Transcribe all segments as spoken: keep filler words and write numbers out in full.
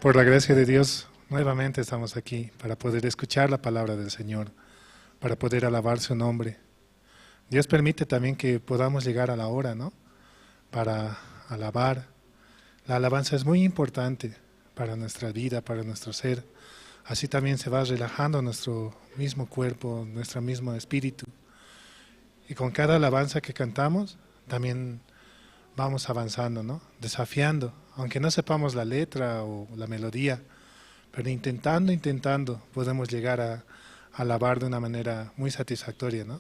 Por la gracia de Dios, nuevamente estamos aquí para poder escuchar la palabra del Señor, para poder alabar su nombre. Dios permite también que podamos llegar a la hora, ¿no? Para alabar. La alabanza es muy importante para nuestra vida, para nuestro ser. Así también se va relajando nuestro mismo cuerpo, nuestro mismo espíritu. Y con cada alabanza que cantamos, también vamos avanzando, ¿no? Desafiando, aunque no sepamos la letra o la melodía, pero intentando, intentando, podemos llegar a, a alabar de una manera muy satisfactoria, ¿no?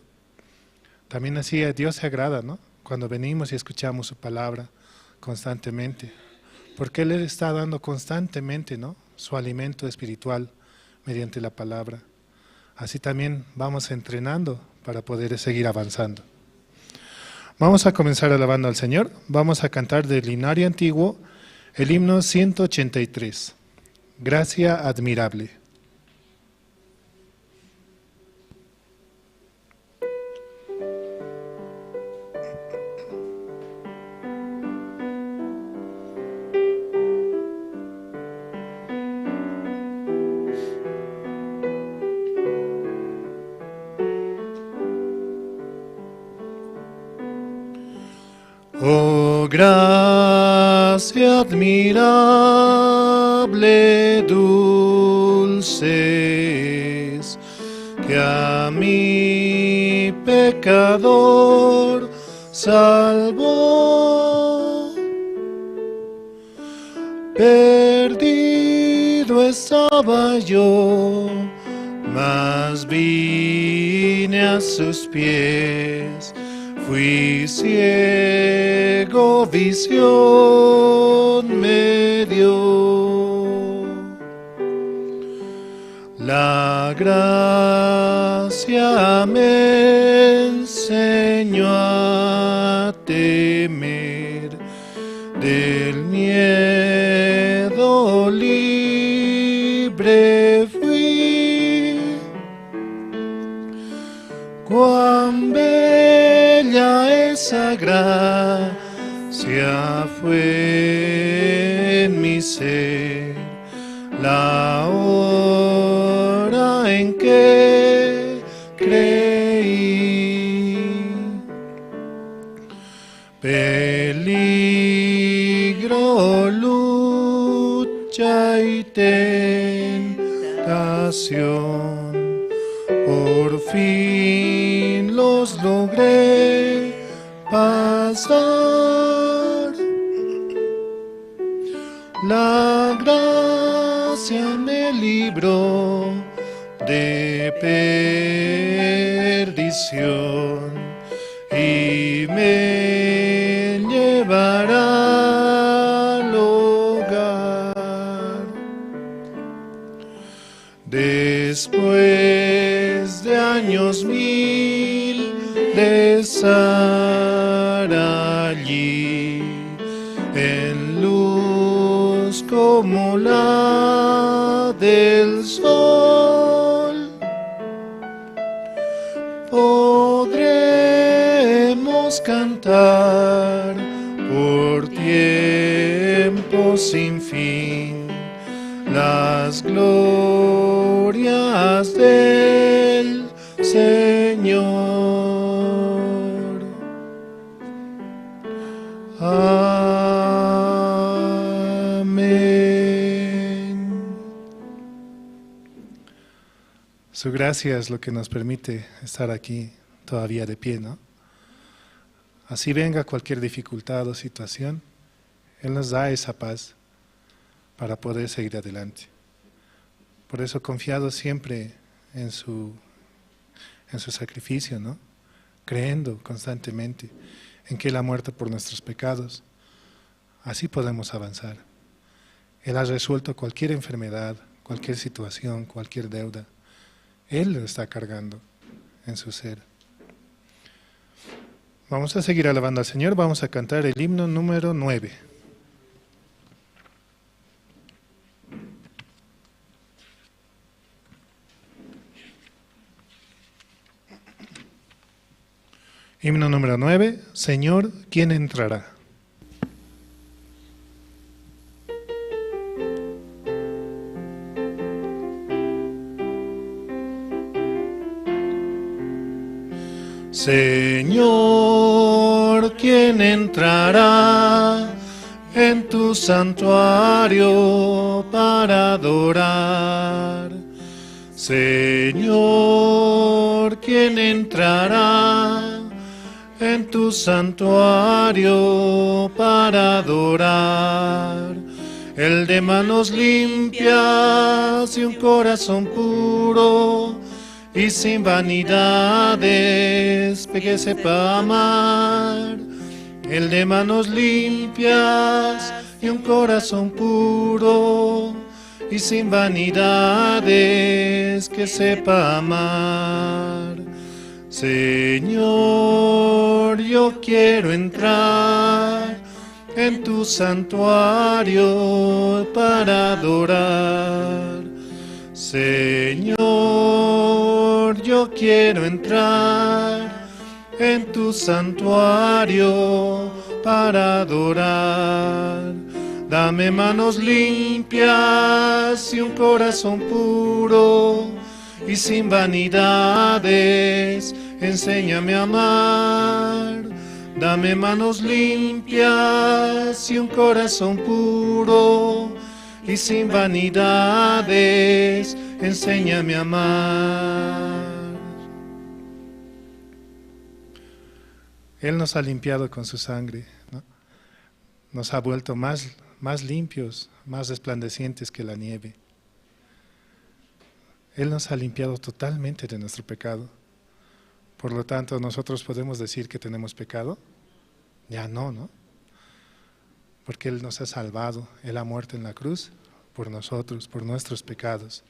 También así a Dios se agrada, ¿no? Cuando venimos y escuchamos su palabra constantemente, porque Él está dando constantemente, ¿no? Su alimento espiritual mediante la palabra. Así también vamos entrenando para poder seguir avanzando. Vamos a comenzar alabando al Señor. Vamos a cantar del himnario antiguo el himno ciento ochenta y tres. Gracia admirable. Oh gracia admirable, dulce es, que a mi pecador salvó. Perdido estaba yo, mas vine a sus pies. Fui ciego, visión me dio. La gracia me enseñó a temer, del miedo libre fui. Cuán bella esa gracia fue en mi ser, la hora en que creí. Peligro, lucha y tentación, por fin los logré pasar. La gracia me libró de perdición y me llevará al hogar. Después de años mil de estar allí, en luz como la del sol, podremos cantar por tiempo sin fin las glorias del Señor. Amén. Su gracia es lo que nos permite estar aquí todavía de pie, ¿no? Así venga cualquier dificultad o situación, Él nos da esa paz para poder seguir adelante. Por eso confiado siempre en su, en su sacrificio, ¿no? Creyendo constantemente en que Él ha muerto por nuestros pecados, así podemos avanzar. Él ha resuelto cualquier enfermedad, cualquier situación, cualquier deuda. Él lo está cargando en su ser. Vamos a seguir alabando al Señor, vamos a cantar el himno número nueve. Himno número nueve, Señor, ¿quién entrará? Señor, ¿quién entrará en tu santuario para adorar? Señor, ¿quién entrará en tu santuario para adorar? El de manos limpias y un corazón puro y sin vanidades, que sepa amar. El de manos limpias y un corazón puro y sin vanidades, que sepa amar. Señor, yo quiero entrar en tu santuario para adorar. Señor, yo quiero entrar en tu santuario para adorar. Dame manos limpias y un corazón puro y sin vanidades, enséñame a amar. Dame manos limpias y un corazón puro y sin vanidades, enséñame a amar. Él nos ha limpiado con su sangre, ¿no? Nos ha vuelto más, más limpios, más resplandecientes que la nieve. Él nos ha limpiado totalmente de nuestro pecado. Por lo tanto, ¿nosotros podemos decir que tenemos pecado? Ya no, ¿no? Porque Él nos ha salvado, Él ha muerto en la cruz por nosotros, por nuestros pecados.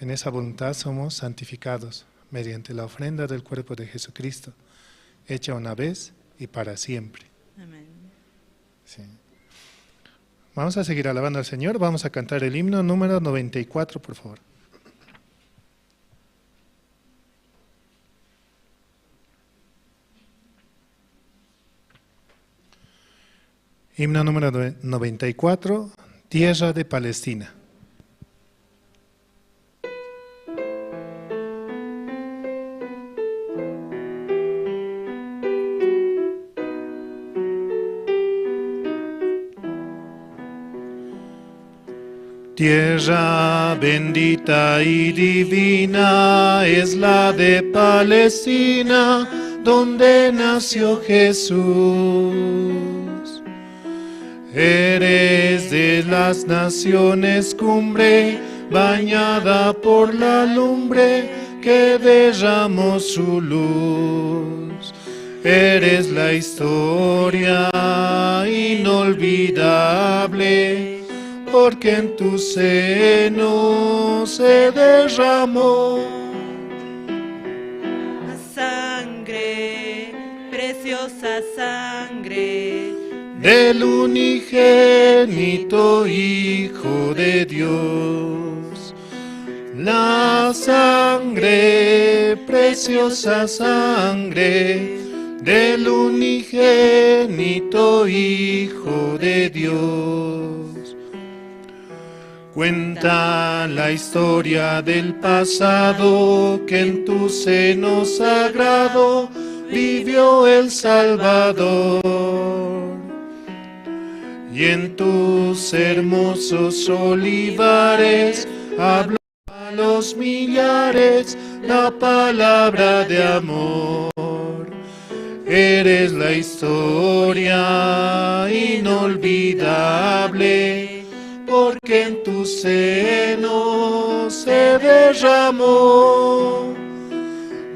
En esa voluntad somos santificados mediante la ofrenda del cuerpo de Jesucristo, hecha una vez y para siempre. Amén. Sí. Vamos a seguir alabando al Señor. Vamos a cantar el himno número noventa y cuatro, por favor. Himno número noventa y cuatro, Tierra de Palestina. Tierra bendita y divina es la de Palestina, donde nació Jesús. Eres de las naciones cumbre, bañada por la lumbre que derramó su luz. Eres la historia inolvidable, porque en tu seno se derramó la sangre, preciosa sangre del unigénito Hijo de Dios. La sangre, preciosa sangre del unigénito Hijo de Dios. Cuenta la historia del pasado, que en tu seno sagrado vivió el Salvador. Y en tus hermosos olivares habló a los millares la palabra de amor. Eres la historia inolvidable, porque en tu seno se derramó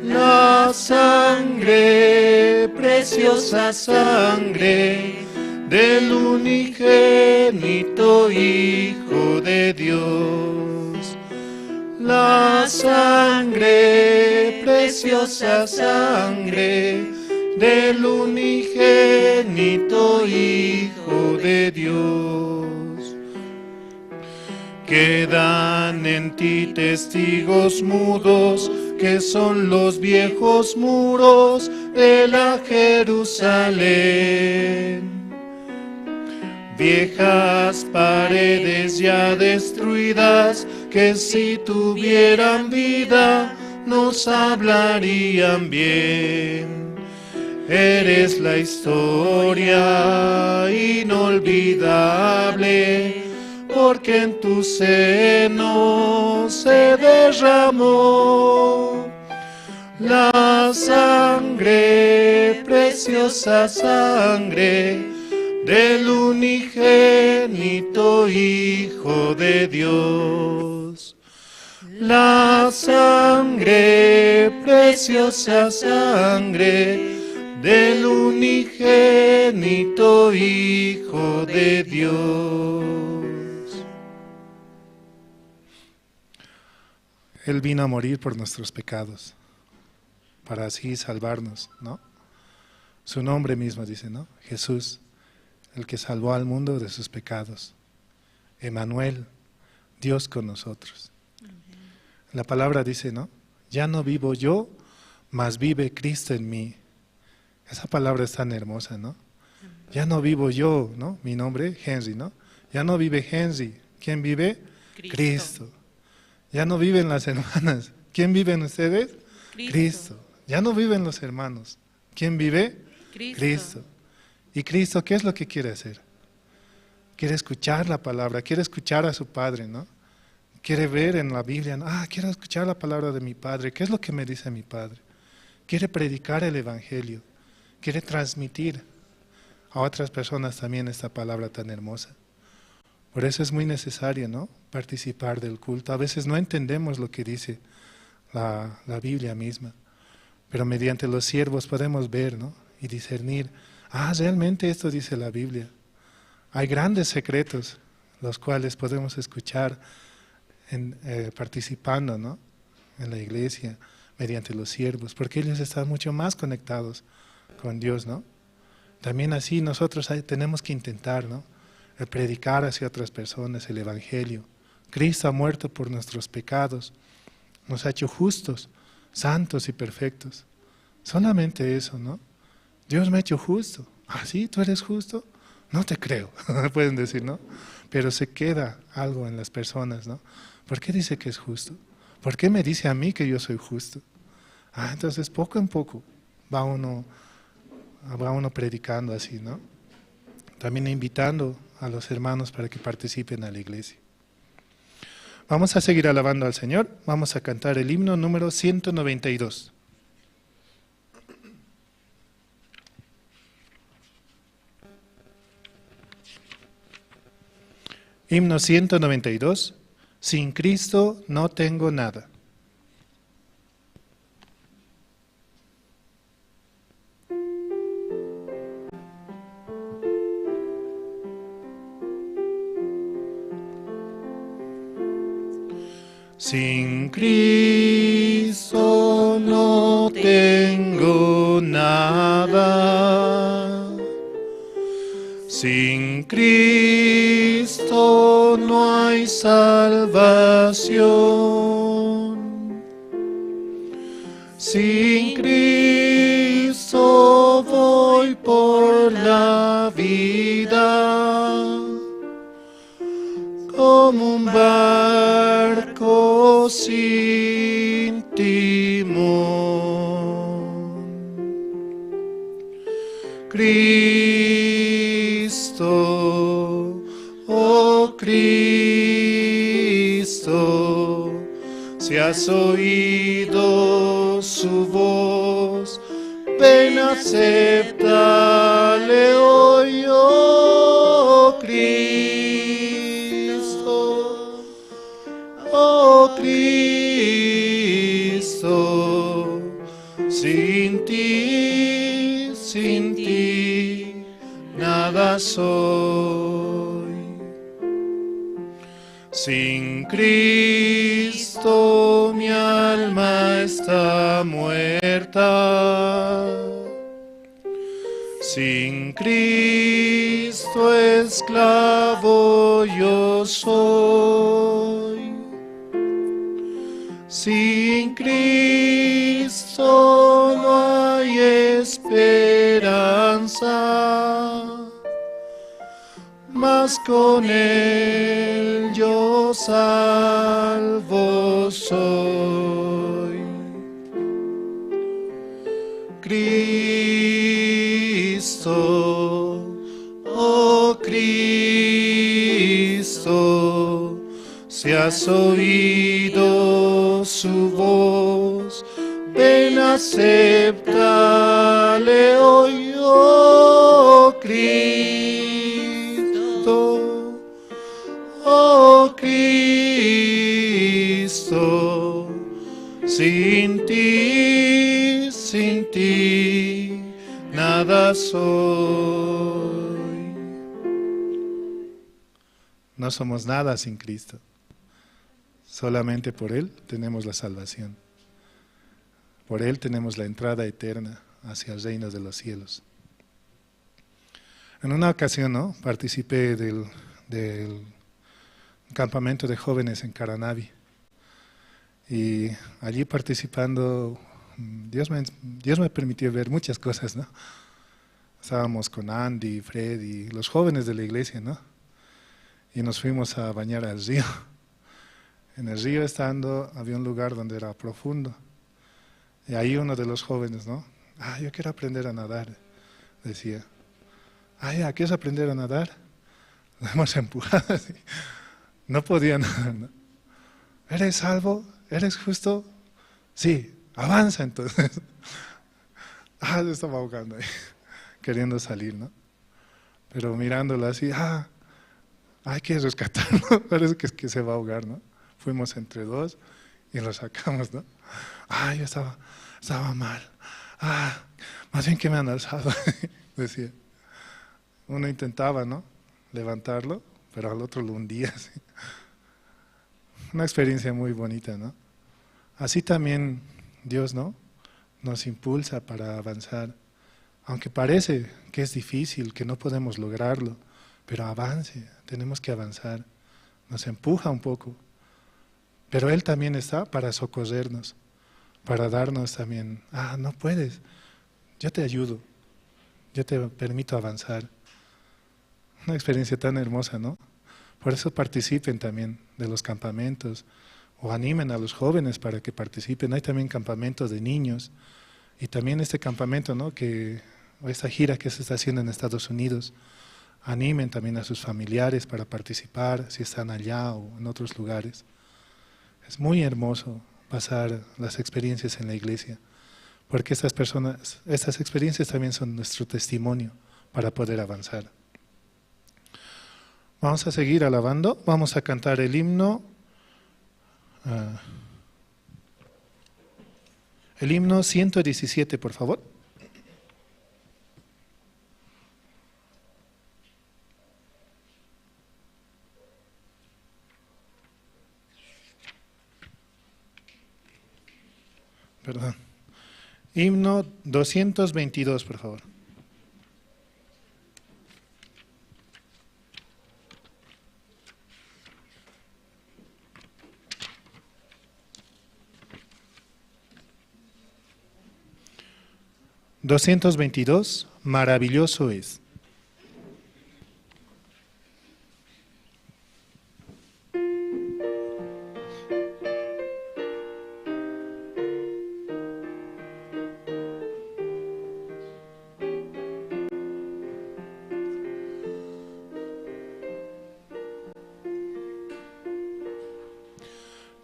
la sangre, preciosa sangre del unigénito Hijo de Dios. La sangre, preciosa sangre del unigénito Hijo de Dios. Quedan en ti testigos mudos, que son los viejos muros de la Jerusalén. Viejas paredes ya destruidas, que si tuvieran vida, nos hablarían bien. Eres la historia inolvidable, porque en tu seno se derramó la sangre, preciosa sangre del unigénito Hijo de Dios. La sangre, preciosa sangre del unigénito Hijo de Dios. Él vino a morir por nuestros pecados, para así salvarnos, ¿no? Su nombre mismo dice, ¿no? Jesús, el que salvó al mundo de sus pecados. Emanuel, Dios con nosotros. La palabra dice, ¿no? Ya no vivo yo, mas vive Cristo en mí. Esa palabra es tan hermosa, ¿no? Ya no vivo yo, ¿no? Mi nombre, Henry, ¿no? Ya no vive Henry. ¿Quién vive? Cristo. Cristo. Ya no viven las hermanas. ¿Quién vive en ustedes? Cristo. Cristo. Ya no viven los hermanos. ¿Quién vive? Cristo. Cristo. ¿Y Cristo qué es lo que quiere hacer? Quiere escuchar la palabra, quiere escuchar a su Padre, ¿no? Quiere ver en la Biblia, ¿no? Ah, quiero escuchar la palabra de mi Padre. ¿Qué es lo que me dice mi Padre? Quiere predicar el Evangelio, quiere transmitir a otras personas también esta palabra tan hermosa. Por eso es muy necesario, ¿no? Participar del culto. A veces no entendemos lo que dice la, la Biblia misma, pero mediante los siervos podemos ver, ¿no? Y discernir, ah, realmente esto dice la Biblia. Hay grandes secretos, los cuales podemos escuchar en, eh, participando, ¿no? En la iglesia, mediante los siervos, porque ellos están mucho más conectados con Dios, ¿no? También así nosotros hay- tenemos que intentar, ¿no? El predicar hacia otras personas el Evangelio. Cristo ha muerto por nuestros pecados, nos ha hecho justos, santos y perfectos. Solamente eso, ¿no? Dios me ha hecho justo. ¿Ah, sí? ¿Tú eres justo? No te creo, pueden decir, ¿no? Pero se queda algo en las personas, ¿no? ¿Por qué dice que es justo? ¿Por qué me dice a mí que yo soy justo? Ah, entonces poco en poco va uno, va uno predicando así, ¿no? También invitando a los hermanos para que participen a la iglesia. Vamos a seguir alabando al Señor. Vamos a cantar el himno número ciento noventa y dos. Himno ciento noventa y dos. Sin Cristo no tengo nada. Sin Cristo no tengo nada. Sin Cristo no hay salvación. Sin Cristo voy por la vida como un barco sin timón. Cristo, oh Cristo, si has oído su voz, ven, acéptale hoy, oh Cristo, oh Cristo, sin ti, sin ti, nada soy. Sin Cristo mi alma está muerta. Sin Cristo esclavo yo soy. Sin Cristo no hay esperanza, mas con Él yo salvo soy. Cristo, oh Cristo, si has oído su voz, ven, acéptale hoy, oh Cristo. Oh Cristo, sin ti, sin ti, nada soy. No somos nada sin Cristo. Solamente por Él tenemos la salvación. Por Él tenemos la entrada eterna hacia el reino de los cielos. En una ocasión, ¿no? Participé del, del campamento de jóvenes en Caranavi. Y allí participando, mm, Dios me, Dios me permitió ver muchas cosas, ¿no? Estábamos con Andy, Freddy, los jóvenes de la iglesia, ¿no? Y nos fuimos a bañar al río. En el río estando, había un lugar donde era profundo. Y ahí uno de los jóvenes, ¿no? "Ah, yo quiero aprender a nadar", decía. "Ah, ya, ¿quieres aprender a nadar?" Lo hemos empujado así. No podía nadar, ¿no? "¿Eres salvo? ¿Eres justo?" "Sí, avanza entonces." Ah, se estaba ahogando ahí, queriendo salir, ¿no? Pero mirándolo así, ah, hay que rescatarlo, parece que, que se va a ahogar, ¿no? Fuimos entre dos y lo sacamos, ¿no? Ah, yo estaba, estaba mal. Ah, más bien que me han alzado, decía. Uno intentaba, ¿no? Levantarlo, pero al otro lo hundía, así. Una experiencia muy bonita, ¿no? Así también Dios, ¿no? Nos impulsa para avanzar. Aunque parece que es difícil, que no podemos lograrlo, pero avance, tenemos que avanzar. Nos empuja un poco. Pero Él también está para socorrernos, para darnos también, "Ah, no puedes, yo te ayudo, yo te permito avanzar". Una experiencia tan hermosa, ¿no? Por eso participen también de los campamentos o animen a los jóvenes para que participen. Hay también campamentos de niños y también este campamento, ¿no? Que, o esta gira que se está haciendo en Estados Unidos, animen también a sus familiares para participar si están allá o en otros lugares. Es muy hermoso pasar las experiencias en la iglesia, porque estas personas, estas experiencias también son nuestro testimonio para poder avanzar. Vamos a seguir alabando, vamos a cantar el himno, ah, el himno ciento diecisiete, por favor. Perdón. Himno doscientos veintidós, por favor. Doscientos veintidós, maravilloso es.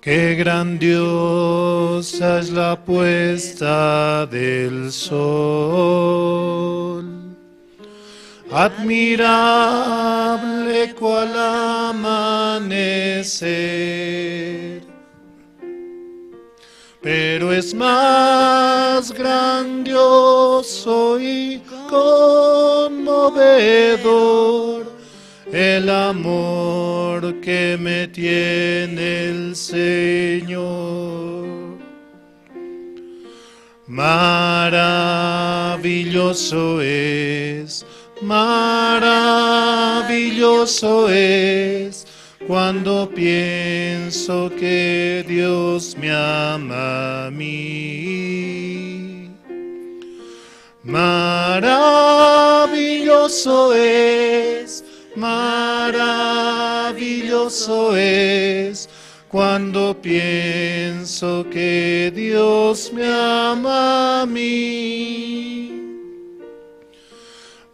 Qué grandiosa es la puesta del sol, admirable cual amanecer. Pero es más grandioso y conmovedor el amor que me tiene el Señor. Maravilloso es, maravilloso es, cuando pienso que Dios me ama a mí. Maravilloso es, maravilloso es, Cuando pienso que Dios me ama a mí,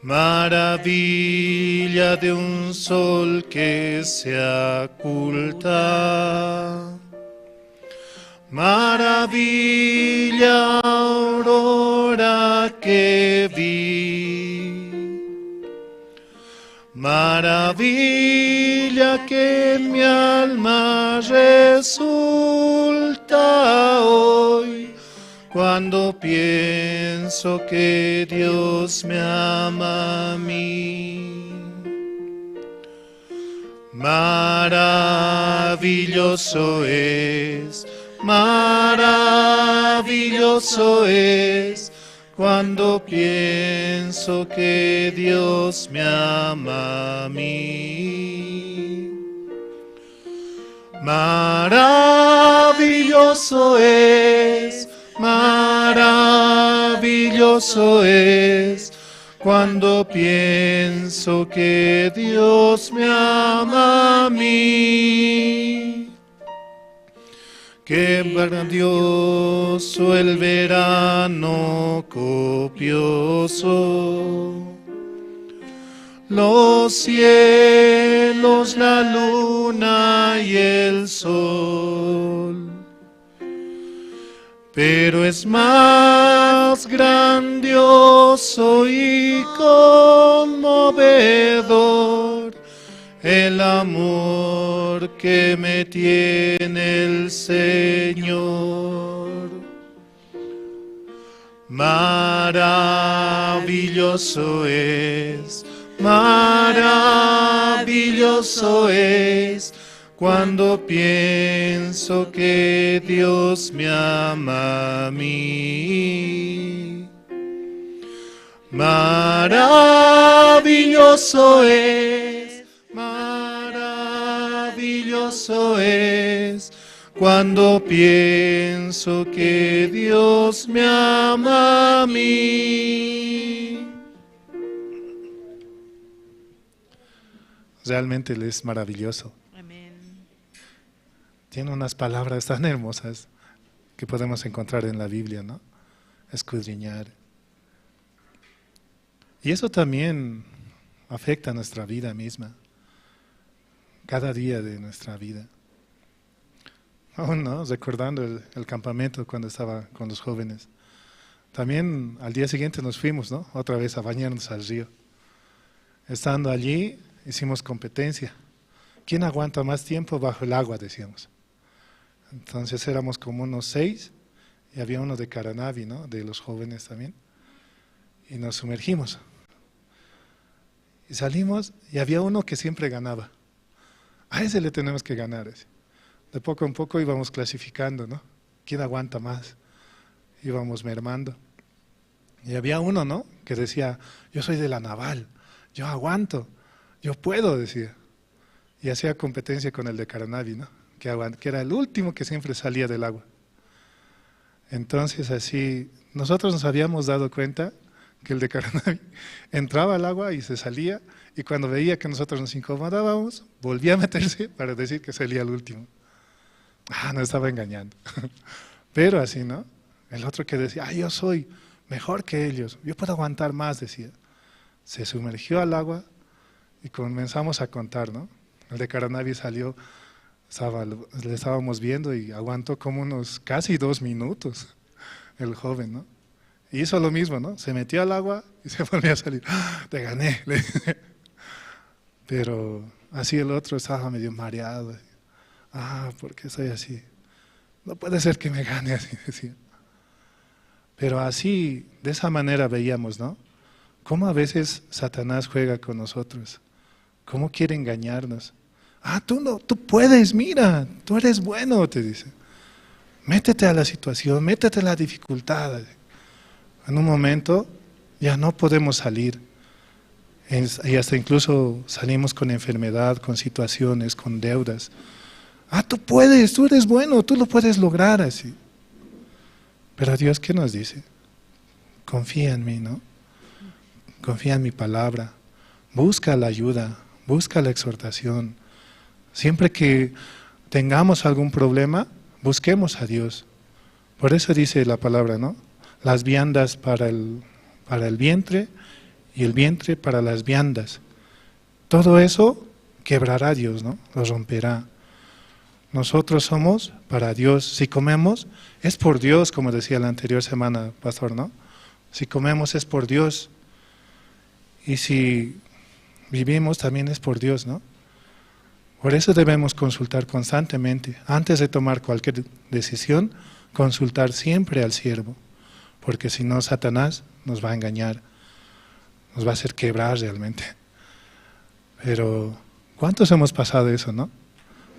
maravilla de un sol que se oculta, maravilla aurora que vi, maravilla que en mi alma resulta hoy, cuando pienso que Dios me ama a mí. Maravilloso es, maravilloso es, cuando pienso que Dios me ama a mí. Maravilloso es, maravilloso es, cuando pienso que Dios me ama a mí. Qué grandioso el verano copioso, los cielos, la luna y el sol. Pero es más grandioso y conmovedor el amor que me tiene el Señor. Maravilloso es, maravilloso es, cuando pienso que Dios me ama a mí. Maravilloso es, maravilloso es, cuando pienso que Dios me ama a mí. Realmente Él es maravilloso. Amén. Tiene unas palabras tan hermosas que podemos encontrar en la Biblia, ¿no? Escudriñar. Y eso también afecta nuestra vida misma, cada día de nuestra vida. Aún, ¿no? Recordando el, el campamento cuando estaba con los jóvenes. También al día siguiente nos fuimos, ¿no? Otra vez a bañarnos al río. Estando allí, hicimos competencia. ¿Quién aguanta más tiempo bajo el agua?, decíamos. Entonces éramos como unos seis, y había uno de Caranavi, ¿no? De los jóvenes también. Y nos sumergimos. Y salimos, y había uno que siempre ganaba. A ese le tenemos que ganar, ese. De poco en poco íbamos clasificando, ¿no? ¿Quién aguanta más? Íbamos mermando. Y había uno, ¿no? Que decía: "Yo soy de la naval, yo aguanto, yo puedo", decía. Y hacía competencia con el de Caranavi, ¿no? Que aguan-, que era el último que siempre salía del agua. Entonces, así, nosotros nos habíamos dado cuenta que el de Caranavi entraba al agua y se salía, y cuando veía que nosotros nos incomodábamos, volvía a meterse para decir que salía el último. Ah, nos estaba engañando. Pero así, ¿no? El otro que decía: "Ah, yo soy mejor que ellos, yo puedo aguantar más", decía. Se sumergió al agua y comenzamos a contar, ¿no? El de Caranavi salió, estaba, le estábamos viendo y aguantó como unos casi dos minutos el joven, ¿no? Y hizo lo mismo, ¿no? Se metió al agua y se volvió a salir. "Ah, te gané", le dice. Pero así el otro estaba medio mareado. "Ah, ¿por qué soy así? No puede ser que me gane", así decía. Pero así, de esa manera veíamos, ¿no? Cómo a veces Satanás juega con nosotros, cómo quiere engañarnos. "Ah, tú no, tú puedes, mira, tú eres bueno", te dice. "Métete a la situación, métete a la dificultad". En un momento ya no podemos salir. Es-, y hasta incluso salimos con enfermedad, con situaciones, con deudas. "Ah, tú puedes, tú eres bueno, tú lo puedes lograr", así. Pero Dios, ¿qué nos dice? "Confía en mí", ¿no? "Confía en mi palabra. Busca la ayuda, busca la exhortación". Siempre que tengamos algún problema, busquemos a Dios. Por eso dice la palabra, ¿no? Las viandas para el, para el vientre y el vientre para las viandas. Todo eso quebrará Dios, ¿no? Lo romperá. Nosotros somos para Dios. Si comemos, es por Dios, como decía la anterior semana, pastor, ¿no? Si comemos es por Dios. Y si vivimos, también es por Dios, ¿no? Por eso debemos consultar constantemente. Antes de tomar cualquier decisión, consultar siempre al siervo. Porque si no, Satanás nos va a engañar, nos va a hacer quebrar realmente. Pero, ¿cuántos hemos pasado eso, no?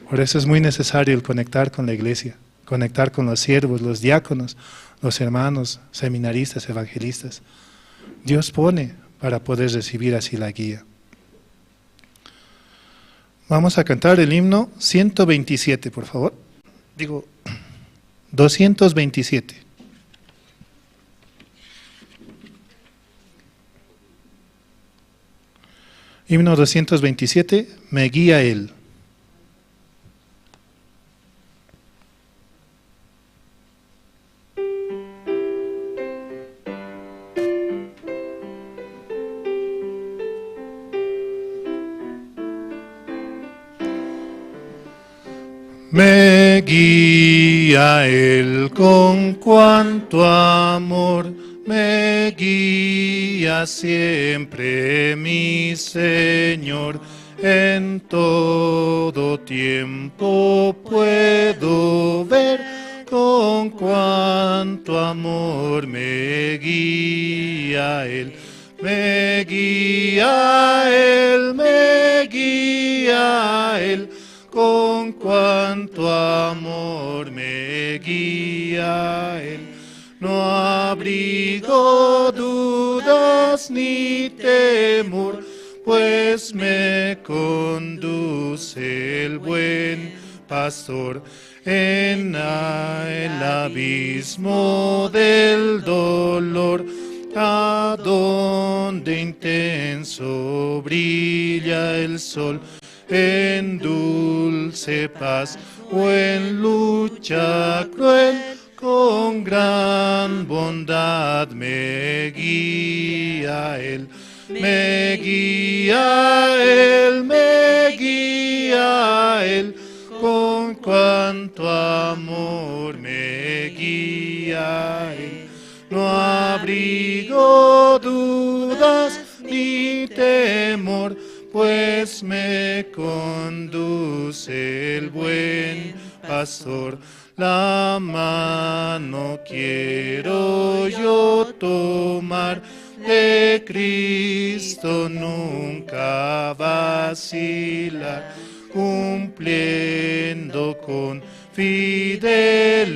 Por eso es muy necesario el conectar con la iglesia, conectar con los siervos, los diáconos, los hermanos, seminaristas, evangelistas. Dios pone para poder recibir así la guía. Vamos a cantar el himno ciento veintisiete, por favor. Digo, doscientos veintisiete. Himno doscientos veintisiete, Me guía Él. Me guía Él con cuánto amor, me guía siempre mi Señor. En todo tiempo puedo ver con cuánto amor me guía Él. Me guía Él, me guía Él, con cuánto amor me guía Él. No abrigo dudas ni temor, pues me conduce el buen pastor. En el abismo del dolor, a donde intenso brilla el sol, en dulce paz o en lucha cruel, con gran bondad me guía Él. Me guía Él, me guía Él, con cuánto amor me guía Él. No abrigo dudas ni temor, pues me conduce el buen pastor. La mano quiero yo tomar, de Cristo nunca vacilar, cumpliendo con fidelidad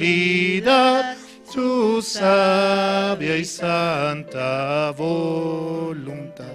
su sabia y santa voluntad.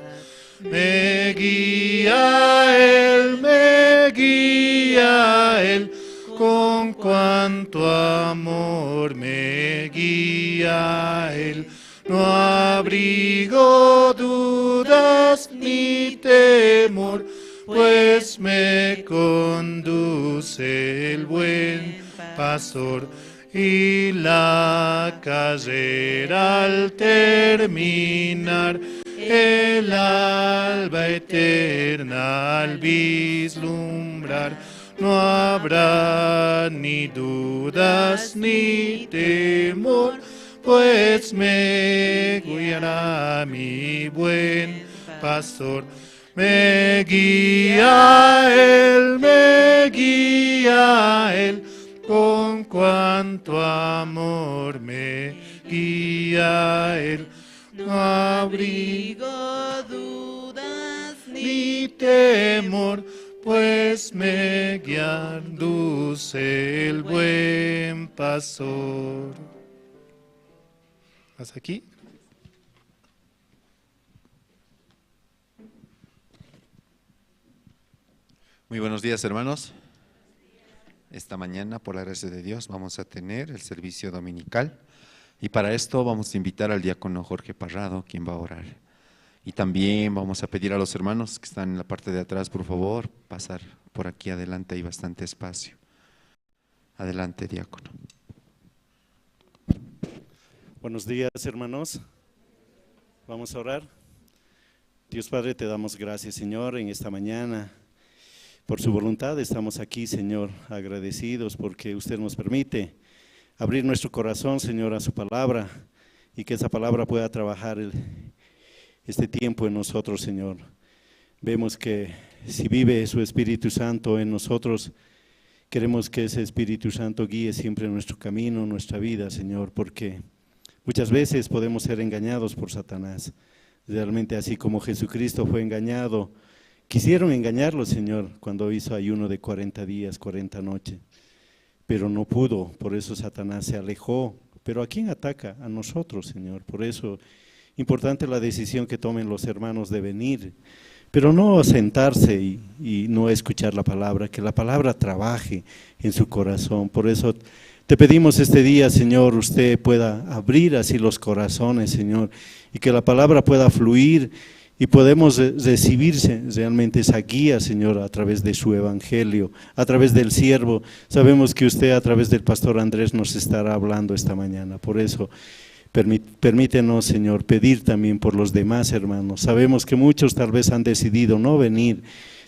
Me guía Él, me guía Él, con cuánto amor me guía Él. No abrigo dudas ni temor, pues me conduce el buen pastor. Y la carrera al terminar, el alba eterna al vislumbrar, no habrá ni dudas ni temor, pues me guiará mi buen pastor. Me guía Él, me guía Él, con cuánto amor me guía Él. No abrigo dudas ni temor, pues me conduce el buen pastor. ¿Hasta aquí? Muy buenos días, hermanos. Esta mañana, por la gracia de Dios, vamos a tener el servicio dominical. Y para esto vamos a invitar al diácono Jorge Parrado, quien va a orar. Y también vamos a pedir a los hermanos que están en la parte de atrás, por favor, pasar por aquí adelante, hay bastante espacio. Adelante, diácono. Buenos días, hermanos. Vamos a orar. Dios Padre, te damos gracias, Señor, en esta mañana. Por su voluntad estamos aquí, Señor, agradecidos porque usted nos permite abrir nuestro corazón, Señor, a su palabra y que esa palabra pueda trabajar el- este tiempo en nosotros, Señor. Vemos que si vive su Espíritu Santo en nosotros, queremos que ese Espíritu Santo guíe siempre nuestro camino, nuestra vida, Señor, porque muchas veces podemos ser engañados por Satanás. Realmente así como Jesucristo fue engañado, quisieron engañarlo, Señor, cuando hizo ayuno de cuarenta días, cuarenta noches, pero no pudo, por eso Satanás se alejó. Pero ¿a quién ataca? A nosotros, Señor. Por eso, importante la decisión que tomen los hermanos de venir, pero no sentarse y, y no escuchar la palabra, que la palabra trabaje en su corazón. Por eso te pedimos este día, Señor, usted pueda abrir así los corazones, Señor, y que la palabra pueda fluir y podemos re- recibirse realmente esa guía, Señor, a través de su evangelio, a través del siervo. Sabemos que usted a través del pastor Andrés nos estará hablando esta mañana. Por eso, permí- permítenos, Señor, pedir también por los demás hermanos. Sabemos que muchos tal vez han decidido no venir,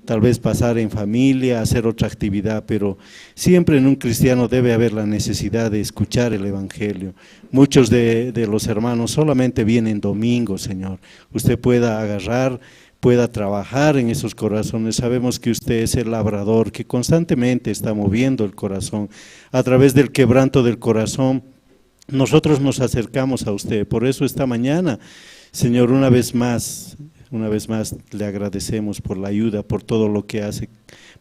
tal vez pasar en familia, hacer otra actividad, pero siempre en un cristiano debe haber la necesidad de escuchar el evangelio. Muchos de, de los hermanos solamente vienen domingo, Señor. Usted pueda agarrar, pueda trabajar en esos corazones. Sabemos que usted es el labrador que constantemente está moviendo el corazón. A través del quebranto del corazón, nosotros nos acercamos a usted. Por eso esta mañana, Señor, una vez más, una vez más le agradecemos por la ayuda, por todo lo que hace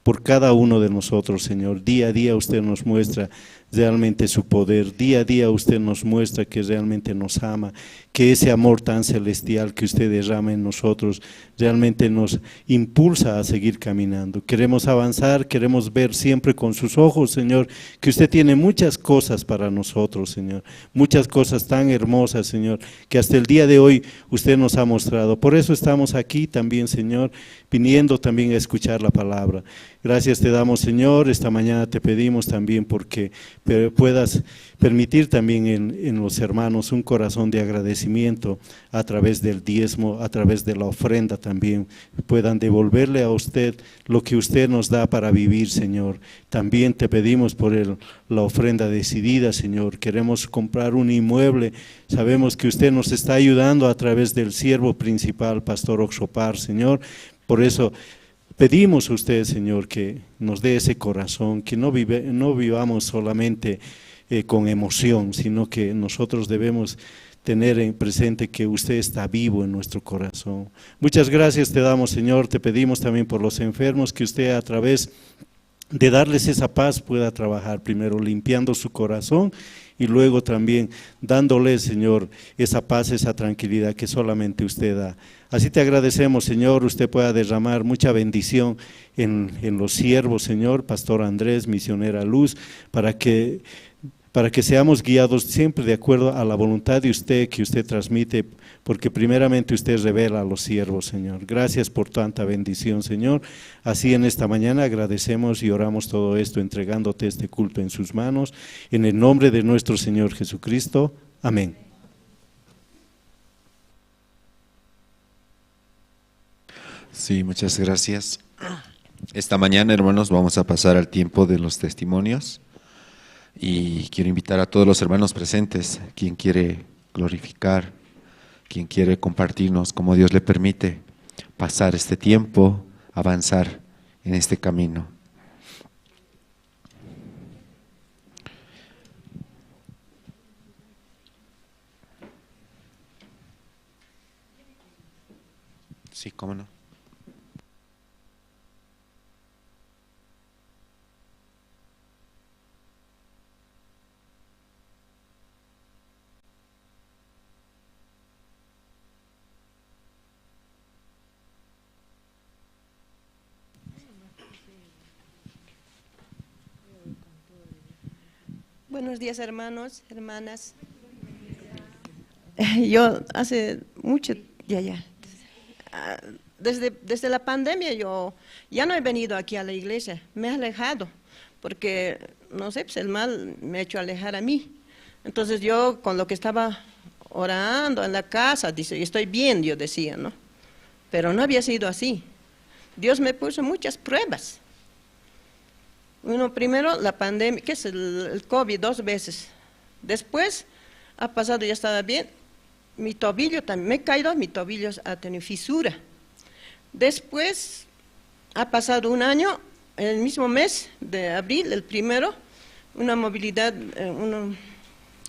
por cada uno de nosotros, Señor. Día a día usted nos muestra realmente su poder. Día a día usted nos muestra que realmente nos ama, que ese amor tan celestial que usted derrama en nosotros realmente nos impulsa a seguir caminando. Queremos avanzar, queremos ver siempre con sus ojos, Señor, que usted tiene muchas cosas para nosotros, Señor. Muchas cosas tan hermosas, Señor, que hasta el día de hoy usted nos ha mostrado. Por eso estamos aquí también, Señor, viniendo también a escuchar la palabra. Gracias te damos, Señor. Esta mañana te pedimos también porque pe- puedas permitir también en, en los hermanos un corazón de agradecimiento a través del diezmo, a través de la ofrenda también, puedan devolverle a usted lo que usted nos da para vivir, Señor. También te pedimos por el, la ofrenda decidida, Señor. Queremos comprar un inmueble. Sabemos que usted nos está ayudando a través del siervo principal, Pastor Oxopar, Señor. Por eso pedimos a usted, Señor, que nos dé ese corazón, que no vive- no vivamos solamente eh, con emoción, sino que nosotros debemos tener en presente que usted está vivo en nuestro corazón. Muchas gracias te damos, Señor. Te pedimos también por los enfermos, que usted a través de darles esa paz pueda trabajar primero limpiando su corazón y luego también dándoles, Señor, esa paz, esa tranquilidad que solamente usted da. Así te agradecemos, Señor, usted pueda derramar mucha bendición en, en los siervos, Señor, Pastor Andrés, Misionera Luz, para que para que seamos guiados siempre de acuerdo a la voluntad de usted que usted transmite, porque primeramente usted revela a los siervos, Señor. Gracias por tanta bendición, Señor. Así en esta mañana agradecemos y oramos todo esto entregándote este culto en sus manos, en el nombre de nuestro Señor Jesucristo. Amén. Sí, muchas gracias. Esta mañana, hermanos, vamos a pasar al tiempo de los testimonios y quiero invitar a todos los hermanos presentes, quien quiere glorificar, quien quiere compartirnos cómo Dios le permite pasar este tiempo, avanzar en este camino. Sí, cómo no. Buenos días, hermanos, hermanas. Yo hace mucho, ya, ya. Ah, desde, desde la pandemia yo ya no he venido aquí a la iglesia, me he alejado. porque, no sé, pues el mal me ha hecho alejar a mí. Entonces yo con lo que estaba orando en la casa, dice, "Estoy bien", yo decía, ¿no? Pero no había sido así. Dios me puso muchas pruebas. Uno, primero, la pandemia, que es el, el covid, dos veces. Después, ha pasado, ya estaba bien. Mi tobillo también, me he caído, mi tobillo ha tenido fisura. Después, ha pasado un año, en el mismo mes de abril, el primero, una movilidad, eh, uno,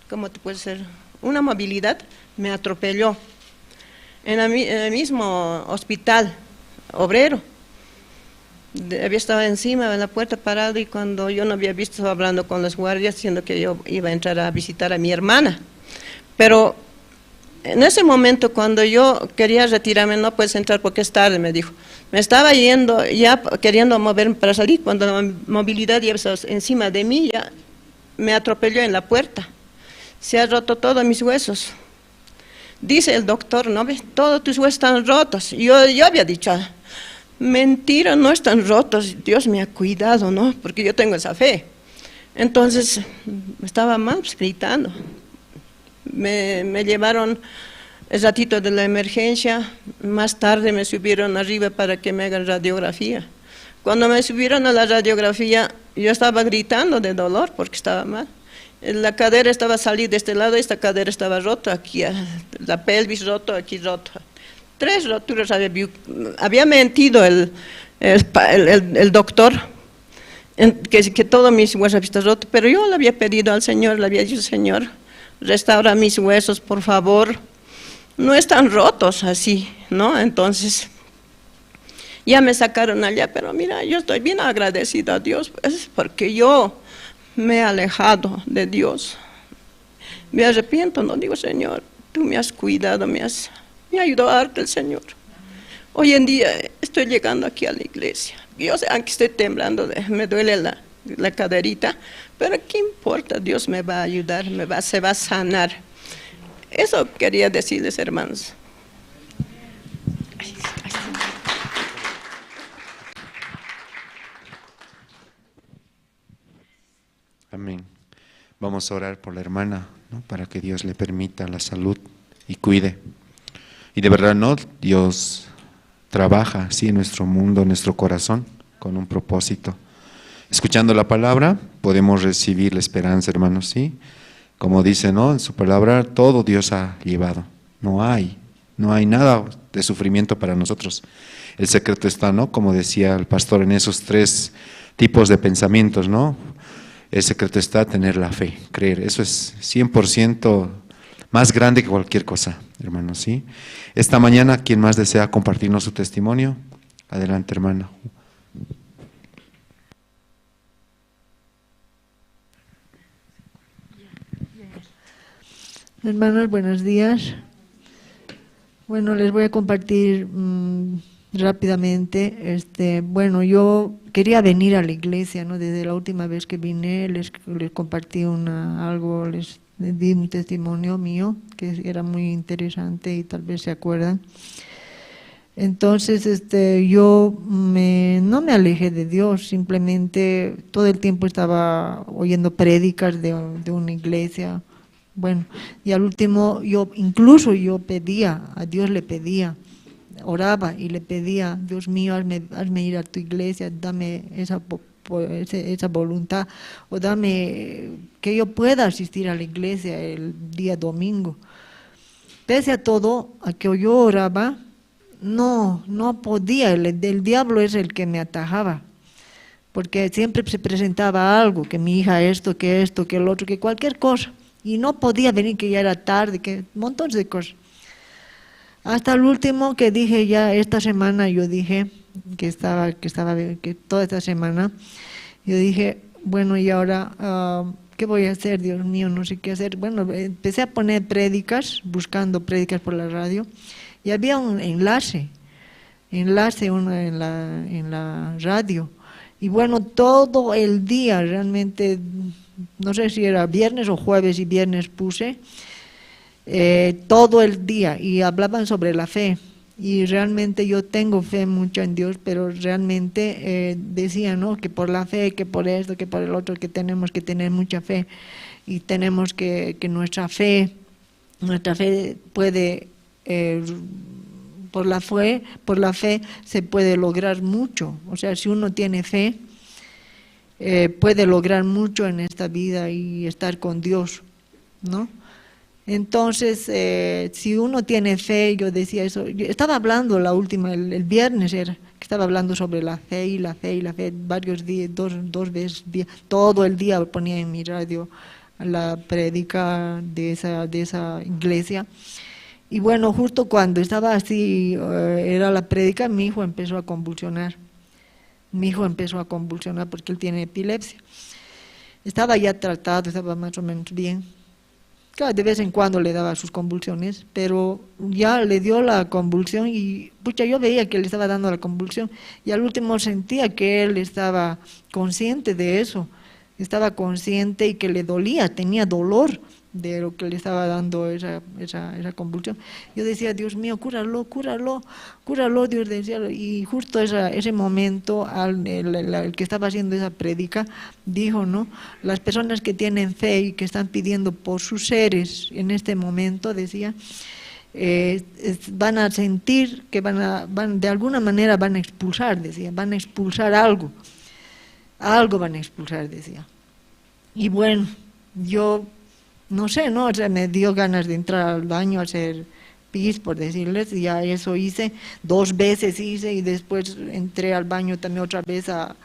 ¿cómo te puede ser? Una movilidad me atropelló en la mi-, en el mismo hospital obrero. De- había estado encima de la puerta parado y cuando yo no había visto, estaba hablando con los guardias, diciendo que yo iba a entrar a visitar a mi hermana. Pero en ese momento, cuando yo quería retirarme, "No puedes entrar porque es tarde", me dijo. Me estaba yendo, ya p- queriendo moverme para salir, cuando la mo- movilidad ya estaba encima de mí, ya me atropelló en la puerta. Se ha roto todos mis huesos. Dice el doctor, "¿No ves? Todos tus huesos están rotos". Yo, yo había dicho, "Ah, mentira, no están rotos, Dios me ha cuidado, ¿no?". Porque yo tengo esa fe. Entonces, estaba mal, pues, gritando. Me, me llevaron el ratito de la emergencia, más tarde me subieron arriba para que me hagan radiografía. Cuando me subieron a la radiografía, yo estaba gritando de dolor porque estaba mal. La cadera estaba salida de este lado, esta cadera estaba rota, aquí, ah, la pelvis roto, aquí roto. Tres roturas había, vi- había mentido el, el pa- el- el- el doctor, en- que, que todo mis huesos había estado roto, pero yo le había pedido al Señor, le había dicho, "Señor, restaura mis huesos, por favor. No están rotos así", ¿no? Entonces, ya me sacaron allá, pero mira, yo estoy bien agradecida a Dios, pues, porque yo me he alejado de Dios. Me arrepiento, no digo, "Señor, tú me has cuidado, me has, me ha ayudado harto el Señor". Hoy en día estoy llegando aquí a la iglesia. Yo sé, aunque estoy temblando, de- me duele la, la caderita, pero ¿qué importa? Dios me va a ayudar, me va, se va a sanar. Eso quería decirles, hermanos. Amén. Vamos a orar por la hermana, ¿no? Para que Dios le permita la salud y cuide. Y de verdad, ¿no? Dios trabaja, sí, en nuestro mundo, en nuestro corazón, con un propósito. Escuchando la palabra, podemos recibir la esperanza, hermanos, ¿sí? Como dice, ¿no? En su palabra, todo Dios ha llevado. No hay, no hay nada de sufrimiento para nosotros. El secreto está, ¿no? Como decía el pastor, en esos tres tipos de pensamientos, ¿no? El secreto está tener la fe, creer. Eso es cien por ciento más grande que cualquier cosa, hermanos, ¿sí? Esta mañana, ¿quién más desea compartirnos su testimonio? Adelante, hermano. Hermanos, buenos días. Bueno, les voy a compartir, mm, rápidamente. Este, bueno, yo quería venir a la iglesia, ¿no? Desde la última vez que vine, les, les compartí una, algo, les di un testimonio mío, que era muy interesante y tal vez se acuerdan. Entonces, este, yo me, no me alejé de Dios, simplemente todo el tiempo estaba oyendo prédicas de, de una iglesia. Bueno, y al último, yo, incluso yo pedía, a Dios le pedía, oraba y le pedía, "Dios mío, hazme, hazme ir a tu iglesia, dame esa po- por ese- esa voluntad, o dame que yo pueda asistir a la iglesia el día domingo". Pese a todo, a que yo oraba, no, no podía, el, el diablo es el que me atajaba, porque siempre se presentaba algo, que mi hija esto, que esto, que el otro, que cualquier cosa, y no podía venir, que ya era tarde, que montones de cosas. Hasta el último que dije, ya esta semana, yo dije, que estaba, que estaba, que toda esta semana, yo dije, "Bueno, y ahora, ah, ¿qué voy a hacer, Dios mío? No sé qué hacer". Bueno, empecé a poner prédicas, buscando prédicas por la radio, y había un enlace, enlace uno en la, en la radio. Y bueno, todo el día, realmente, no sé si era viernes o jueves y viernes puse, eh, todo el día, y hablaban sobre la fe. Y realmente yo tengo fe mucho en Dios, pero realmente eh, decía, ¿no? Que por la fe, que por esto, que por el otro, que tenemos que tener mucha fe y tenemos que, que nuestra fe, nuestra fe puede, eh, por la fe, por la fe se puede lograr mucho. O sea, si uno tiene fe, eh, puede lograr mucho en esta vida y estar con Dios, ¿no? Entonces, eh, si uno tiene fe, yo decía eso, yo estaba hablando la última, el, el viernes era, que estaba hablando sobre la fe y la fe y la fe, varios días, dos, dos veces, día, todo el día ponía en mi radio la prédica de esa, de esa iglesia. Y bueno, justo cuando estaba así, eh, era la prédica, mi hijo empezó a convulsionar. Mi hijo empezó a convulsionar porque él tiene epilepsia. Estaba ya tratado, estaba más o menos bien. Claro, de vez en cuando le daba sus convulsiones, pero ya le dio la convulsión y, pucha, yo veía que le estaba dando la convulsión y al último sentía que él estaba consciente de eso, estaba consciente y que le dolía, tenía dolor de lo que le estaba dando esa, esa, esa convulsión. Yo decía, Dios mío, cúralo, cúralo, cúralo, Dios decía. Y justo esa, ese momento, al, el, el- el que estaba haciendo esa prédica, dijo, ¿no? Las personas que tienen fe y que están pidiendo por sus seres en este momento, decía, eh, es- van a sentir que van a, van, de alguna manera van a expulsar, decía, van a expulsar algo, algo van a expulsar, decía. Y bueno, yo no sé, ¿no? O sea, me dio ganas de entrar al baño a hacer pis, por decirles, y ya eso hice, dos veces hice, y después entré al baño también otra vez a, a-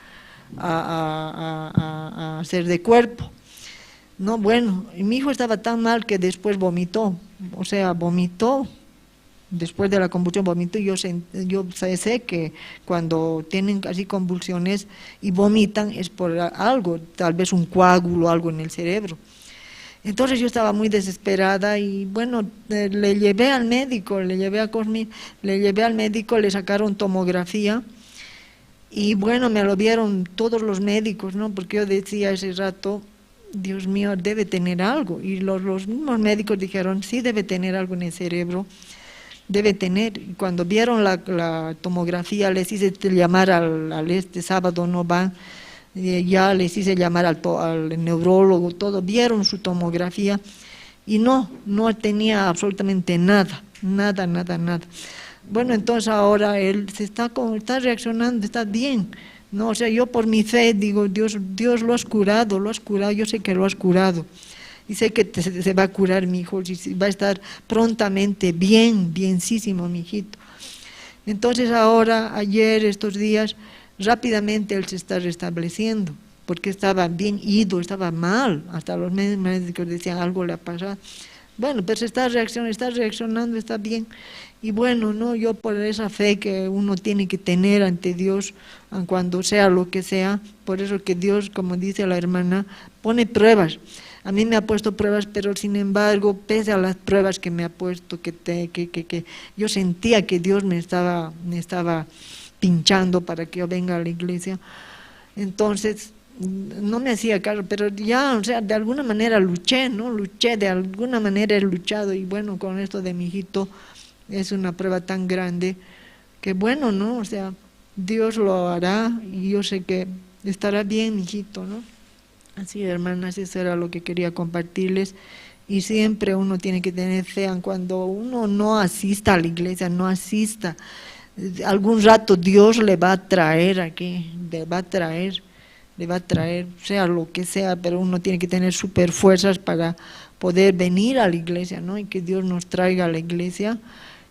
a- a- a- a hacer de cuerpo. No, bueno, y mi hijo estaba tan mal que después vomitó, o sea, vomitó. Después de la convulsión vomitó, yo, sen- yo sé, sé que cuando tienen así convulsiones y vomitan es por a- algo, tal vez un coágulo, algo en el cerebro. Entonces yo estaba muy desesperada y bueno, eh, le llevé al médico, le llevé a Cosmi, le llevé al médico, le sacaron tomografía y bueno, me lo vieron todos los médicos, ¿no? Porque yo decía ese rato, Dios mío, debe tener algo. Y los, los mismos médicos dijeron, sí, debe tener algo en el cerebro, debe tener. Y cuando vieron la, la tomografía, les hice llamar al, al este sábado, no van, eh, ya les hice llamar al, to- al neurólogo, todo, vieron su tomografía y no, no tenía absolutamente nada, nada, nada, nada. Bueno, entonces ahora él se está, como, está reaccionando, está bien. No, o sea, yo por mi fe digo, Dios, Dios lo has curado, lo has curado, yo sé que lo has curado. Y sé que te- se va a curar mi hijo, y va a estar prontamente bien, bienísimo, mi hijito. Entonces ahora, ayer, estos días, rápidamente él se está restableciendo, porque estaba bien ido, estaba mal, hasta los me- médicos decían algo le ha pasado. Bueno, pero se está reaccionando, está reaccionando, está bien. Y bueno, no, yo por esa fe que uno tiene que tener ante Dios, aun cuando sea lo que sea, por eso que Dios, como dice la hermana, pone pruebas. A mí me ha puesto pruebas, pero sin embargo, pese a las pruebas que me ha puesto, que, te- que, que, que yo sentía que Dios me estaba, me estaba pinchando para que yo venga a la iglesia, entonces no me hacía caso, pero ya, o sea, de alguna manera luché, ¿no? Luché, de alguna manera he luchado y bueno, con esto de mi hijito es una prueba tan grande que bueno, ¿no? O sea, Dios lo hará y yo sé que estará bien, mi hijito, ¿no? Así, hermanas, eso era lo que quería compartirles. Y siempre uno tiene que tener fe, aun cuando uno no asista a la iglesia, no asista. Algún rato Dios le va a traer aquí, le va a traer, le va a traer, sea lo que sea, pero uno tiene que tener super fuerzas para poder venir a la iglesia, ¿no? Y que Dios nos traiga a la iglesia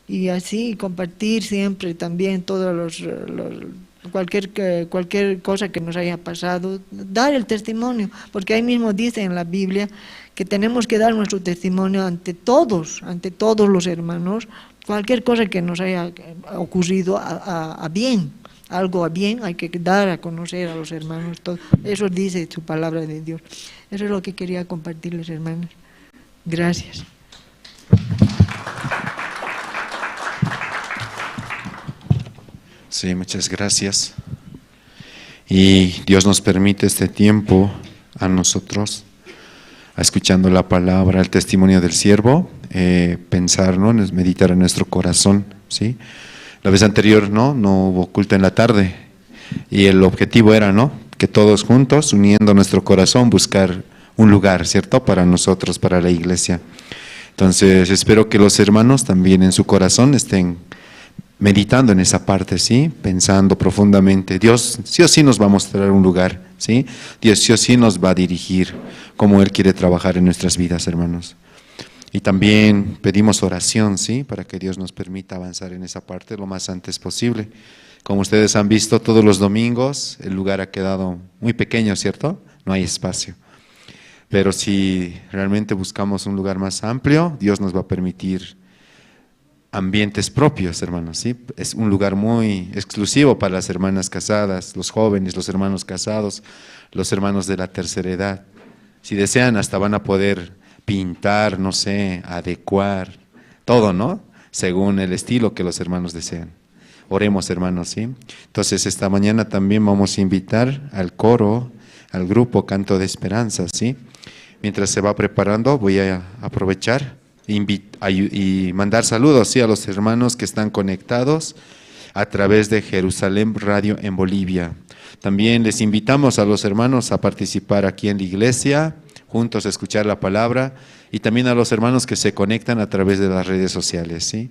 y así compartir siempre también todos los, los- cualquier, que- cualquier cosa que nos haya pasado, dar el testimonio, porque ahí mismo dice en la Biblia que tenemos que dar nuestro testimonio ante todos, ante todos los hermanos, cualquier cosa que nos haya ocurrido a, a- a bien, algo a bien, hay que dar a conocer a los hermanos todo. Eso dice su palabra de Dios. Eso es lo que quería compartirles, hermanos. Gracias. Sí, muchas gracias. Y Dios nos permite este tiempo a nosotros, escuchando la palabra, el testimonio del siervo, eh, pensar, ¿no? Nos meditar en nuestro corazón, ¿sí? La vez anterior, ¿no? No hubo culto en la tarde. Y el objetivo era, ¿no? Que todos juntos, uniendo nuestro corazón, buscar un lugar, ¿cierto? Para nosotros, para la iglesia. Entonces, espero que los hermanos también en su corazón estén meditando en esa parte, ¿sí? Pensando profundamente. Dios sí o sí nos va a mostrar un lugar, ¿sí? Dios sí o sí nos va a dirigir cómo Él quiere trabajar en nuestras vidas, hermanos. Y también pedimos oración, ¿sí? Para que Dios nos permita avanzar en esa parte lo más antes posible. Como ustedes han visto, todos los domingos el lugar ha quedado muy pequeño, ¿cierto? No hay espacio. Pero si realmente buscamos un lugar más amplio, Dios nos va a permitir ambientes propios, hermanos, ¿sí? Es un lugar muy exclusivo para las hermanas casadas, los jóvenes, los hermanos casados, los hermanos de la tercera edad. Si desean, hasta van a poder pintar, no sé, adecuar, todo, ¿no? Según el estilo que los hermanos desean. Oremos, hermanos, ¿sí? Entonces, esta mañana también vamos a invitar al coro, al grupo Canto de Esperanza, ¿sí? Mientras se va preparando, voy a aprovechar invit-, ayu-, y mandar saludos, ¿sí? A los hermanos que están conectados a través de Jerusalén Radio en Bolivia. También les invitamos a los hermanos a participar aquí en la iglesia, juntos a escuchar la palabra, y también a los hermanos que se conectan a través de las redes sociales, ¿sí?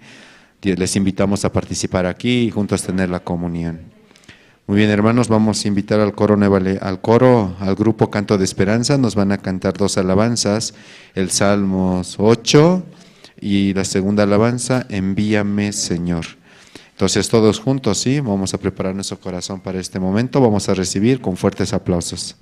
Di-, les invitamos a participar aquí y juntos tener la comunión. Muy bien, hermanos, vamos a invitar al coro Nueva Ale-, al coro, al grupo Canto de Esperanza. Nos van a cantar dos alabanzas, el Salmos ocho y la segunda alabanza, Envíame, Señor. Entonces, todos juntos, ¿sí? Vamos a preparar nuestro corazón para este momento. Vamos a recibir con fuertes aplausos.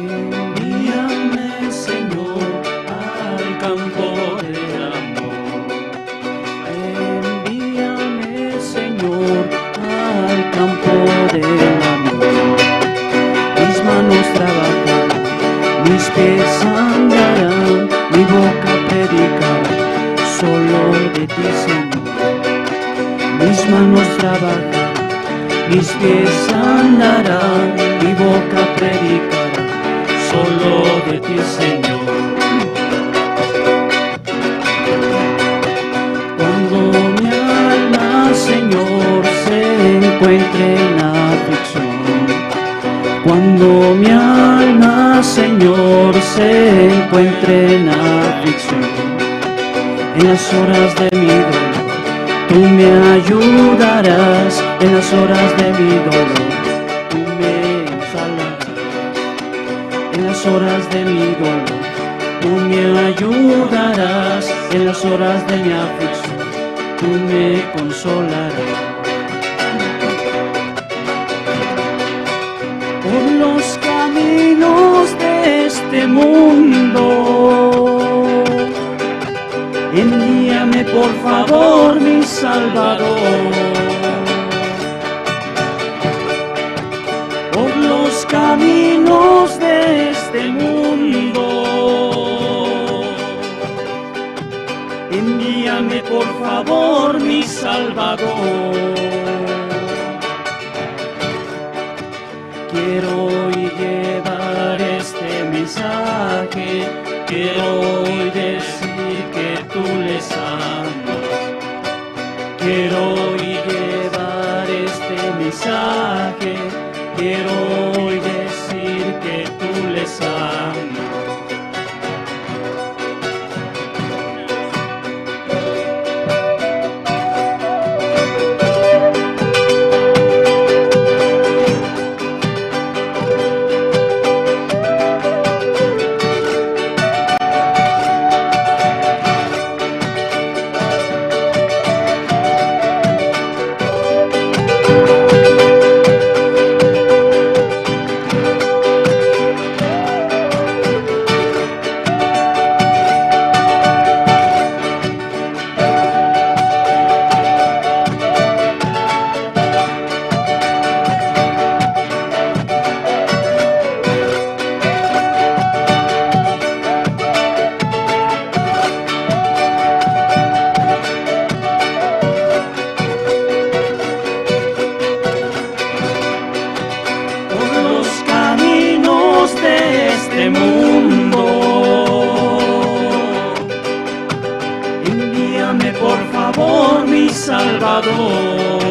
Envíame, Señor, al campo del amor. Envíame, Señor, al campo del amor. Mis manos trabajarán, mis pies andarán, mi boca predicará solo de ti, Señor. Mis manos trabajarán, mis pies andarán, mi boca predicará solo de ti, Señor. Cuando mi alma, Señor, se encuentre en aflicción, cuando mi alma, Señor, se encuentre en aflicción, en las horas de mi dolor, tú me ayudarás, en las horas de mi dolor, tú me salvarás. En las horas de mi dolor, tú me ayudarás. En las horas de mi aflicción, tú me consolarás. Por los caminos de este mundo, envíame, por favor, mi Salvador. Por los caminos de este mundo, envíame, por favor, mi Salvador. Quiero hoy llevar este mensaje, quiero hoy decir que tú les amas. Quiero hoy llevar este mensaje, quiero hoy decir que tú les amas. Por los caminos de este mundo, envíame, por favor, mi Salvador.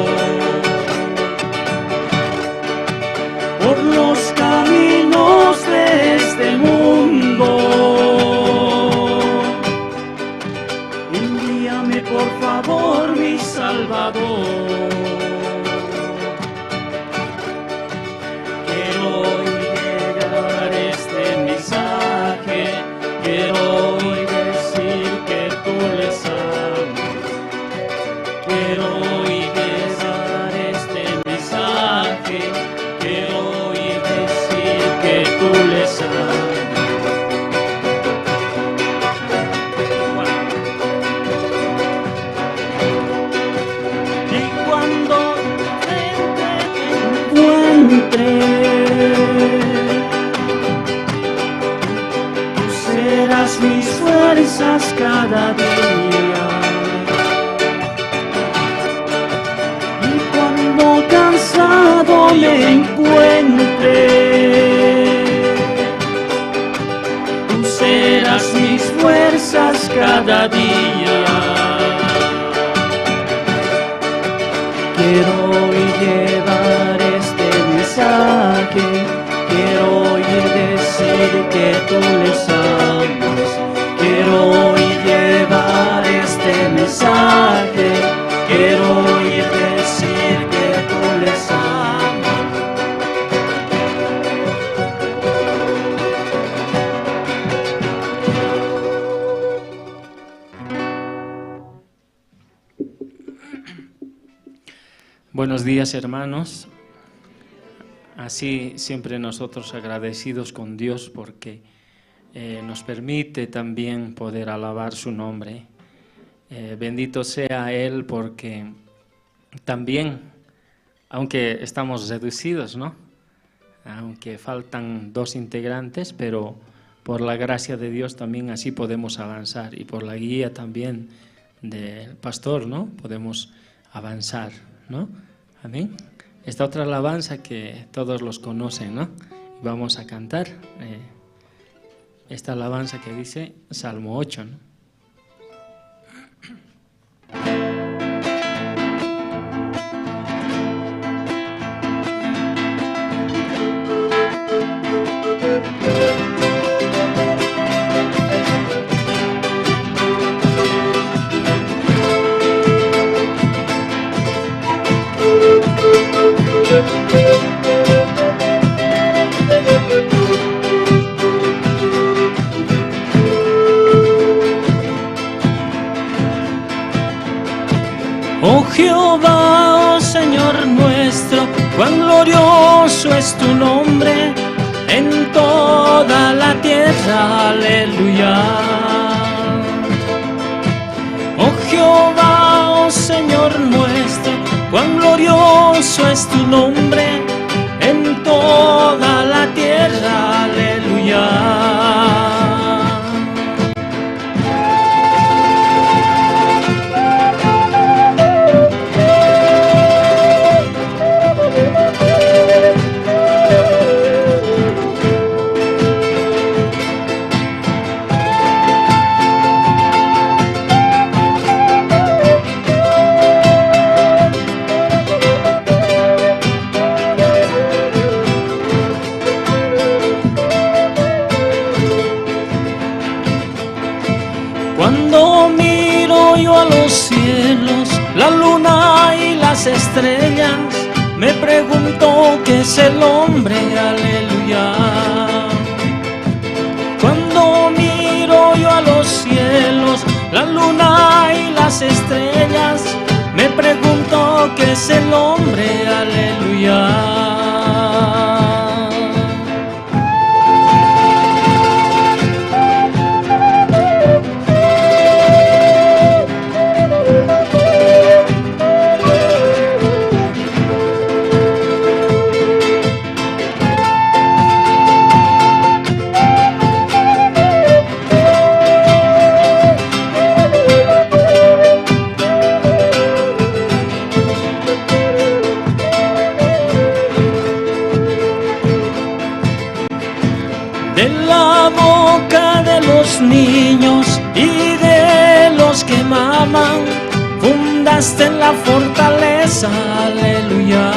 Por los caminos de este mundo, envíame, por favor, mi Salvador. Quiero hoy llegar este mensaje, quiero hoy decir que tú les amas. Quiero hoy llevar este mensaje, quiero hoy decir que tú les amas. Y cuando te encuentre, tú serás mis fuerzas cada día. Y cuando cansado me encuentre, tú serás mis fuerzas cada día. Quiero hoy llevar este mensaje, quiero hoy decir que tú les amas. Quiero hoy llevar este mensaje, quiero hoy decir que tú les amas. Buenos días, hermanos. Así siempre nosotros agradecidos con Dios porque, eh, nos permite también poder alabar su nombre. Eh, bendito sea Él porque también, aunque estamos reducidos, ¿no? Aunque faltan dos integrantes, pero por la gracia de Dios también así podemos avanzar y por la guía también del pastor, ¿no? Podemos avanzar, ¿no? Amén. Esta otra alabanza que todos los conocen, ¿no? Y vamos a cantar, eh, esta alabanza que dice Salmo ocho, ¿no? Oh Jehová, oh Señor nuestro, cuán glorioso es tu nombre en toda la tierra. Aleluya. Oh Jehová, oh Señor nuestro, cuán glorioso es tu nombre en toda la tierra. Aleluya. estrellas, me pregunto qué es el hombre, aleluya. Cuando miro yo a los cielos, la luna y las estrellas, me pregunto qué es el hombre, aleluya. De la boca de los niños y de los que maman, fundaste la fortaleza, aleluya.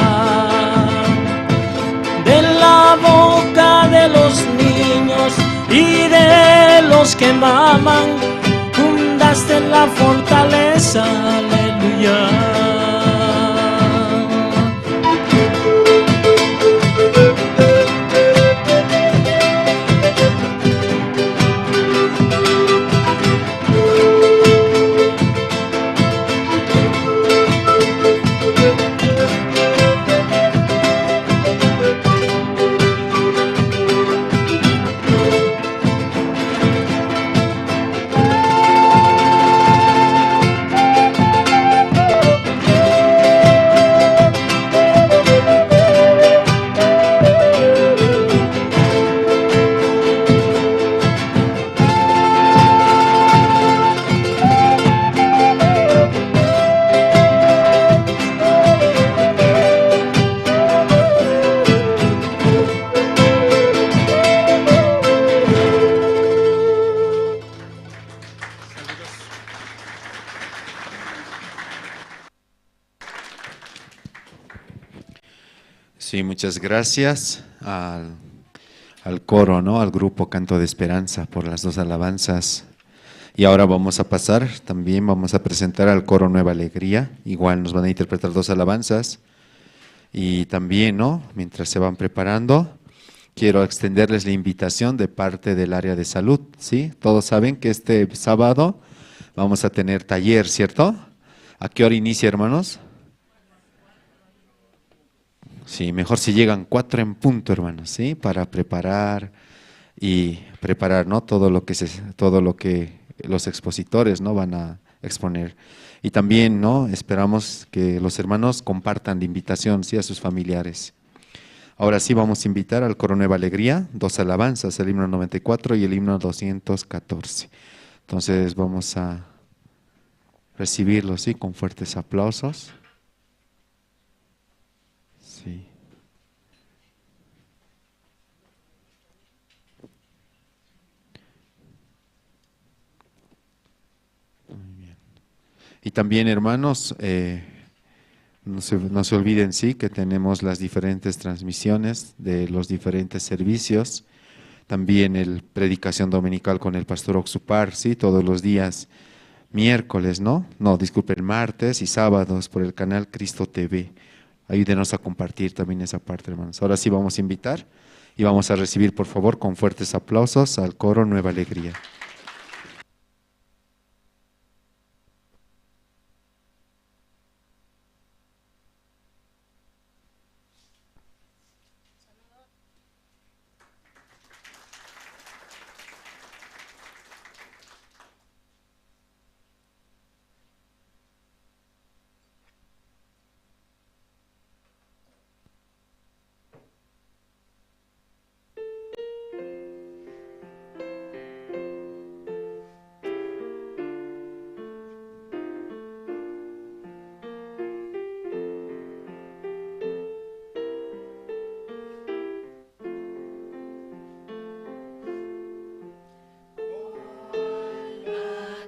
De la boca de los niños y de los que maman, fundaste la fortaleza, aleluya. Sí, muchas gracias al, al coro, ¿no? Al grupo Canto de Esperanza por las dos alabanzas. Y ahora vamos a pasar, también vamos a presentar al coro Nueva Alegría. Igual nos van a interpretar dos alabanzas. Y también, ¿no? Mientras se van preparando, quiero extenderles la invitación de parte del área de salud, ¿sí? Todos saben que este sábado vamos a tener taller, ¿cierto? ¿A qué hora inicia, hermanos? Sí, mejor si llegan cuatro en punto, hermanos, ¿sí? Para preparar y preparar, ¿no? Todo lo que se, todo lo que los expositores, ¿no? Van a exponer. Y también, ¿no? Esperamos que los hermanos compartan la invitación, ¿sí? A sus familiares. Ahora sí vamos a invitar al coro Nueva Alegría, dos alabanzas, el himno noventa y cuatro y el himno doscientos catorce. Entonces vamos a recibirlos, ¿sí? Con fuertes aplausos. Sí. Muy bien. Y también, hermanos, eh, no se, no se olviden, sí, que tenemos las diferentes transmisiones de los diferentes servicios. También el predicación dominical con el pastor Oxupar, sí, todos los días miércoles, ¿no? No, disculpen, martes y sábados por el canal Cristo T V. Ayúdenos a compartir también esa parte, hermanos. Ahora sí vamos a invitar y vamos a recibir, por favor, con fuertes aplausos al coro Nueva Alegría.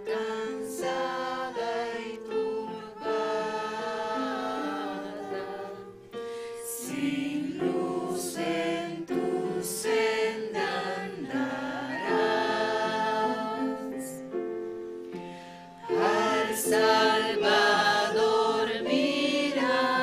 Cansada y turbada, sin luz en tu senda andarás. Al Salvador mira.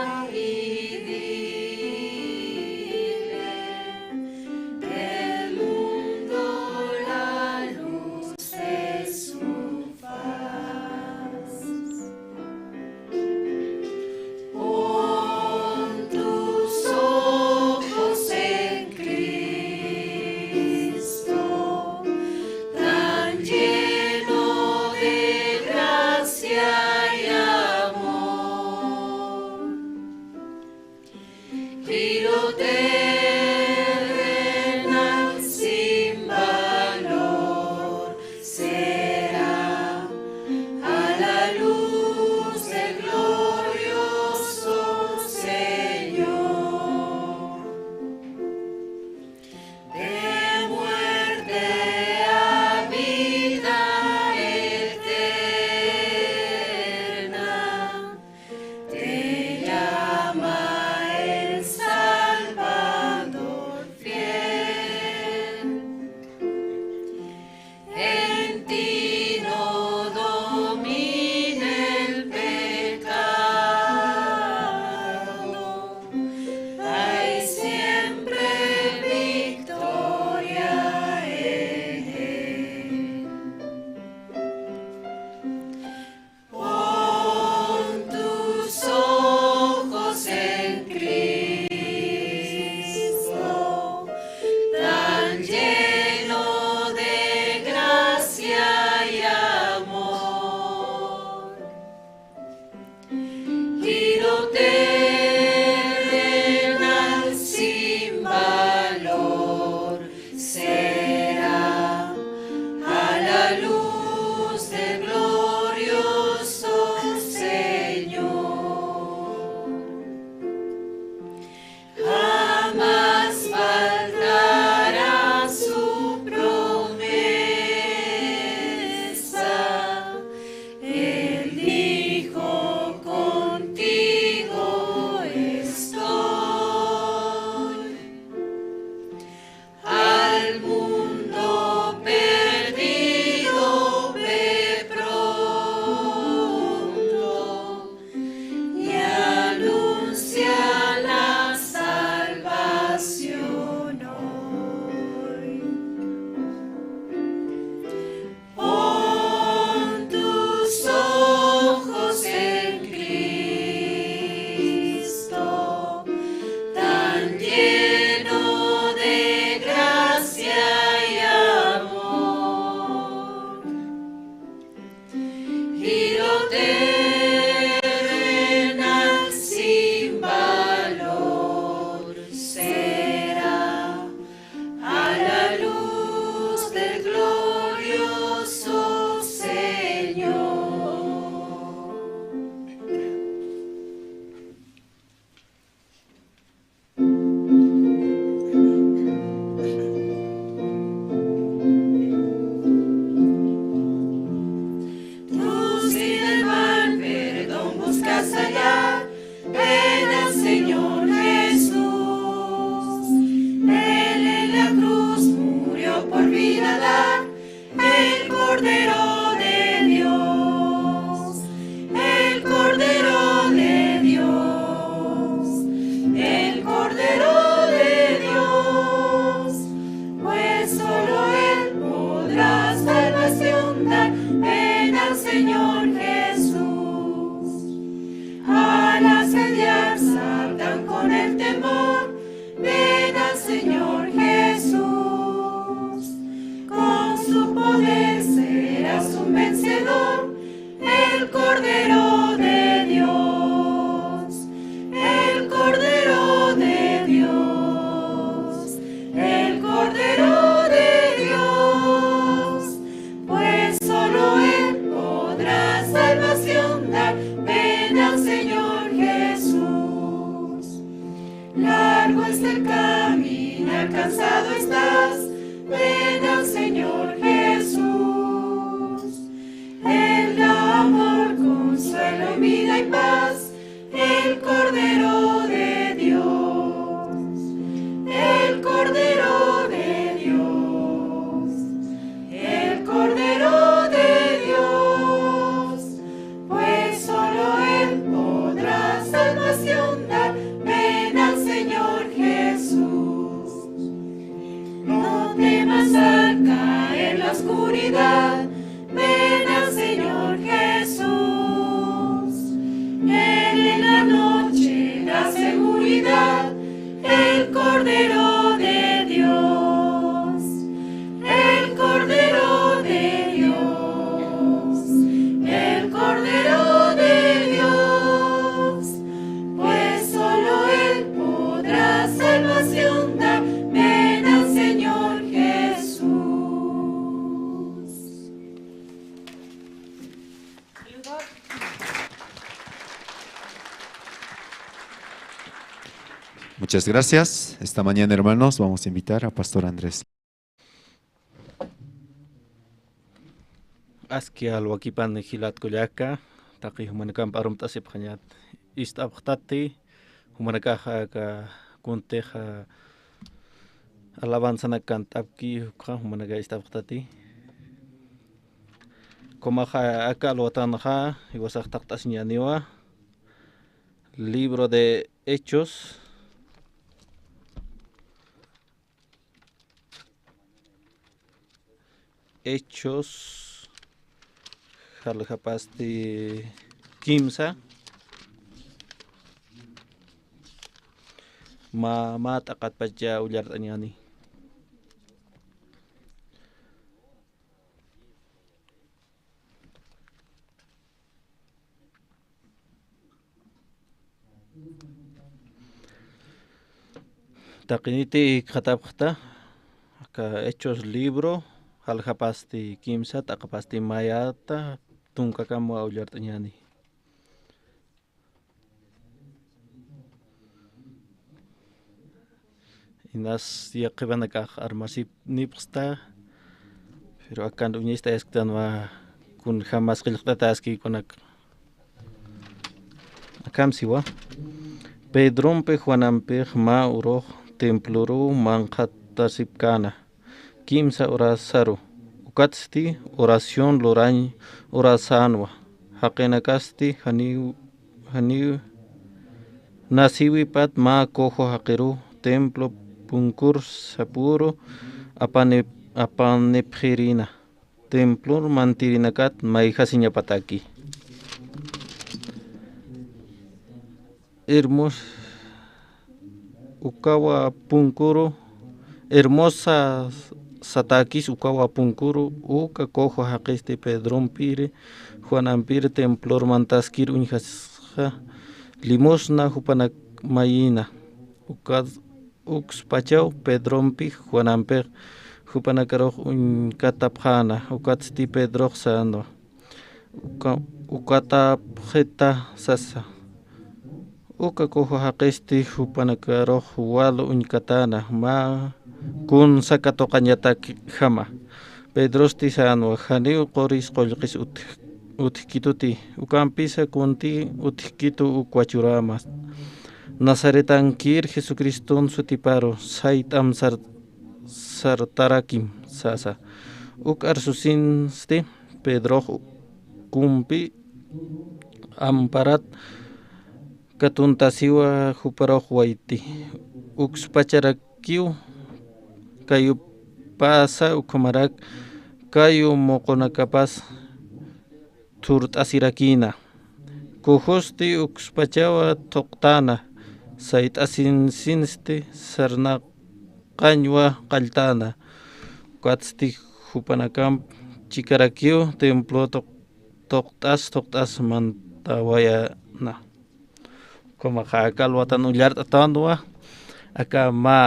Terrenal sin valor será a la luz del glorioso Señor. Tú si del mal perdón buscas hallar, ven al Señor Jesús. Él en la cruz murió por vida dar, el Cordero de Dios, el Cordero de Dios, el Cordero de Dios, pues solo Él podrá salvación dar. Ven al Señor Jesús. Al asediar Satán con el temor, ven al Señor Jesús. Con su poder serás un vencedor. El Cordero de Dios, el Cordero de Dios, el Cordero de Dios, pues solo Él podrá salvación dar. Ven al Señor Jesús. Largo es el camino, cansado estás, ven al Señor Jesús. Él da amor, consuelo y vida y paz, el Cordero de Dios, el Cordero de Dios, el Cordero de Dios, pues solo Él podrá salvación dar. Ven al Señor Jesús. No temas al caer la oscuridad, ven al Señor Jesús. Él en la noche da seguridad, el Cordero de Dios, el Cordero de Dios, el Cordero de Dios, pues solo Él podrá salvación dar. Ven al Señor Jesús. Muchas gracias. Esta mañana, hermanos, vamos a invitar a Pastor Andrés. Aski alwakipan jilat kullaka, taqi jumanakamp arumt'asipxañat ist'apxtati, jumanakaxa aka kuntix alabanzanak kant'apki, jukxa jumanaka ist'apxtati. Kumaxa aka alwatanxa jiwasax taqt'asiñäniwa, libro de Hechos, Hechos, jaljapasti kimsa, mä, mä t'aqatpach ullart'añäni. Taqiniti jikxatapxta, aka Hechos libro, jaljapasti kimsa, t'aqapasti mayata, tunkakamwa ullart'añäni. Inas yaqhipanakax armasipnipxsta, pero akan uñacht'ayasktanwa kunjamas qillqt'ataski kunak. Akham siwa, Pedrompi Juanampix mä urux temploruw manqhatasipkäna, kimsa urasaru, ukatsti oración lurañ urasänwa, jaqinakasti janiw, janiw, nasïwipat mä cojo jaqiruw templo punkur sapüru apanip, apanipxirïna, templor mantirinakat mayjasiñapataki. Hermos-, ukawa punkuru hermosa satäkis ukawa punkuru, uka cojo jaqisti Pedrompiri, Juanampiri templor mantaskir uñjasisxa limosna jupanak mayïna. Ukat ukspachaw Pedrompi Juanampix jupanakarux uñkatapxäna, ukatsti Pedrox sänwa. Uka, ukatapxita sasa. Uka cojo jaqisti jupanakarux wal uñkatäna, mä kun sakatuqañatakjama. Pedrosti sänwa, janiw quris qullqis utj-, utjkituti, ukampisa kunti utjkitu uk wachuräma. Nazaretankir Jesucriston sutiparu, sayt'am sar-, sartarakim sasa. Uk arsusinsti Pedrox kumpi amparat katuntasiwa juparux wayti. Ukspacharakiw kayupasa ukhamarak kayu muqunakapas thurt'asirakïna. Cojosti ukspachawa thuqtäna, sayt'asinsinsti sarnaqañwa qalltäna. Ukatsti jupanakamp chikarakiw templo tuq-, tuqt'as, tuqt'as mantawayäna. Ukhamaxa aka alwatan ullart'atänwa, aka mä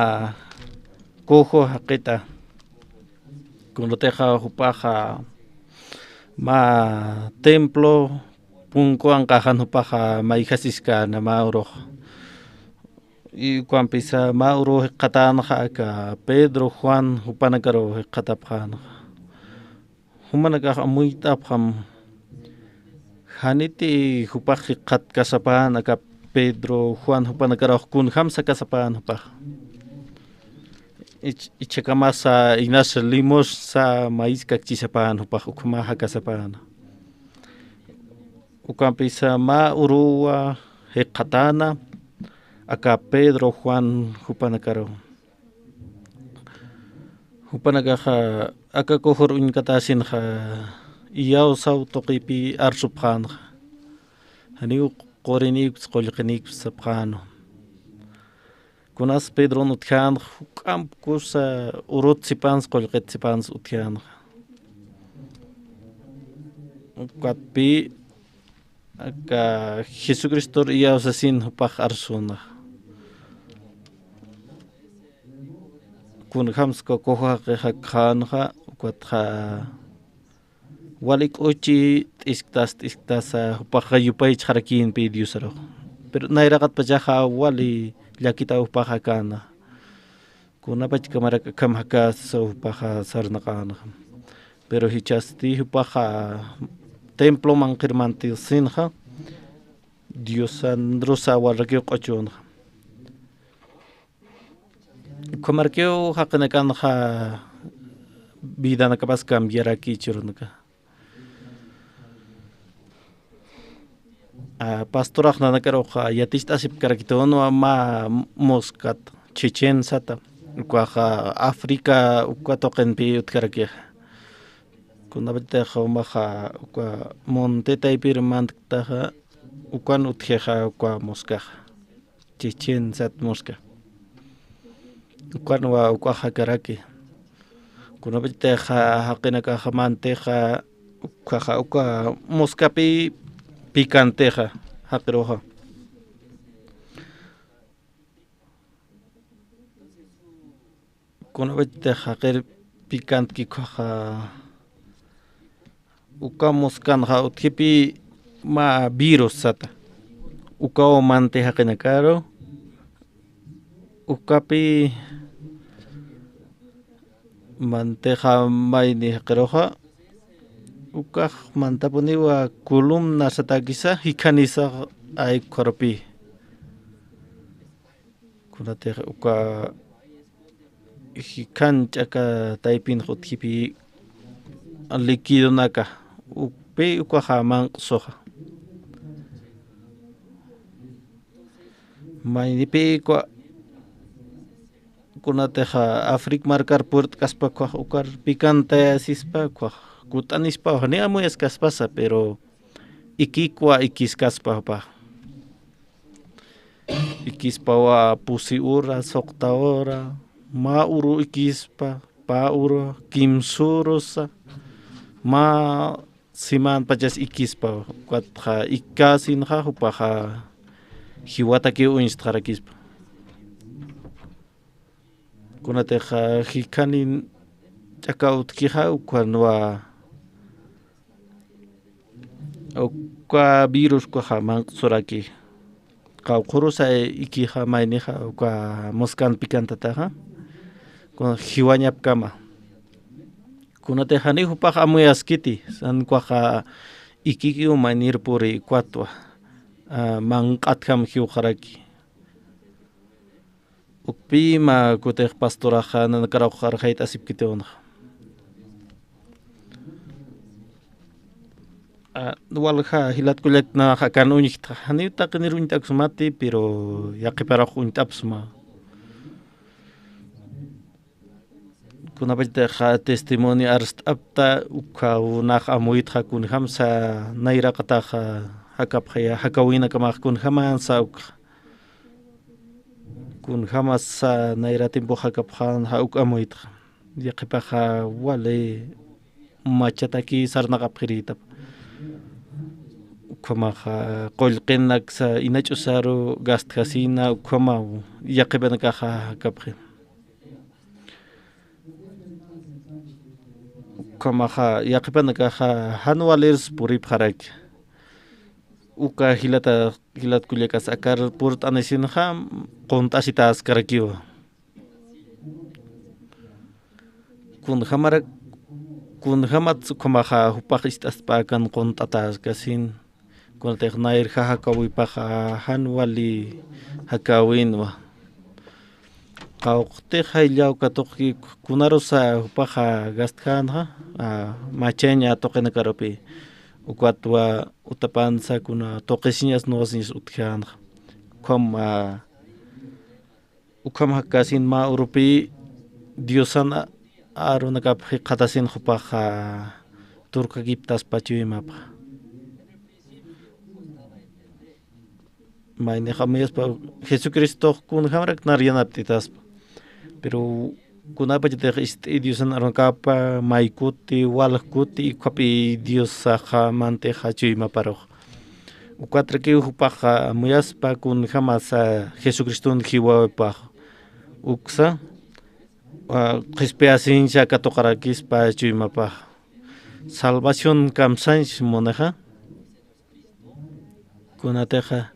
cojo jaqita. Kunatixa jupaxa mä templo punku anqaxan jupaxa mayjasiskana mä urux. Y ukampisa mä uru jikxatänxa aka Pedro, Juan jupanakaru jikxatapxänxa. Jumanakax amuyt'apxam, janiti jupax jikxatkasapän aka Pedro, Juan jupanakarux kunjam sakasapän jupax. Ich-, ichhakamasa inas limosna mayiskakchisapän jupax ukhama jakasapän. Ukampisa mä uruwa jikxatäna aka Pedro, Juan jupanakaru. Jupanakaxa aka cojor uñkatäsinxa iyawsaw tuqipï arsupxänxa. Janiw qurinïkpis qullqinïkpis sapxänwa. Kunas Pedron utjänxa juk'amp kusa urut sipans qullqit sipans utjänxa. Ukatpï aka Jesucristor iyawsasin jupax arsuna. Kunjamsa uka cojo jaqix jakxänxa, ukatxa wali k'uchi t'isktas t'isktasa jupaxa yupaychxarakïnpï Diosarux. Pero nayraqatpachaxa wali llakitaw jupax jakäna. Kunapachkamarak akham jakasa jupaxa sarnaqänxa. Pero jichhasti jupaxa templo manqhir mantisinxa, Diosan rusa walrakiw q'uchunxa. Ukhamarakiw jaqinakanxa vidanakapas cambiaraki churunaka. A, pastorax nanakarux yaticht'asipkarakitun mä moscat, chechen sata, ukaxa África uka tuqinpi utjarakixa. Kunapachatix umaxa uka monte taypir mantktaxa, ukan utjixa uka moscaxa. Chechen sat mosca. Ukanwa ukax jakaraki. Kunapachatix jaqinakax mantixa ukaxa uka moscapï picantixa jaqiruxa. Kunapachatix jaqir picantki ukaxa uka moscanxa utjipï mä virus sata. Ukaw manti jaqinakaru, ukapï mantixa mayni jaqiruxa, ukax mantapuniwa columna satäkisa, jikhanisa ay cuerpopï. Kunatix uka jikhan ch'aka taypinx utjipï liquidonaka, ukpï ukaxa manq'suxa. Maynipï uka kunatix Africa markar purt'kaspa ukax ukar picantayasispa ukax kut'anispa, janiw amuyaskaspasa, pero ikikwa ikiskaspa jupax. Ikispawa pusi ura, suqta ura, mä uru ikispa, Mä uru, kimsürusa, mä siman pachas ikispa, ukatxa ikkäsinxa jupaxa jiwatakiw uñstxarakispa. Kunatixa jikhanin ch'aka utjkixa, ukhanwa uka virus ukaxa manq'suraki. Qawqhurusa ikixa maynixa uka muskan pikantataxa, kun jiwañapkama. Kunatix janiw jupax amuyaskiti, san ukaxa ikikiw maynir puri ukatwa, a, manq'atjam jiwxaraki. Ukpï mä kutix pastoraxa nanakarux arxayt'asipkitiw nä. A, walja jilat kullak nax akan uñjtxa, janiw taqinir uñt'aksmati, pero yaqhiparux uñt'apsma. Kunapachatix testimonio arst'apta, ukkhaw nax amuytxa kunjamsa nayraqatax jakapxaya, jakäwinakamax kunjamansa ukxa. Kunjamasa nayra tiempo jakapxänxa uk amuytxa. Yaqhipaxa wali machataki sarnaqapxirïtap. Ukhamaxa qullqinaksa inach'usaru gastjasina, ukhamaw yaqhipanakaxa jakapxi. Ukhamaxa yaqhipanakaxa jan walirs puripxaraki. Uka jilata, jilat kullakas akar purt'anisinxa qunt'asitaskarakiwa. Kunjamarak, kunjamat ukhamaxa jupax ist'aspäkan qunt'ataskasin. Kunatix nayrja jakäwipaxa jan wali jakäwinwa. Qawqtix jayllaw katuqki kunarusa jupaxa gastjänxa, a, machaña tuqinakarupi. Ukatwa utapansa kuna tuqisiñas nuwasiñas utjänxa. Ukham, a, ukham jakkäsin mä urupi Diosan a-, arunakap jikxatasin jupaxa turkakiptaspa chuymapxa. Maynix amuyaspa Jesucristox kunjamarak nar yanapt'itaspa. Pero kunapachatix ist'i Diosan arunakapa may kuti, walj kuti, ukhapï Diosaxa mantixa chuymaparux. Ukatrakiw jupaxa amuyaspa kunjamasa Jesucriston jiwawipax. Uksa, a, qhispiyasiñsa katuqarakispa chuymapax. Salvación kamsañs munixa. Kunatixa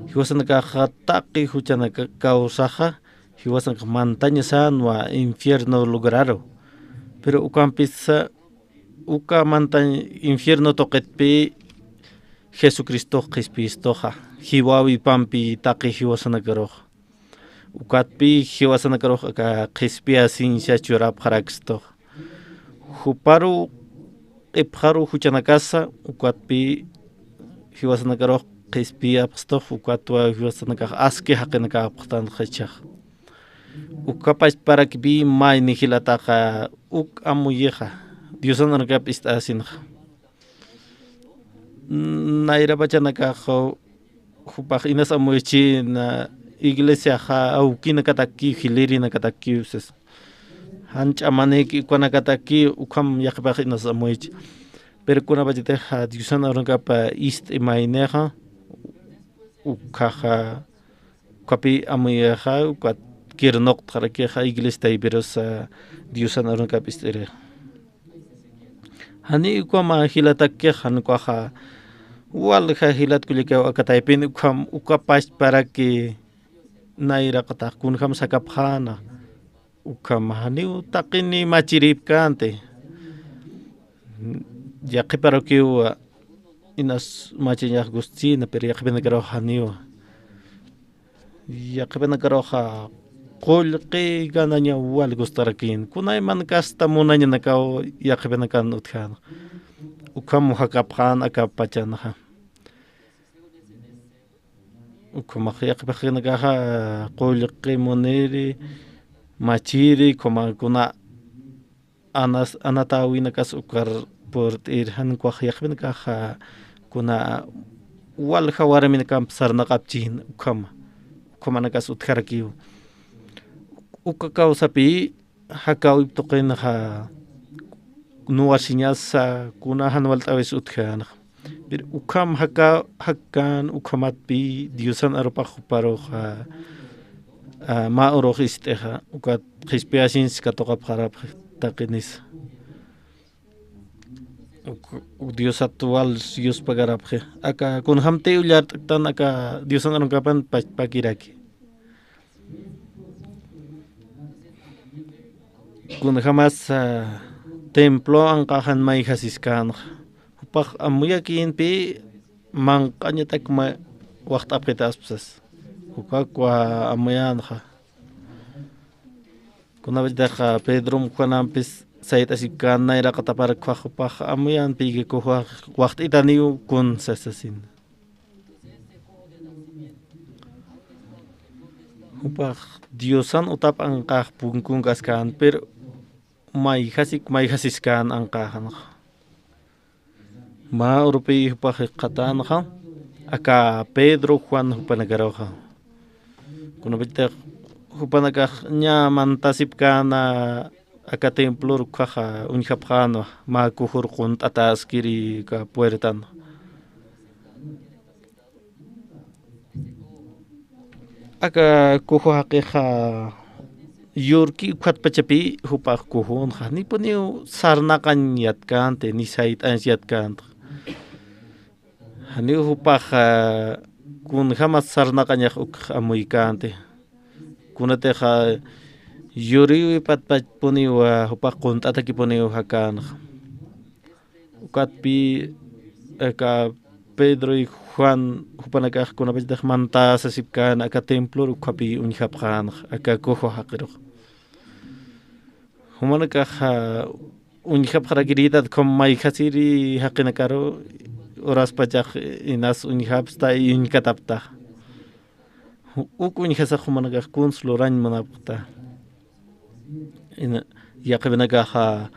jiwasanakaxa taqi juchanaka kawsaxa, jiwasanakax mantaña sänwa infierno lograru. Pero ukampisa, uka mantañ infierno tuqitpi Jesucristox qhispistuxa, jiwäwipampi taqi jiwasanakarux. Ukatpï jiwasanakarux aka qhispiyasiñsa churapxarakstux. Juparu q'ipxaru juchanakasa, ukatpï jiwasanakarux qhispiyapxstux, ukatwa jiwasanakax aski jaqinakäpxtanxa jichhax. Uka pachparakpï mayni jilataxa uk amuyixa, Diosan arunakap ist'asinxa. Nayrapachanakax jupax inas amuychina, iglesiaxa awkinakatakiw, jilïrinakatakiw sasa. Jan ch'amanïki ukanakatakiw, ukham yaqhipax inas amuychi. Pero kunapachatixa Diosan arunakap ist'i maynixa, ukhaxa, ukhapï amuyixa, ukat kirnuqtxarakixa iglesia taypirusa Diosan arunakap ist'irixa. Janiw ukhama jilatakix, jan ukaxa walja jilat kullakaw aka taypin ukham, uka pachparaki nayraqatax kunjam sakapxäna. Ukham janiw taqini machirïpkänti. Yaqhiparukiw inas machañax gustsina, pero yaqhipinakarux janiwa. Yaqhipinakaruxa qullqi ganañaw wal gustarakin. Kunayman kasta munañanakaw yaqhipinakan utjäna. Ukham jakapxän aka pachanxa. Ukhamax yaqhipinakaxa qullqi muniri, machiri, ukhama kuna anas, anatäwinakas ukar purt'ir, jan ukax yaqhipinakaxa kuna walja warminakamp sarnaqapchin ukhama, ukhamanakas utjarakiw. Uka kawsapï Jakäwip tuqinxa nuwasiñasa kuna jan walt'äwis utjänxa. Pero ukham jakä jakkän ukhamatpï Diosan arupax juparuxa, a, mä urux ist'ixa, ukat qhispiyasiñsa katuqapxarapxi taqinisa. Uk-, uk Diosat wal yuspagarapxi. Aka kunjamtï ullart'ktan aka Diosan arunkapan pachpakiraki. Kunjamas, a, templo anqaxan mayjasiskänxa. Jupax amuyakïnpï manq'añatak ma-, waxt'apxitaspsas. Ukakwa amuyänxa. Kunapachatix Pedrom Juanampis sayt'asipkän nayraqatapar ukkhax jupax amuyänpï kujuwax waxt'itaniw kun sasasin. Jupax Diosan utap anqax punkunkaskäna, pero mayjasik mayjasiskän anqaxanxa. Mä urupï jupax jikxatänxa, aka Pedro Juan jupanakaruxa. Kunapachatix jupanakax ñä mantasipkäna aka templor ukkhaxa uñjapxänwa, mä kujur qunt'atäskiri aka puertan. Aka kuju jaqixa yurki ukhatpachapï jupax kujunxa, nipuniw sarnaqañ yatkänti, ni sayt'añ yatkänti. Janiw jupax, a, kunjamas sarnaqañax ukx amuykänti. Kunatix, a, yuriwi patpachpuniw, a, jupax qunt'atakipuniw jakänxa. Ukatpï, aka Pedro y Juan jupanakax kunapachatix mantasasipkän aka templor ukkhapï uñjapxänxa, aka kuju jaqirux. Jumanakax, a, uñjapxarakiritat ukham mayjasiri jaqinakaru, uraspachax inas uñjapxta y uñkatapxta. Ju-, uk uñjasax jumanakax kuns lurañ munapxta. Ina, yaqhipanakaxa,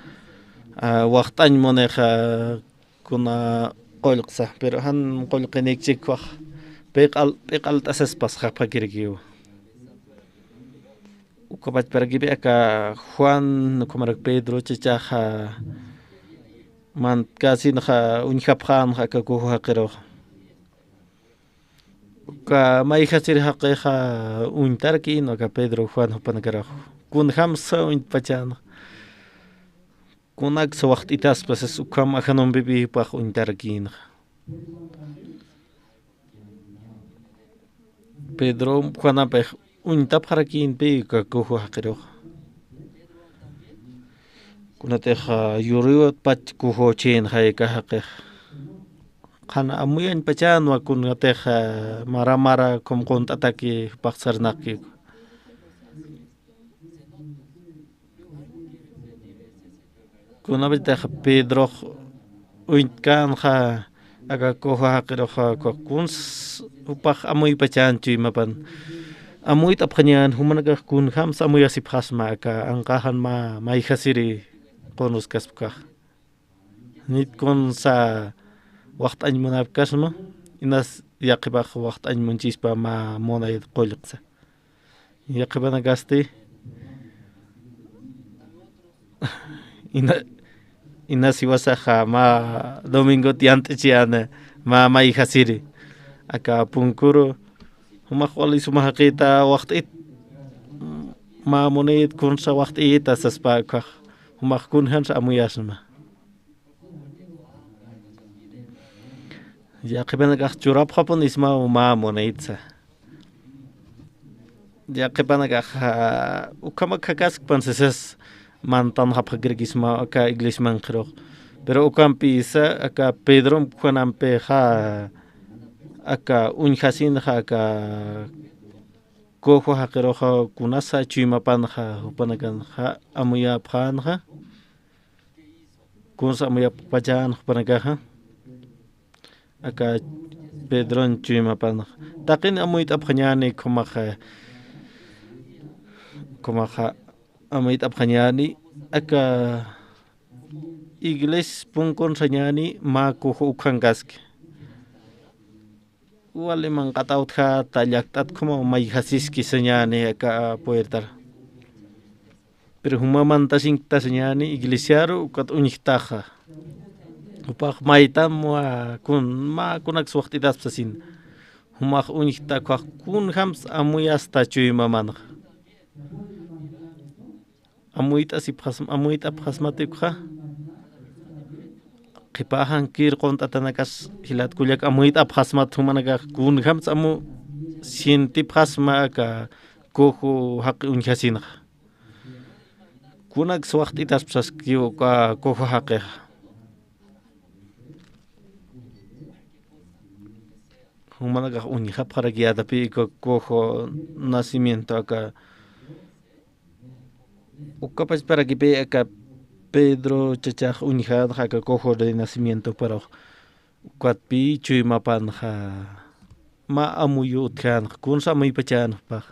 a, waxt'añ munixa kuna qullqsa, pero jan qullqinikchik ukkhax p'iq'al, p'iq'alt'asaspas japxakirakiwa. Uka pachparakipï aka Juan, ukhamarak Pedro, chichaxa mantkasinxa uñjapxänxa aka kuju jaqirux. Uka mayjasir jaqixa uñtarakïnwa aka Pedro Juan jupanakarax. Kunjamsa uñtpachänxa. Kunaksa waxt'itaspa sas ukham ajanumpipï jupax uñtarakïnxa. Pedro Juanampix uñtapxarakïnpï uka kuju jaqirux. Kunatix, a, yuriwat pach kujuchïnxay aka jaqix. Qhan amuyañpachänwa kunatix, a, mara mara ukham qunt'ataki jupax sarnaqki. Kunapachatix Pedrox uñtkänxa aka kuju jaqiruxa, uka kuns jupax amuypachän chuymapan. Amuyt'apxañän, jumanakax kunjamsa amuyasipxasma aka anqaxan mä mayjasiri qunuskaspkax. Nit kunsa waxt'añ munapkasma, inas yaqhipax waxt'añ munchispa mä munay qullqsa. Yaqhipanakasti, ina, inas jiwasaxa mä domingot yant'ichiyäna mä mayjasiri. Aka punkuru, jumax wali suma jaqïta waxt'it, mä munit kunsa waxt'ita saspa ukkhax, jumax kunjamsa amuyasma. Yaqhipanakax churapxapunismaw mä munitsa. Yaqhipanakax, a, ukhamak jakaskpan sasas mantanxapxakirakismaw aka iglesiamanxirux. Pero ukampisa aka Pedrom Juanampixa aka uñjasinxa aka kuju jaqiruxa kunasa chuymapanxa jupanakanxa amuyapxänxa. Kunsa amuyapxpachan jupanakaxa. Aka Pedron chuymapanxa. Taqin amuyt'apxañäni ukhamaxa, ukhamaxa amuyt'apxañäni, aka iglesia punkun sañäni mä kuju ukhankaski. Wali manq'at awtjata, llakt'at ukhamaw mayjasiski sañäni aka puertar. Pero juma mantasinkta sañäni iglesiaru ukat uñjtaxa. Jupax maytam mä kun mä kunaks waxt'itaspa sasin. Jumax uñjta ukkhax kunjams amuyasta chuymamanxa. Amuyt'asipxasma amuyt'apxasmati ukxa. Qhipaxankir qunt'atanakas jilat kullak amuyt'apxasmat jumanakax kunjams amu sientipxasma aka cojo jaqi uñjasinxa. Kunaks waxt'itaspa saskiw uka cojo jaqixa. Jumanakax uñjapxarakiyätapi uka cojo nacimiento aka. Uka pachparakipï aka Pedro chachax uñjänxa aka cojo de nacimiento juparux. Ukatpï chuymapanxa mä amuyu utjänxa kunsa amuypachänxa jupax.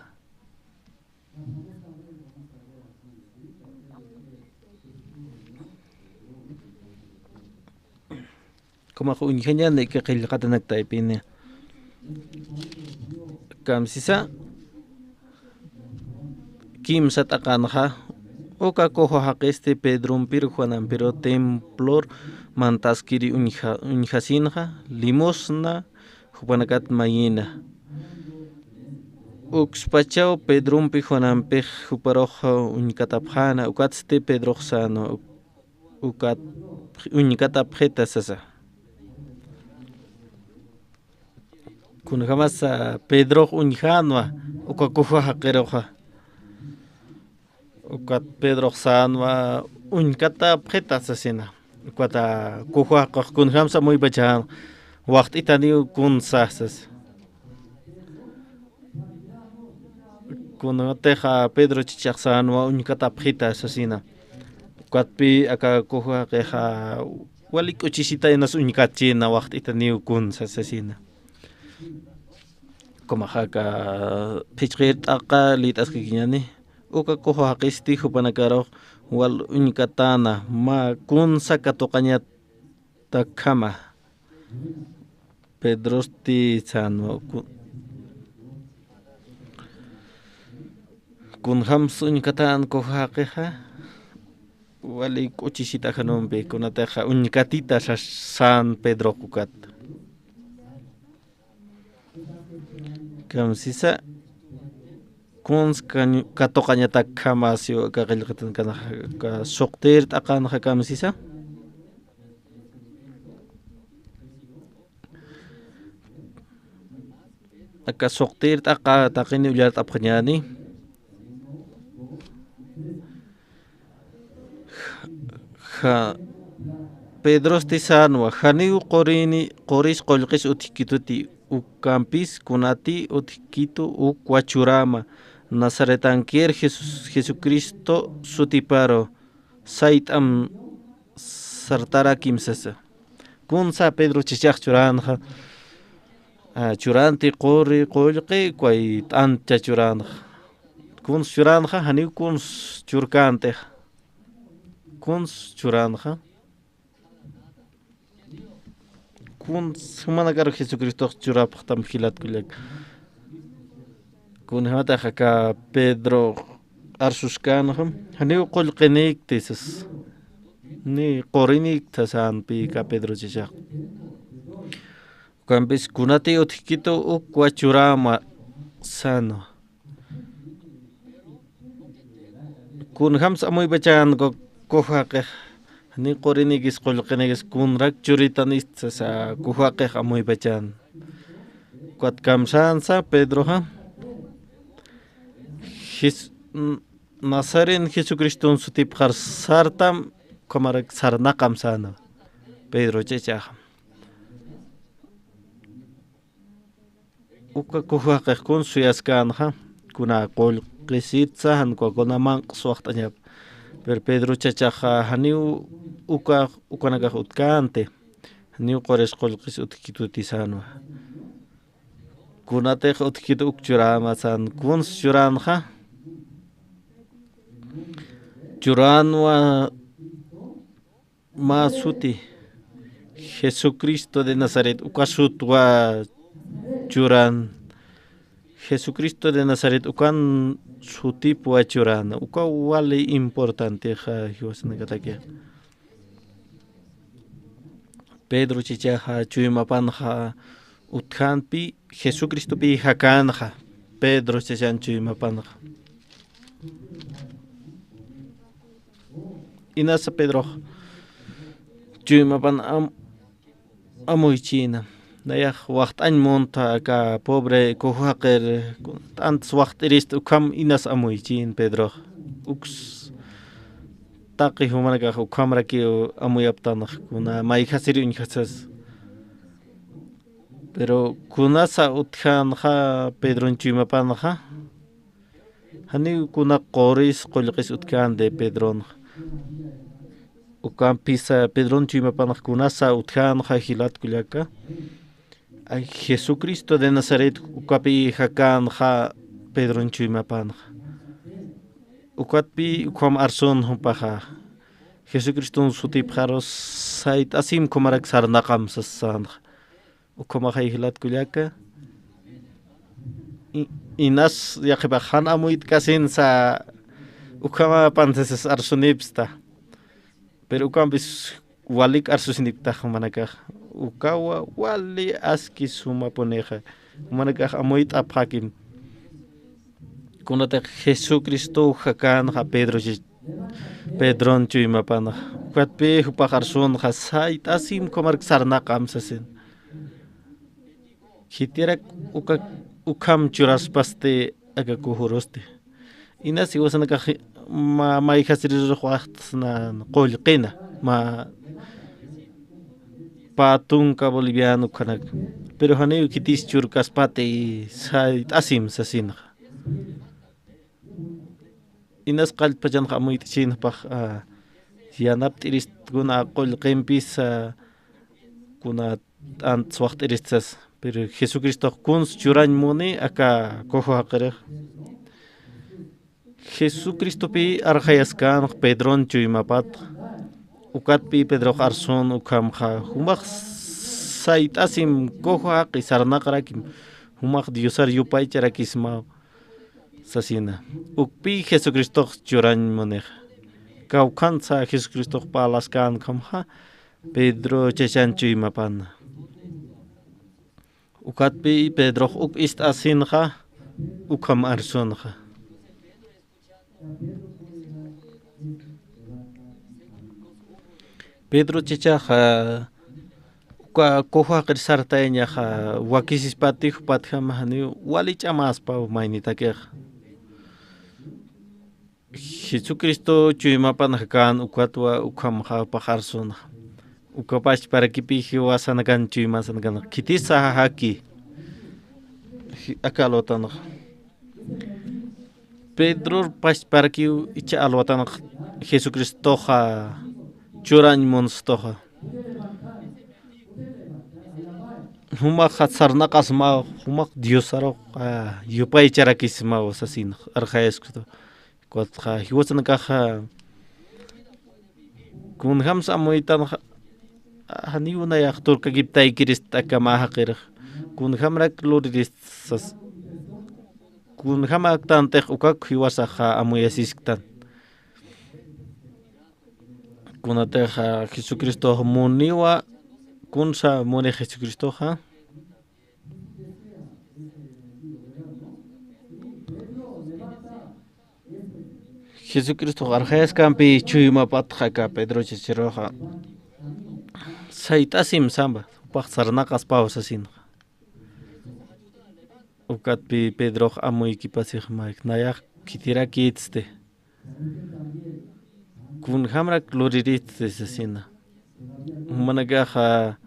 Kumax uñjañäni aka qillqatanakta ipini. Kamsisa kimsa t'aqanxa uka cojo jaqisti Pedrompiru Juanampiru templor mantaskiri uñja uñjasinxa limosna jupanakat mayina. Ukspachaw Pedrompi Juanampix juparux uñkatapxäna ukatsti Pedrox sänwa ukat uñkatapxita sasa. Kunjämasa Pedrox uñjänwa uka cojo jaqiruxa. Ukat Pedrox sänwa uñkatapxita sasina. Ukat cojo jaqix kunjämsa amuypachänxa waxt'itaniw kunsa sasa. Kunatix Pedro chachax sänwa uñkatapxita sasina. Ukatpï aka cojo jaqixa wali k'uchisita inas uñkatchïna waxt'itaniw kunsa sasina. Kumax aka phichqir t'aqa liyt'askakiñäni. Uka cojo jaqisti jupanakarux wal uñkatäna mä kunsa katuqañat takjama. Pedrosti sänwa ku kunjams uñkatän cojo jaqixa wali k'uchisita janumpi kunatixa uñkatita sas sän Pedrox ukat. Kamsisa kuns katuqañatakjama siw aka qillqatanakanaxa aka suqtir t'aqanxa kamsisa. Aka suqtir t'aqa taqini ullart'apxañäni. Ja Pedrosti sänwa janiw qurini quris qullqis utjkituti ukampis kunati utjkitu ukwa churama Nazaretankir Jesucristo sutiparu sayt'am sartarakim sasa. Kunsa Pedro chachax churanxa churanti quri qullqi ukway t'antcha churanxa. Kuns churanxa janiw kuns churkäntixa. Kuns churanxa kuns jumanakaru Jesucristox churapxtam jilat kullak. Kunjämatax aka Pedro arsuskänxa janiw qullqinïkti sas ni qurinïkta sänpï aka Pedro chachax. Ukampis kunati utjkitu ukwa churäma sänwa. Kunjams amuypachän cojo jaqix ni qurinïkis qullqinïkis kunrak churitanist sasa cojo jaqix amuypachän. Ukat kamsänsa Pedroxa Nazaren Jesucriston sutipxar sartam ukhamarak sarnaqam sänwa Pedro chachaxa. Uka cojo jaqix kuns suyaskänxa kuna qullqisitsa jan uka kuna manq'us waxt'añap. Pero Pedro chachaxa janiw uka ukanakax utkänti. Janiw quris qullqis utjkituti sänwa. Kunatix utjkitu uk churäma sän kuns churänxa. Churänwa mä suti Jesucristo de Nazaret uka sutwa churan. Jesucristo de Nazaret ukan sutipwa churana, uka wali importantexa jiwasanakataki. Pedro chichaxa chuymapanxa utjänpi Jesucristopi jakanxa, Pedro chachan chuymapanxa. Inasa Pedrox chuymapan am-, amuychïna. Nayax waxt'añ munta aka pobre kuju jaqir t'antas waxt'irist ukham inas amuychïn Pedrox. Uks taqi jumanakax ukhamrakiw amuyaptanx kuna mayjasir uñjasas. Pero kunasa utjänxa Pedron chuymapanxa. Janiw kuna quris qullqis utjän de Pedronxa. Ukampisa Pedron chuymapanxa kunasa utjänxa jilat kullaka. Ay, Jesucristo de Nazaret ukapi jakänxa Pedron chuymapanxa. Ukatpi ukham arsun jupaxa. Jesucriston sutipxarus sayt'asim ukhamarak sarnaqam sasänxa. Ukhamaxay jilat kullaka. I-, inas yaqhipax jan amuyt'kasinsa ukhamapan sasas arsunipsta. Pero ukampis walik arsusinipktax jumanakax. Ukawa wali aski sumapunixa. Jumanakax amuyt'apxakim. Kunatix Jesucristo jakänxa Pedro chi-, Pedron chuymapanxa. Ukatpi jupax arsunxa sayt'asim ukhamarak sarnaqam sasin. Khitirak uka, ukham churaspasti aka kujurusti. Inas jiwasanakax ma-, mayjasirirux waxt'sna qullqina, mä pä tunka boliviano ukhanak. Pero janiw khitis churkaspati sayt'asim sasinxa. Inas qallpachanxa amuyt'chinpax, a, yanapt'irist kuna qullqimpis, a, kuna t'ant suwaxt'iristas. Pero Jesucristox kuns churañ muni aka kuju jaqirix. Jesucristopi arxayaskänx Pedron chuymapat. Ukatpi Pedrox arsun ukhamxa. Jumax sayt'asim kuju jaqi sarnaqarakim. Jumax Diosar yupaycharakismaw sasina. Ukpi Jesucristox churañ munixa. Kawkhansa Jesucristox parlaskän ukhamxa Pedro chachan chuymapana. Ukatpi Pedrox uk ist'asinxa, ukham arsunxa. Pedro chachaxa, uka kuju jaqir sartayañaxa, wakisispati jupatjam janiw wali ch'amaspaw maynitakixa. Jesucristo chuymapan jakän ukatwa ukhamxa jupax arsunxa. Uka pachparakipi jiwasanakan chuymasanakan khitisa jaki. Ji-, aka alwatanxa. Pedror pachparakiw icha alwatanx Jesucristoxa churañ munstuxa. Jumax sarnaqasmaw, jumax Diosarux, a, yupaycharakismaw sasin arxayaskutu. Ukatxa jiwasanakaxa kunjams amuytanxa, janiw nayax turkakiptaykirist aka mä jaqirix. Kunjamrak luririst sas. Kunjamäktantix ukak jiwasaxa amuyasisktan. Kunatixa Jesucristox muniwa, kunsa muni Jesucristoxa. Jesucristox arxayaskampi chuymapatxa aka Pedro chacharuxa. Sayt'asim samba, jupax sarnaqaspaw sasinxa. Ukatpi Pedrox amuykipasix mayk, nayax khitirakïtsti. Kunjamrak lurirïtsti sasina. Jumanakaxa,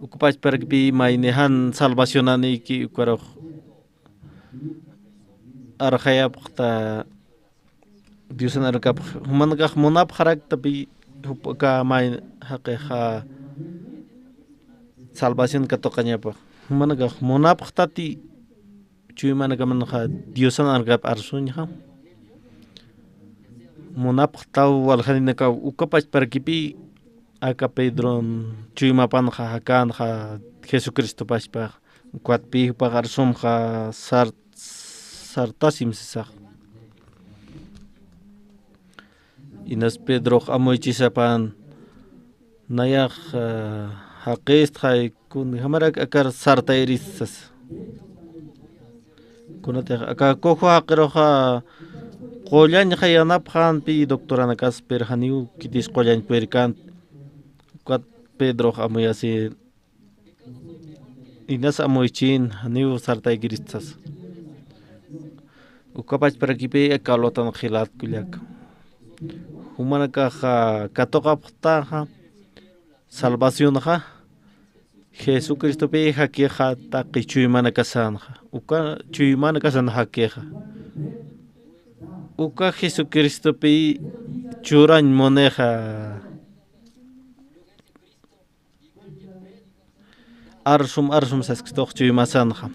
uka pachparakpi mayni jan salvacionanïki ukarux arxayapxta Diosan arkapx, jumanakax munapxaraktapi, jup aka may jaqixa salvación katuqañapax. Jumanakax munapxtati, chuymanakamanxa Diosan arkap arsuñxa. Munapxtaw waljaninakaw uka pachparakipï, aka Pedron chuymapanxa jakänxa Jesucristo pachpax. Ukatpï jupax arsumxa sar sartasim sasax. Inas Pedrox amuychisapan, nayax, ah, jaqistxay, kunjamarak akar sartayirist sasa. Kunatix aka kuju jaqiruxa qullañxa yanapxänpi doctoranakas, pero janiw khitis qullañ purirkänti. Ukat Pedrox amuyasi, inas amuychin, janiw sartaykirist sasa. Uka pachparakipï aka lutan jilat kullaka. Jumanakaxa katuqapxtaxa salvacionxa Jesucristopï jakixa taqi chuymanakasanxa. Uka chuymanakasan jakixa. Uka Jesucristopï churañ munixa. Arsum, arsum saskistux chuymasanxa.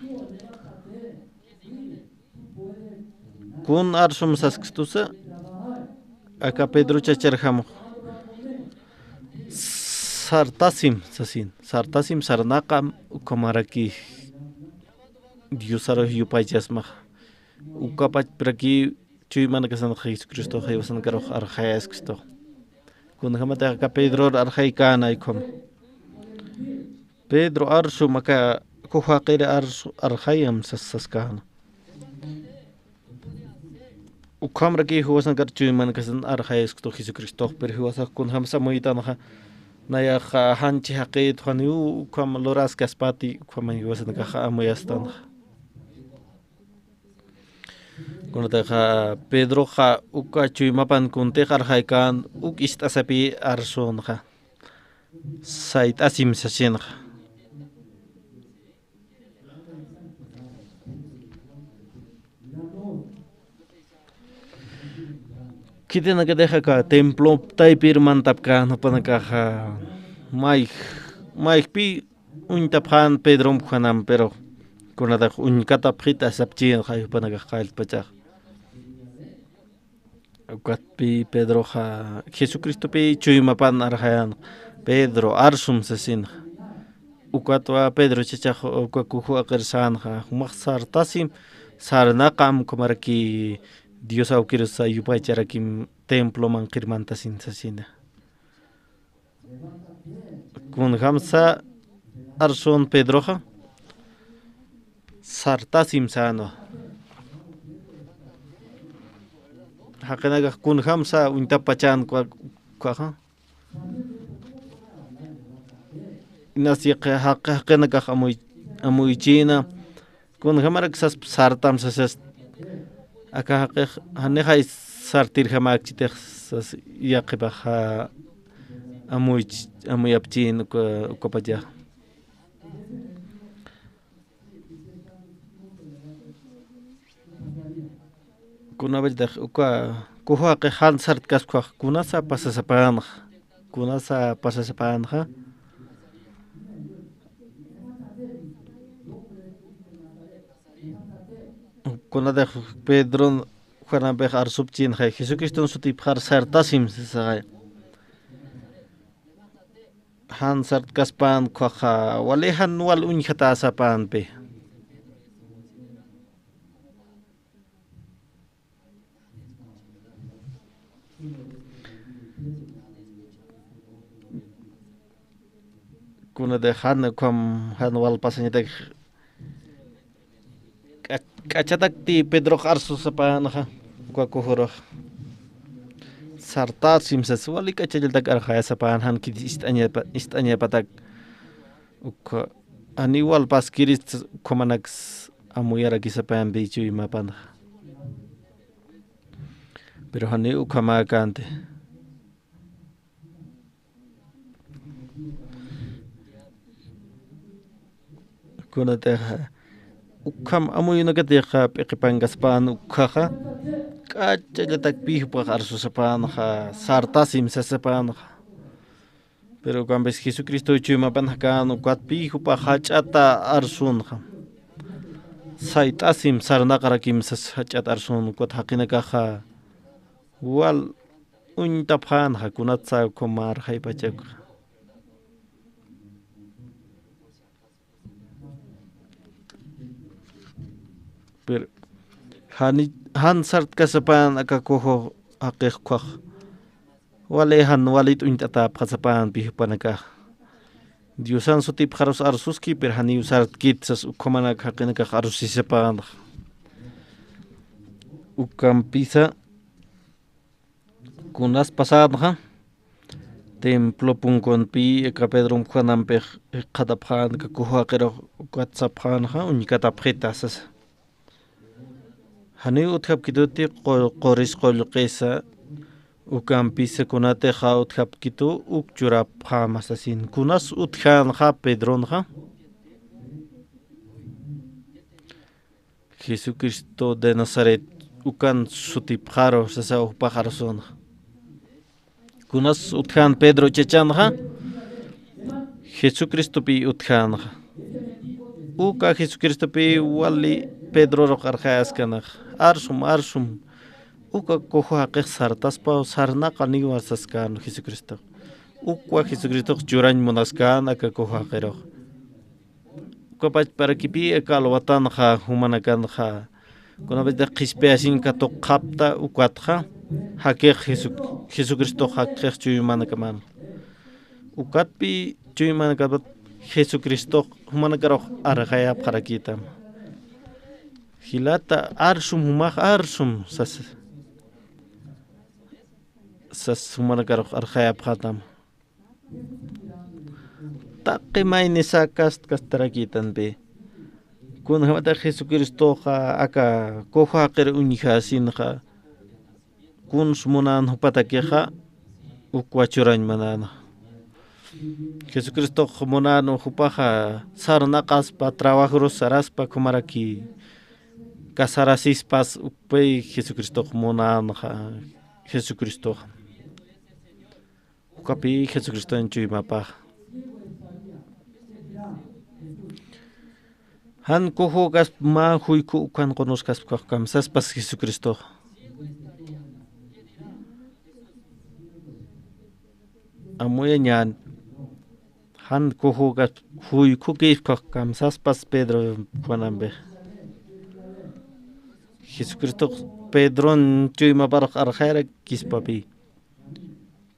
Kun arsum saskistusa, aka Pedro chacharjamux. Sartasim sasin, sartasim, sarnaqam, ukhamaraki Diosarux yupaychasmax. Uka pachparakï chuymanakasanxa Jesucristoxa jiwasanakarux arxayaskistu. Kunjamatix aka Pedror arxaykänay ukham. Pedro arsum aka kuju jaqir arsu arxayam sas-, saskäna. Ukhamraki jiwasanakar chuymanakasan arxayaskistu Jesucristox, pero jiwasax kunjamsa amuytanxa, nayaxa janchi jaqit janiw ukham luraskaspati, ukham jiwasanakaxa amuyastanxa. Kunatixa Pedroxa uka chuymapan kuntix arxaykän, uk ist'asapï arsunxa. Sayt'asim sasinxa. Khitinakatix aka templo taypir mantapkän jupanakaxa, mayj, mayjpï uñtapxän Pedrom Juanam, pero kunatix uñkatapxita sapchïnxa jupanakax qallpachax. Ukatpï Pedroxa Jesucristopï chuymapan arxayan, Pedro, arsum sasinxa. Ukatwa Pedro chachax uka kuju jaqir sänxa, jumax sartasim, sarnaqam, ukhamaraki Dios awkirusa yupaycharakim temploman qhirmantasin sasina. Kunjamsa arsun Pedroxa, sartasim sänwa. Jaqinakax kunjamsa uñtapachan uka-, ukaxa. Inas yaqi-, jaqi-, jaqinakax amuy-, amuychïna. Kunjamarak sas sartam sasas, aka jaqix, janixay sartirjamäkchitix sas yaqhipaxa amuych-, amuyapchïn uka, ukapacha. Kunapachatix uka kuju jaqix jan sartkaskwa, kunasa pasasapänxa, kunasa pasasapänxa. Kunatix Pedron Juanampix arsupchïnxay, Jesucriston sutipxar sartasim sasaxay. Jan sartkaspän ukkhaxa, wali jan wal uñjatäsapänpi. Kunatix jan ukham, jan wal pasañatak k'a-, k'achatakti Pedrox arsusapänxa, uka kujurux. Sartasim sas, wali k'achallatak arxayasapän, jan khiti ist'añapa-, ist'añapatak. Uka, janiw wal paskirist, ukhamanaks amuyarakisapämpi chuymapanxa. Pero janiw ukhamäkänti. Kunatixa, ukham amuyunakatixa p'iqipankaspän ukkhaxa, k'achallatak pï jupax arsusapänxa, sartasim sasapänxa. Pero ukampis Jesucristo chuymapan jakän, ukat pï jupax jach'ata arsunxa. Sayt'asim sarnaqarakim sas jach'at arsun, ukat jaqinakaxa wal uñtapxänxa, kunatsa ukham mä arxaypachakxa. Pero Jani, jan sartkasapan aka kuju jaqix ukkhax. Wali jan walit uñt'atäpxasapan pi jupanakax. Diosan sutipxarus arsuski, pero janiw sartkit sas ukhamanaka jaqinakax arsusisapan. Ukampisa kunas pasänxa, templo punkunpi aka Pedromp Juanampix jikxatapxän aka kuju jaqirux ukat sapxänxa, uñkatapxita sasa. Janiw utjapkituti qu-, quris qullqisa, ukampisa kunatixa utjapkitu uk churapxäma sasin. Kunas utjänxa Pedronxa? Jesucristo de Nazaret, ukan sutipxaru sasa jupax arsunxa. Kunas utjän Pedro chachanxa? Jesucristopi utjänxa. Uka Jesucristopi wali Pedrorux arxayaskanax. Arsum, arsum. Uka kuju jaqix sartaspaw sarnaqaniwa saskän Jesucristox. Ukwa Jesucristox churañ munaskän aka kuju jaqirux. Ukapachparakipï aka alwatanxa jumanakanxa, kunapachatix qhispiyasiñ katuqapta ukatxa, jakix Jesu-, Jesucristox jakxix chuymanakaman. Ukatpï chuymanakapat Jesucristox jumanakarux arxayapxarakïtam. Jilata, arsum jumax arsum sas, sas jumanakarux arxayapxätam. Taqi maynisa kast-, kastarakïtanpï. Kunjämatix Jesucristoxa aka kuju jaqir uñjasinxa, kuns munän jupatakixa, ukwa churañ munänxa. Jesucristox munän jupaxa sarnaqaspa, trabajurus saraspa, ukhamaraki casarasispas, ukpï Jesucristox munänxa, Jesucristoxa. Ukapï Jesucristoñ chuymapax. Jan kuju kasp mä juykhu ukhan qunuskaspkax kamsaspas Jesucristox. Amuyañän, jan kuju kasp juykhukispkax kamsaspas Pedro Juanampix. Jesucristox Pedron chuymaparux arxayarakispapï.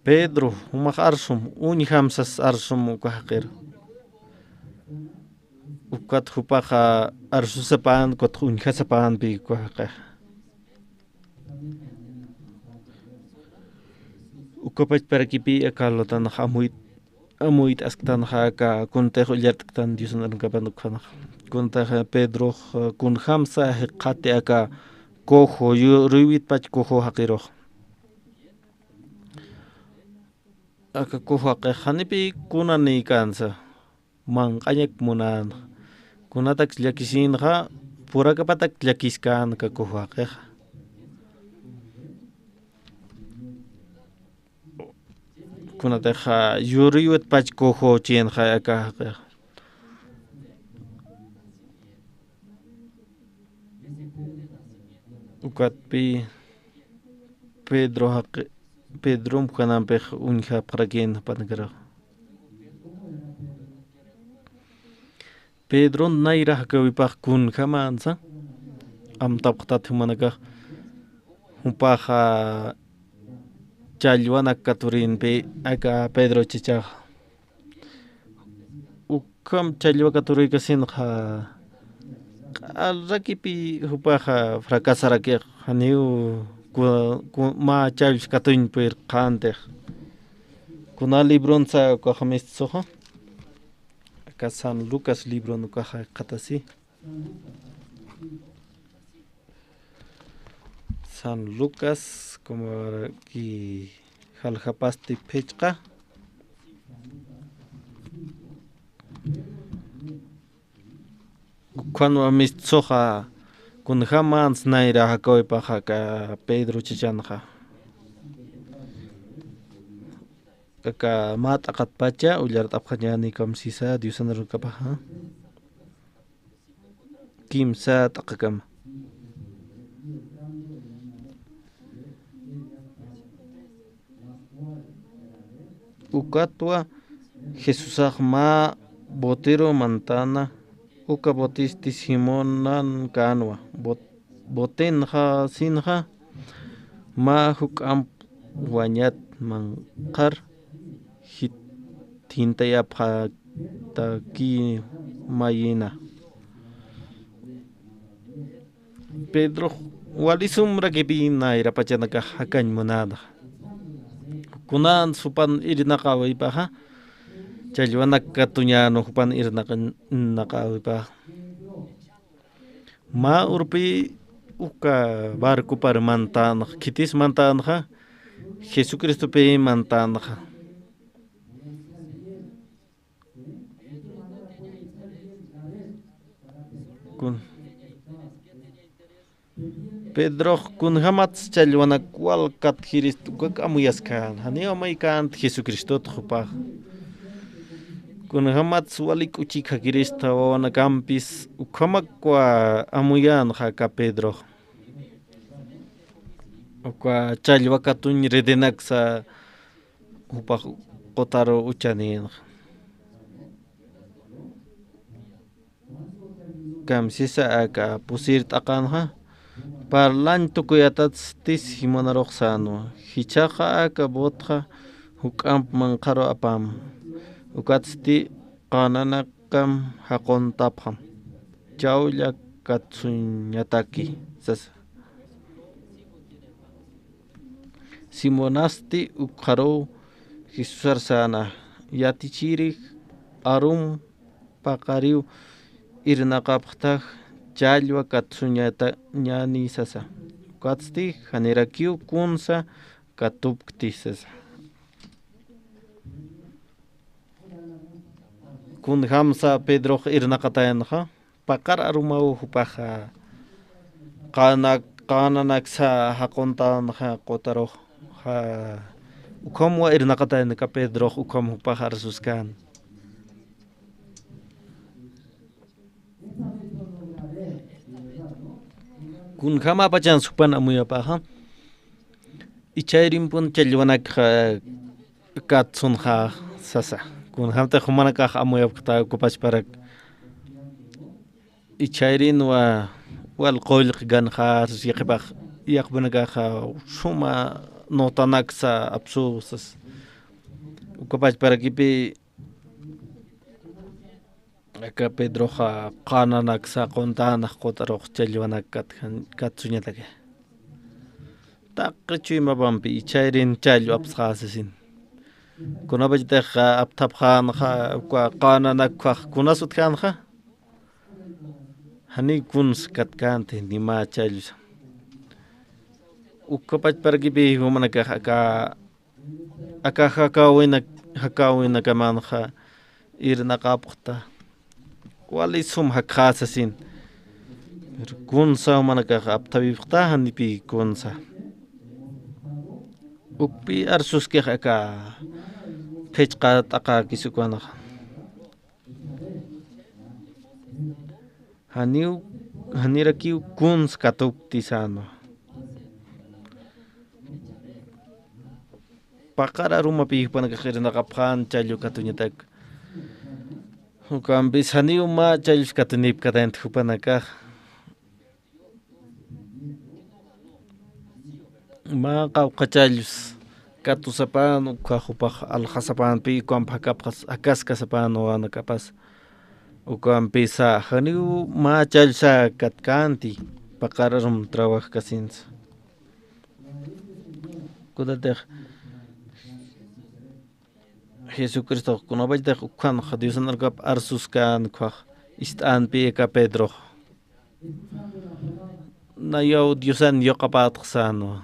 Pedro, jumax arsum, uñjam sas arsum uka jaqir. Ukat jupaxa arsusapan, ukat uñjasapanpï uka jaqix. Ukapachparakipï aka alwatanxa amuyt-, amuyt'asktanxa aka kuntix ullart'ktan Diosan arunkapan ukhanxa. Kunatix Pedrox, kunjamsa jikxati aka kuju, yu-, ruywitpach kuju jaqirux. Aka kuju jaqix janipï kunanïkänsa, manq'añak munänxa. Kunatak llakisinxa, purakapatak llakiskän aka kuju jaqixa. Kunatixa yuruyutpach kuju chinxa aka jaqixa. Ukatpï Pedro jaqi-, Pedrom Juanampix uñjapxarakïn jupanakaru. Pedron nayra jakäwipax kunjämänsa, amtapxtat jumanakax, jupaxa challwanak katurinpï aka Pedro chachaxa. Ukham challwa katurïkasinxa, q'alrakipï jupaxa fracasarakix, janiw ku-, ku-, mä challwsa katuñ puyirqantix. Kuna libronsa ukax mistsuxa? Aka San Lucas libron ukaxa jikxatasi. San Lucas, como ki jaljapasti phichqa. Ukhanwa mistsuxa, kunjämänsa nayra jakäwipaxa aka Pedro chachanxa. Aka mä t'aqatpacha ullart'apxañäni kamsisa Diosan arunkapaxa. Kimsa t'aqakama. Ukatwa Jesusax mä botiru mantana, uka botisti Simonan känwa, bot-, botenxa sinxa, mä juk'amp wañat manqhar jit-, thintayapxatakï mayina. Pedrox wali sumrakipi nayrapachanakax jakañ munänxa. Kunans jupan irnaqäwipaxa, challwanak katuñän jupan irnaqäwipaxa. Mä urpi uka barcopar mantänxa, khitis mantänxa, Jesucristopï mantänxa. Kun-, Pedrox kunjämats challwanak walkat jiristu ukak amuyaskän, janiw amuykänti Jesucristot jupax. Kunjämats wali k'uchikxakirista wawanakampis ukhamakwa amuyänxa aka Pedrox. Uka challwa katuñ redenaksa jupax qutaru uchanïnxa. Kamsisa aka pusir t'aqanxa, parlañ tukuyatatsti Simonarux sänwa. Jichhaxa aka botxa juk'amp manqharu apam. Ukatsti qananakam jaquntapxam. Chawlla katsuñataki sasa. Simonasti ukxaruw Jesusar säna, yatichiri, arum paqariw irnaqapxtax challwa katsuñatañäni sasa. Ukatsti janirakiw kunsa katupkti sasa. Kunjamsa Pedrox irnaqatayanxa, paqar arumaw jupaxa, qana-, qananaksa jaquntänxa qutarux, ja, ukhamwa irnaqatayanxa Pedrox ukham jupax arsuskän. Kunjämapachans jupan amuyapaxa, ichhayrimpun challwanakxa katsunxa sasa. Kunjämtix jumanakax amuyapkta ukapachparak. Ichhayrinwa wal qullqi ganxa sas yaqhipax, yaqhipanakaxa suma notanaksa apsu sas. Ukapachparakipi aka Pedroxa qananaksa quntänxa qutarux challwanak katjan-, katsuñataki. Taqi chuymapampi ichhayrin challw apsxä sasin. Kunapachatix apthapxänxa uka qananak ukkhax kunas utjänxa. Janiw kuns katkänti ni mä challwsa. Ukapachparakipi jumanakax aka aka jakäwinak, jakäwinakamanxa irnaqapxta. Wali sum jakxä sasin. Kunsa jumanakax apthawipxta, janipï kunsa. Ukpï arsuskix aka qhichqa t'aqäkis ukanxa. Janiw, janirakiw kuns katupkti sänwa. Paqar arumapï jupanakax irnaqapxän challw katuñatak. Ukampis janiw mä challws katunïpkatayanti jupanakax. Mä qawqha challws katusapan, ukkhax jupax aljasapänpï, ukamp jakapxas, jakaskasapän wawanakapas. Ukampisa janiw mä challwsa katkänti, paqar arum trabajkasinsa. Kunatix Jesucristox kunapachatix ukkhanxa Diosan arukap arsuskän ukkhax ist'änpï aka Pedrox. Nayaw Diosan yuqapätxa sänwa.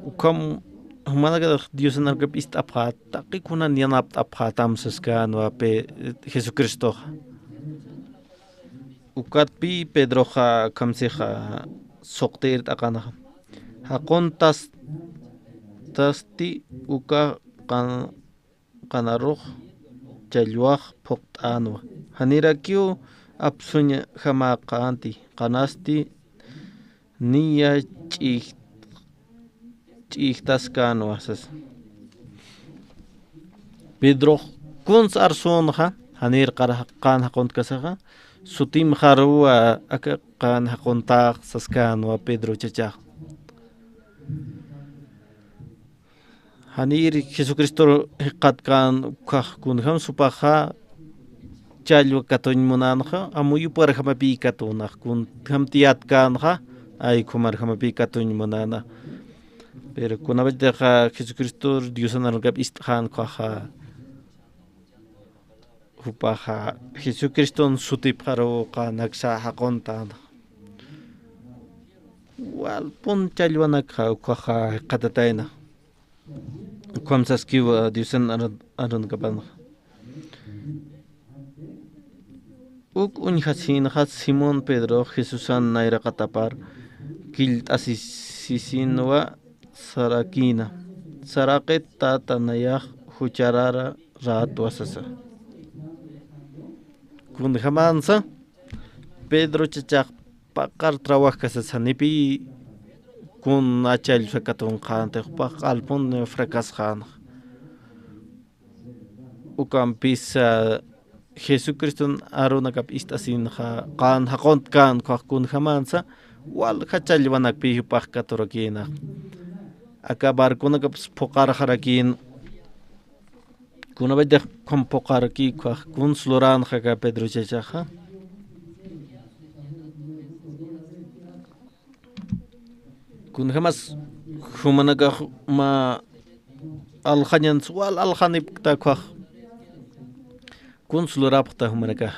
Ukham jumanakatix Diosan arukap ist'apxät, taqi kunan yanapt'apxätam saskänwa Pe-, Jesucristox. Ukatpï Pedroxa kamsixa suqtïr t'aqanxa. Jaquntas-, tasti uka qan-, qanarux challwax phuqt'änwa. Janirakiw apsuñjamäqänti, qanasti niya ch'ij-, ch'ijtaskänwa sasa. Pedrox kuns arsünxa, janir qar-, qan jaquntkasaxa, sutimxaruwa aka qan jaquntax saskänwa Pedro chachax. Janir Jesucristor jikxatkän ukkhax kunjam jupaxa challwa katuñ munänxa, amuyuparjamapï katunxa, kunjam tiyatkänxa, ay ukhamarjamapï katuñ munäna. Pero kunapachatix Jesucristor Diosan arunakap ist'xän ukkhaxa, jupaxa Jesucriston sutipxaruw qanaksa jaquntäna. Walpun challwanakxa ukkhaxa jikxatatayna. Ukham saskiw Diosan arun-, arunakapanxa. Uk uñjasïnxa Simón Pedrox Jesusan nayraqatapar killt'asisisinwa sarakïna. Saraqit tata nayax jucharararätwa sasa. Kunjamansa Pedro chachax paqar trabajkasas janipï kuna challwsa katunxänti, jupax q'alpun fracasxänxa. Ukampisa Jesucriston arunakap ist'asinxa qan jaquntkan ukkhax kunjamansa walja challwanakpï jupax katurakïna. Aka barconakaps phuqarxarakïn. Kunapachatix ukham phuqaraki ukkhax kuns luränxa aka Pedro chachaxa. Kunjamas jumanakax mä aljañans wal aljanipkta ukkhax kuns lurapxta jumanakax.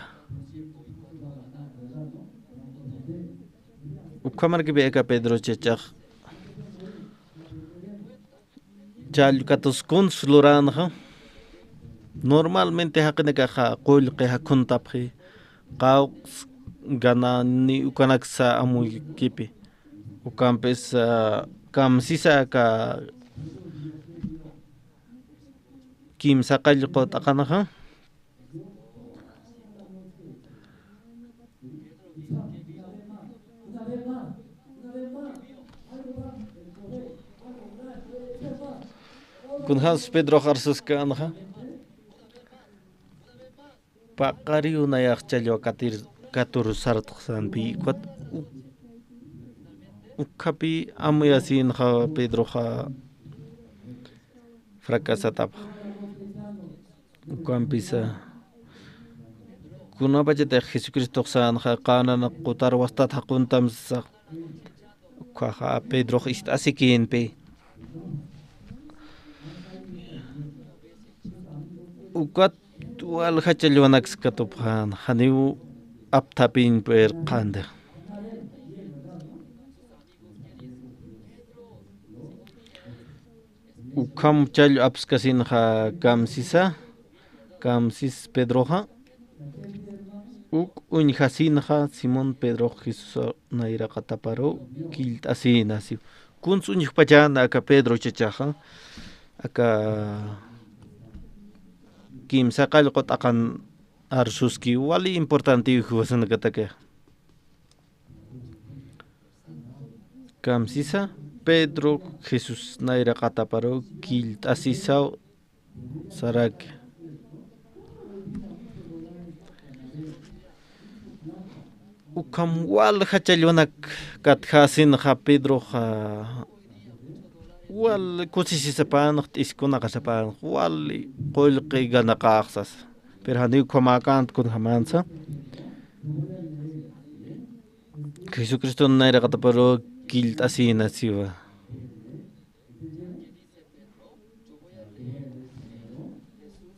Ukhamarkipï aka Pedro chachax challw katus kuns luränxa. Normalmente jaqinakaxa qullqi jakhuntapxi, qawqs ganani ukanaksa amuykipi. Ukampis, ah, kamsisa aka kimsa qallqu t'aqanxa. Kunjams Pedrox arsuskänxa. Paqariw nayax challwa katir-, katur sartxsanpï, ukat u-, ukkhapï amuyasïnxa Pedroxa fracasatapxa. Ukampisa, kunapachatix Jesucristox sänxa, qananak qutar wastat jaquntam sasa, ukkhaxa Pedrox ist'asikïnpï. Ukat walja challwanaks katupxän, janiw apthapïñ purxänti. Ukham challw apskasinxa kamsisa, kamsis Pedroxa, uk uñjasinxa Simón Pedrox Jesús nayraqataparuw killt'asïna, siw. Kuns uñjpachan aka Pedro chachaxa, aka kimsa qallqu t'aqan arsuski, wali importantiw jiwasanakataki. Kamsisa, Pedro Jesús nayraqataparuw killt'asisaw saraki. Ukham walja challwanak katjäsinxa Pedroxa, wal kusisisapanx, t'iskunaqasapanx, wal qullqi ganaqax sasa. Pero janiw ukhamäkänti kunjamansa. Jesucriston nayraqataparuw killt'asïna siwa.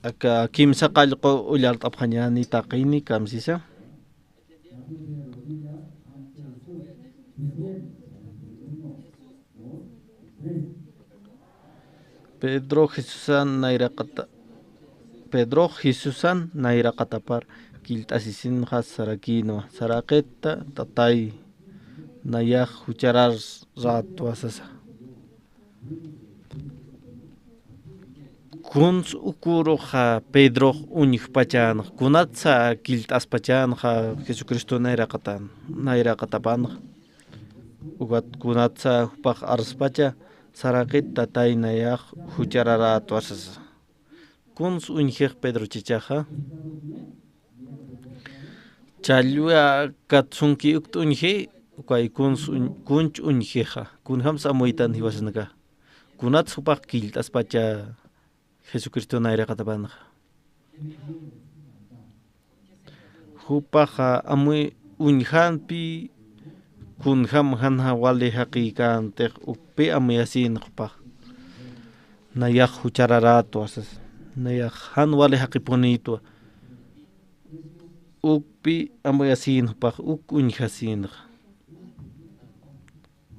Aka kimsa qallqu ullart'apxañäni taqini kamsisa. Pedro Jesusan nayraqata-, Pedro Jesusan nayraqatapar killt'asisinxa sarakïnwa, saraqita tatay nayax juchararätwa sasa. Kuns uküruxa Pedrox uñjpachanxa, kunatsa killt'aspachanxa Jesucristo nayraqatan, nayraqatapanxa. Ukat kunatsa jupax arspacha, saraqit tatay nayax juchararätwa sasa. Kuns uñjix Pedro chachaxa. Challwa katsunki ukt uñji, ukay kuns uñ-, kunch uñjixa, kunjams amuytan jiwasanaka. Kunats jupax killt'aspacha Jesucristo nayraqatapanxa. Jupaxa amuy uñjanpi kunjam janxa wali jaqïkantix ukpi amuyasin jupax. Nayax juchararatwa sas. Nayax jan wali jaqipunitwa. Ukpi amuyasin jupax uk uñjasinxa.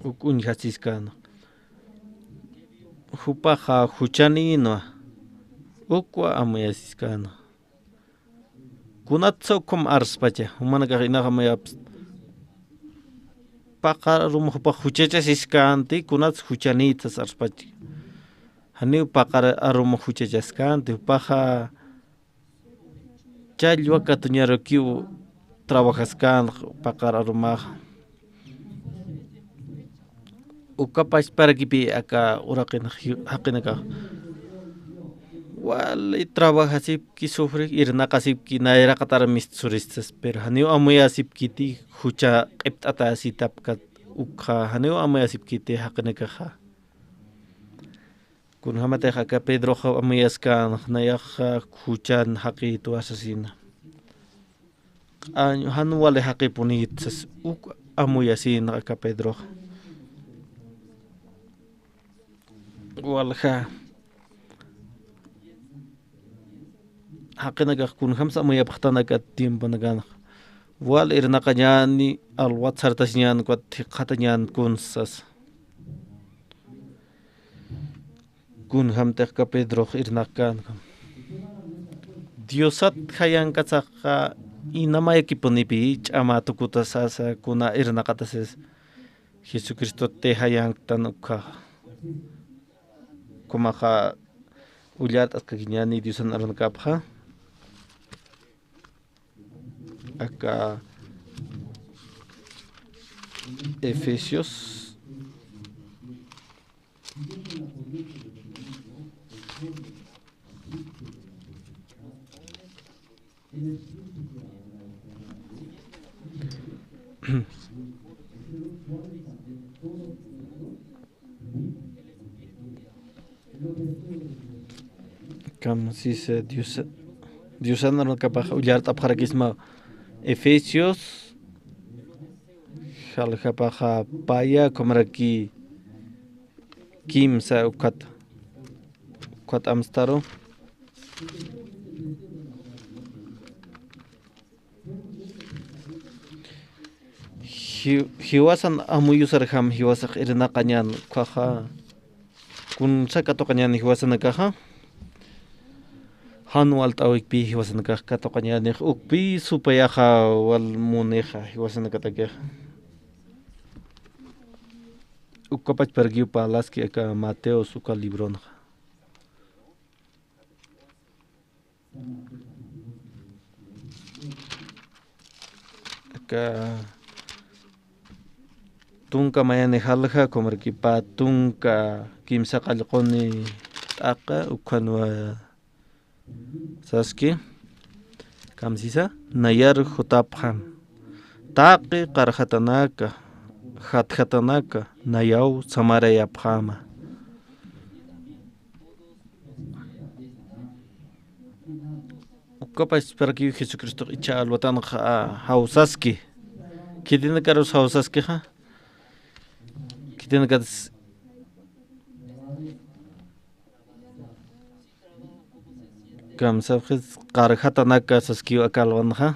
Uk uñjasiskänxa. Jupaxa juchaninwa. Ukwa amuyasiskänxa. Kunatsa ukham arspacha, jumanakax inax amuyapst. Paqar arum jupax juchachasiskänti, kunats juchanït sas arspacha. Janiw paqar arum juchachaskänti, jupaxa challwa katuñarukiw trabajaskänx paqar arumax. Uka pachparakipï aka uraqin ji-, jaqinakax. Wali trabajasipki, sufri, irnaqasipki, nayraqatar mistsuristas, pero janiw amuyasipkiti, jucha q'ipt'atäsitapkat ukxa, janiw amuyasipkiti jaqinakaxa. Kunjamatix aka Pedroxa amuyaskän, nayaxa juchan jaqïtwa sasina. Q'añ jan wali jaqipunït sas uk amuyasin aka Pedroxa. Walja. Jaqinakax kunjams amuyapxtan aka tiemponakanxa. Wal irnaqañäni, alwat sartasiñän, ukat jikxatañän kuns sasa. Kunjamtix aka Pedrox irnaqkänxa. Diosat jayankatsaxa inamayakipunipi ch'ama tukutasasa kuna irnaqatasas Jesucristotti jayanktan ukhaxa. Kumaxa ullart'askakiñäni Diosan arunakapxa. Aka Efesios. Kamsisa Diosa, Diosan arunakapax ullart'apxarakisma Efesios, jaljapaxa paya ukhamaraki kimsa ukat, ukat amstaru. Ji-, jiwasan amuyusarjam jiwasax irnaqañän ukhaxa. Kunsa katuqañän jiwasanakaxa. Jan walt'äwikpi jiwasanakax katuqañänix ukpi supayaxa wal munixa jiwasanakatakixa. Uka pachparakiw parlaski aka Mateos uka libronxa. Aka tunka mayani jalja, ukhamaraki pä tunka kimsa qallquni t'aqa, ukhanwa saski. Kamsisa, nayar jutapxam. Taqi qarjatanaka, jatjatanaka, nayaw samarayapxäma. Uka pachparakiw Jesucristox ichha alwatanxa jawsaski. Khitinakarus jawsaskixa. Khitinakats kamsapxis qarjatanaka saskiw aka alwanxa.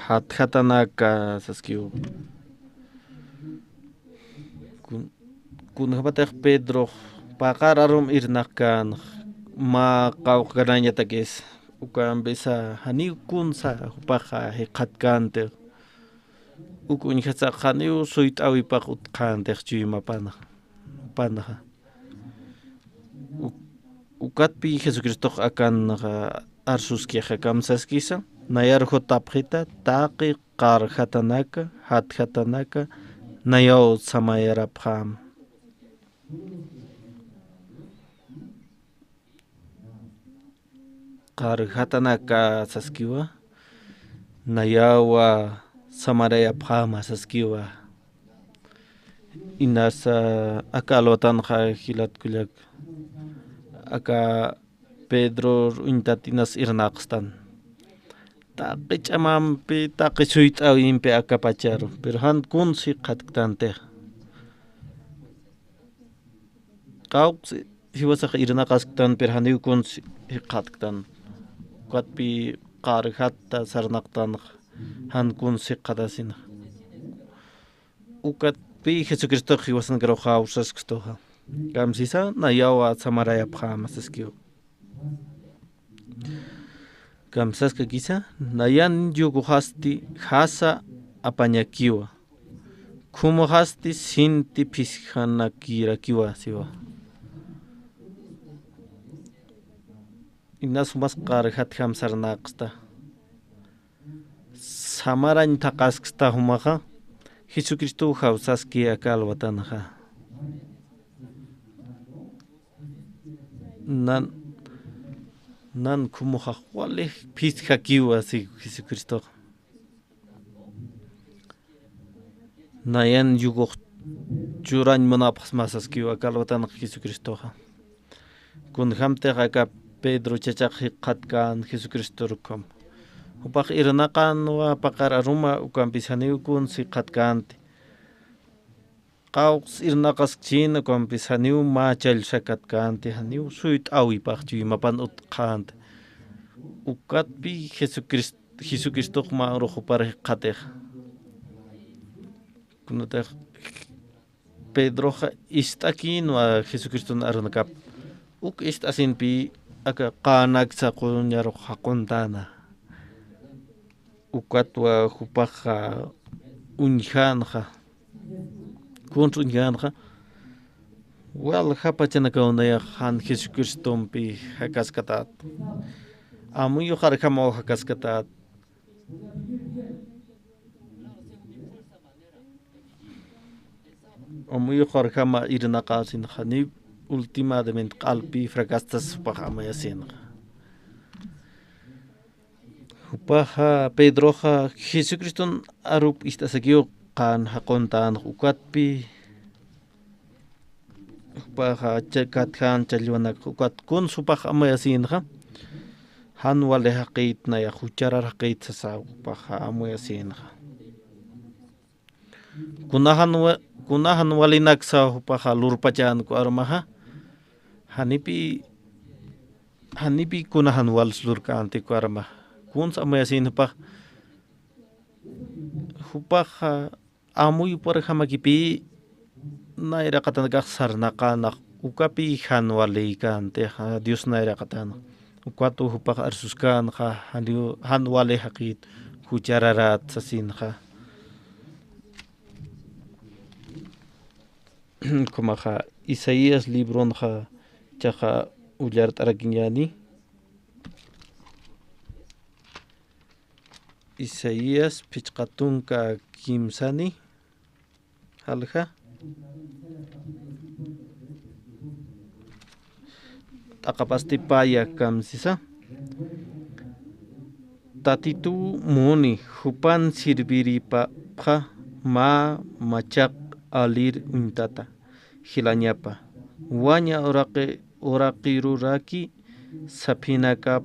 Jatjatanaka saskiw. Kun-, kunjämatix Pedrox paqar arum irnaqkän, mä qawqhakanañatakis, ukampisa janiw kunsa jupaxa jikxatkänti, uk uñjatsa janiw suyt'äwipax utjkänti chuymapana, jupanxa. U-, ukatpï Jesucristox akanxa arsuskixa kamsaskisa, nayar jutapxita, taqi qarjatanaka, jatjatanaka, nayaw samayarapxäma. qarjatanaka saskiwa, nayawa samarayapxäma saskiwa. Inasa aka alwatanxa jilat kullak, aka Pedro uñtat inas irnaqstan. Taqi ch'amampi, taqi suyt'äwimpi akapacharu, pero jan kuns jikxatktantixa. Qawqs jiwasax irnaqasktan, pero janiw kuns jikxatktan. Ukatpï qarjata sarnaqtanxa, jan kuns jikxatasinxa. Ukatpï Jesucristox jiwasanakaruxa awsaskstuxa. Kamsisa, nayawa samarayapxäma saskiwa. Kamsaskakisa, nayan yugoxasti jasa apañakiwa. Khumuxasti sinti phiskanakirakiwa siwa. Inas jumas qarjatjam sarnaqsta. Samarañ thaqasksta jumaxa, Jesucristow jawsaski aka alwatanxa. Nan, nan khumuxax wali phiskakiwa si Jesucristoxa. Nayan yugox churañ munapxsma saskiwa aka alwatanxa Jesucristoxa. Kunjamtix aka Pedro chachax jikxatkän Jesucristoru ukham. Jupax irnaqänwa paqar aruma, ukampis janiw kuns jikxatkänti. Qawqs irnaqaskchïn, ukampis janiw mä challsakatkänti, janiw suyt'äwipax chuymapan utjkänti. Ukatpï Jesucrist-, Jesucristox mä urux jupar jikxatixa. Kunatix Pedroxa ist'akïnwa Jesucriston arunakap. Uk ist'asinpï aka qänaksa quñarux jaquntana. Ukatwa jupaxa uñjänxa. Kuns uñjänxa. Walja pachanakaw nayax jan Jesucristompi jakaskatät. Amuyux arjamaw jakaskatät. Amuyux arjama irnaqasinxa, janiw ultimadamente q'alpi fracastas jupax amayasinxa. Jupaxa, Pedroxa, Jesucriston arup ist'asakiw qän jaquntänxa ukatpï, jupaxa cha-, katjän challwanak, ukat kuns jupax amuyasinxa, jan wali jaqït nayax jucharar jaqït sasa jupaxa amuyasinxa. Kuna jan wa-, kuna jan walinaksa jupaxa lurpachänku armaxa, janipï, janipï kuna jan wals lurkäntiku armaxa. Kuns amuyasin jupax, jupaxa, amuyuparjamakipï nayraqatanakax sarnaqänax, ukapï jan walïkäntixa Dios nayraqatanxa. Ukatwa jupax arsuskänxa, jan, jan wali jaqït juchararät sasinxa. Ukhamaxa Isaías libronxa chaxa ullart'arakiñäni. Isaías phichqa tunka kimsani, jalja. T'aqapasti paya kamsisa. Tatituw muni, jupan sirviripapxa mä machaq alir uñtata jilañapa, waña uraqi-, uraqiruraki saphinakap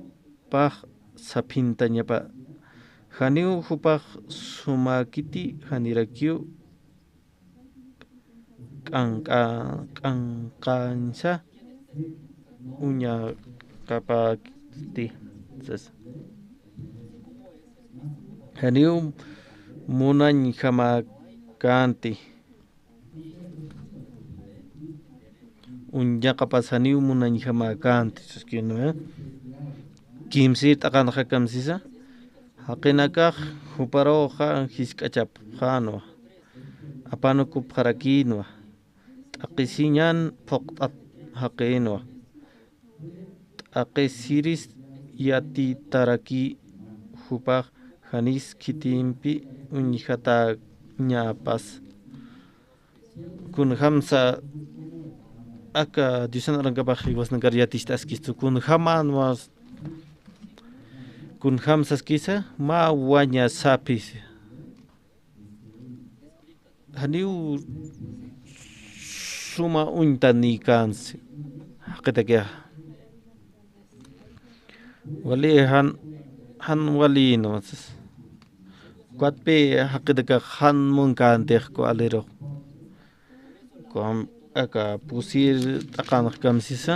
pax saphintañapa. Janiw jupax sumäkiti janirakiw k'anka-, k'ankañsa uñaqapakti. Sas. Janiw munañjamäkänti. Uñaqapas janiw munañjamäkänti, saskïnwa. Kimsïr t'aqanxa kamsisa, jaqinakax juparuxa jisk'achapxänwa, apanukupxarakïnwa, t'aqhisiñan phuqt'at jaqïnwa. T'aqhisiris yatitaraki jupax janis khitimpi uñjatäñapas. Kunjamsa aka Diosan arankapax jiwasnakar yaticht'askistu, kunjamanwa kunjam saskisa, mä waña sapisi. Janiw suma uñtanïkänsi jaqitakixa. Wali jan, jan wali no. Ukatpï jaqitakax jan munkäntix uka alirux. Ukham aka pusir t'aqanx kamsisa.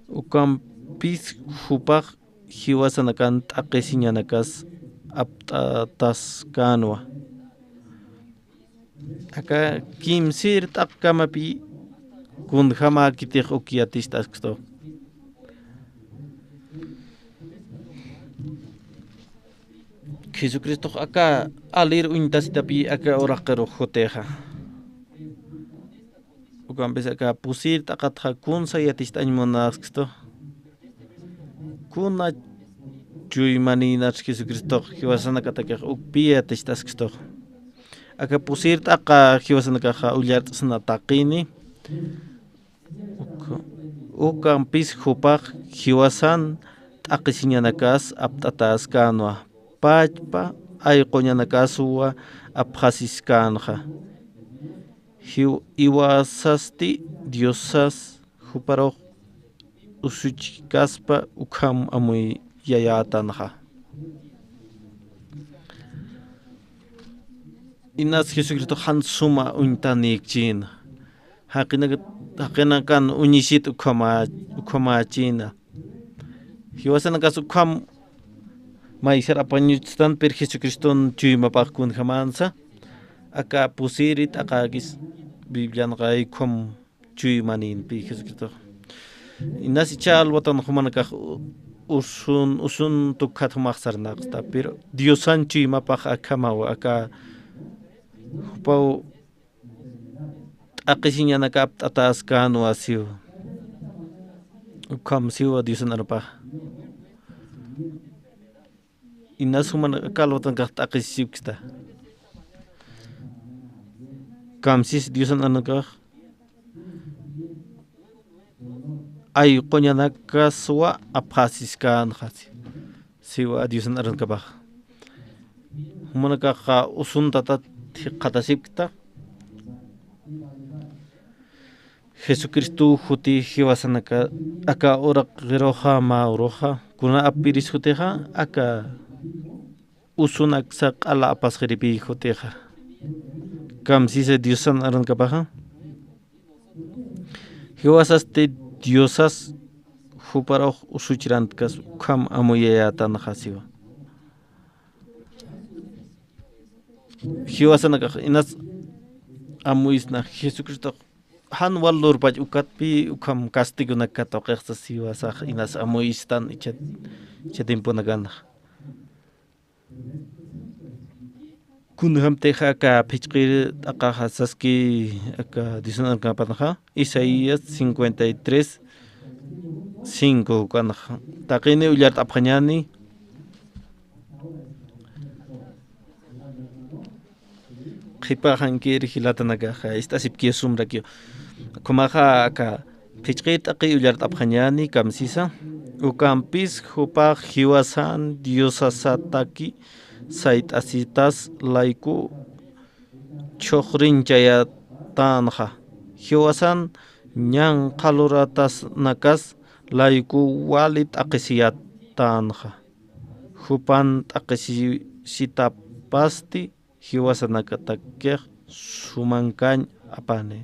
Ukampis jupax jiwasanakan t'aqhisiñanakas apt'ataskänwa. Aka kimsir t'aqkamapï kunjamäkitix uk yaticht'asktu. Jesucristox aka alir uñtasitapï aka uraqirux jutixa. Ukampis aka pusir t'aqatxa kunsa yaticht'añ munäskstu. Kuna chuymanïnatsa Jesucristox jiwasanakatakix ukpï yaticht'askstu. Aka pusir t'aqa jiwasanakaxa ullart'sna taqini. Uka-, ukampis jupax jiwasan t'aqhisiñanakas apt'ataskänwa. Pachpa ayquñanakaswa apxasiskänxa. Jiw-, jiwasasti Diosas juparux usuchkaspa ukham amuyayätanxa. Inas Jesucristox jan suma uñtanïkchïna. Jaqinaka-, jaqinakan uñisit ukhama-, ukhamächïna. Jiwasanakas ukham maysar apañuchstan, pero Jesucriston chuymapax kunjamänsa. Aka pusiri t'aqäkis Biblianxa ukham chuymanïnpï Jesucristox. Inas ichha alwatan jumanakax u-, usun, usun tukhat jumax sarnaqta, pero Diosan chuymapax akhamawa, aka jupaw t'aqhisiñanaka apt'ataskänwa siwa. Ukham siwa Diosan arupax. Inas juman aka alwatanakax t'aqhisipkta. Kamsis Diosan arukax ayquñanakaswa apxasiskänxa siwa Diosan arunakapax. Jumanakaxa usuntatat jikxatasipkta. Jesucristo juti jiwasanaka aka uraqiruxa, mä uruxa, kuna apiris jutixa, aka usun aksa q'ala apasxiripï jutixa. Kamsisa Diosan arunakapaxa. Jiwasasti Diosas juparux usuchrantkas ukham amuyayätanxa siwa. Jiwasanakax inas amuyisna Jesucristox jan wal lurpach ukatpï ukham castigonak katuqixsa siwasax inas amuyistan ichha, ichha tiemponakanxa. Kunjamtix aka phichqir t'aqaxa saski aka Diosan arunakapanxa, Isaías cincuenta y tres, cinco ukanxa. Taqini ullart'apxañäni. Qhipaxankir jilatanakaxa, ist'asipkiw sumrakiw. Ukhamaxa aka phichqir t'aqi ullart'apxañäni kamsisa. Ukampis jupax jiwasan Diosasataki sayt'asitas layku chhuxrinchayätanxa. Jiwasan ñanqha luratasnakas layku wali t'aqhisiyätanxa. Jupan t'aqhisisitapasti jiwasanakatakix sumankañ apani.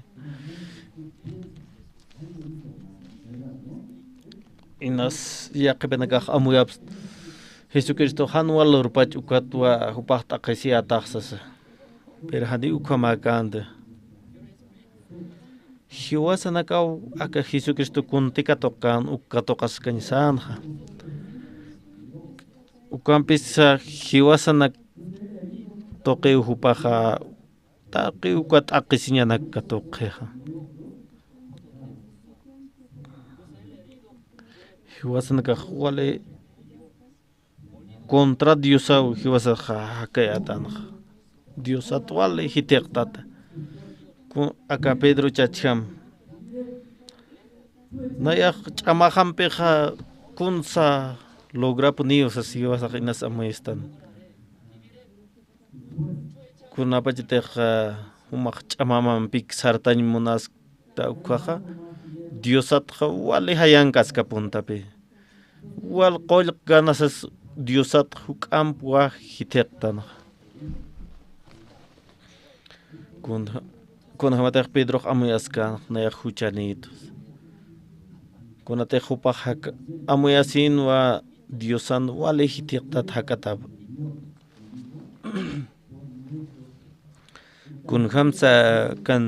Inas yaqhipanakax amuyapst Jesucristo jan wal lurpach ukatwa jupax t'aqhisiyätax sasa. Pero jani ukhamäkänti. Jiwasanakaw aka Jesucristo kunti katuqkän uk katuqaskañ sänxa. Ukampis jiwasanak tuqiw jupaxa taqi uka t'aqhisiñanak katuqixa. Jiwasanakax wali contra Diosaw jiwasaxa jakayätanxa. Diosat wali jithiqtata. Ku-, aka Pedro chachjam. Nayax ch'amaxampixa kunsa lograpuniw sas jiwasax inas amuyastan. Kunapachatix, ah, jumax ch'amamampik sartañ munaskta ukkhaxa, Diosatxa wali jayankaskapuntapi. Wal qullq ganasas Diosat juk'ampwa jithiqtanxa. Kun-, kunjamatix Pedrox amuyaskänxa nayax juchanïtus. Kunatix jupax jaka-, amuyasinwa Diosan wali jithiqtat jakatap. Kunjamsa kan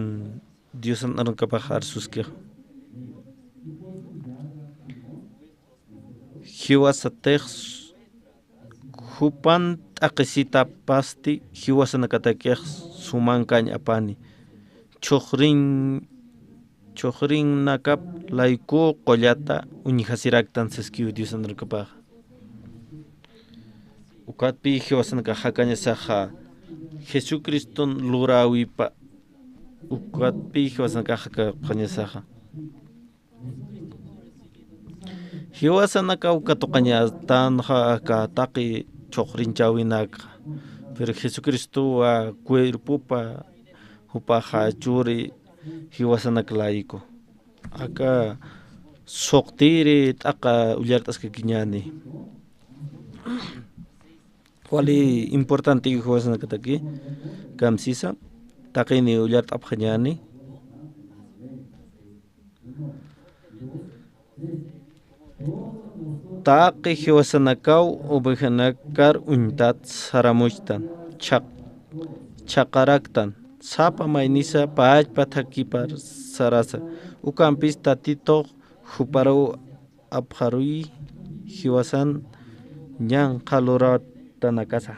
Diosan arunkapax arsuskix. Jiwasatix jupan t'aqhisitapasti jiwasanakatakix sumankañ apani. Chhuxrin, chhuxrinnakap layku qullata uñjasiraktan saskiw Diosan arunkapaxa. Ukatpï jiwasanakax jakañasaxa Jesucriston luräwipa. Ukatpï jiwasanakax jakapxañasaxa. Jiwasanakaw katuqañatanxa aka taqi chhuxrinchäwinakxa. Pero Jesucristowa cuerpopa jupaxa churi jiwasanak layku. Aka suqtiri t'aqa ullart'askakiñäni. Wali importante jiwasanakataki, kamsisa, taqini ullart'apxañäni. Taqi jiwasanakaw ovejanakar uñtat saramuchtan, chhaq-, chhaqaraktan, sapa maynisa pachpa thakipar sarasa, ukampis Tatitux juparuw apxaruy jiwasan ñanqha luratanakasa.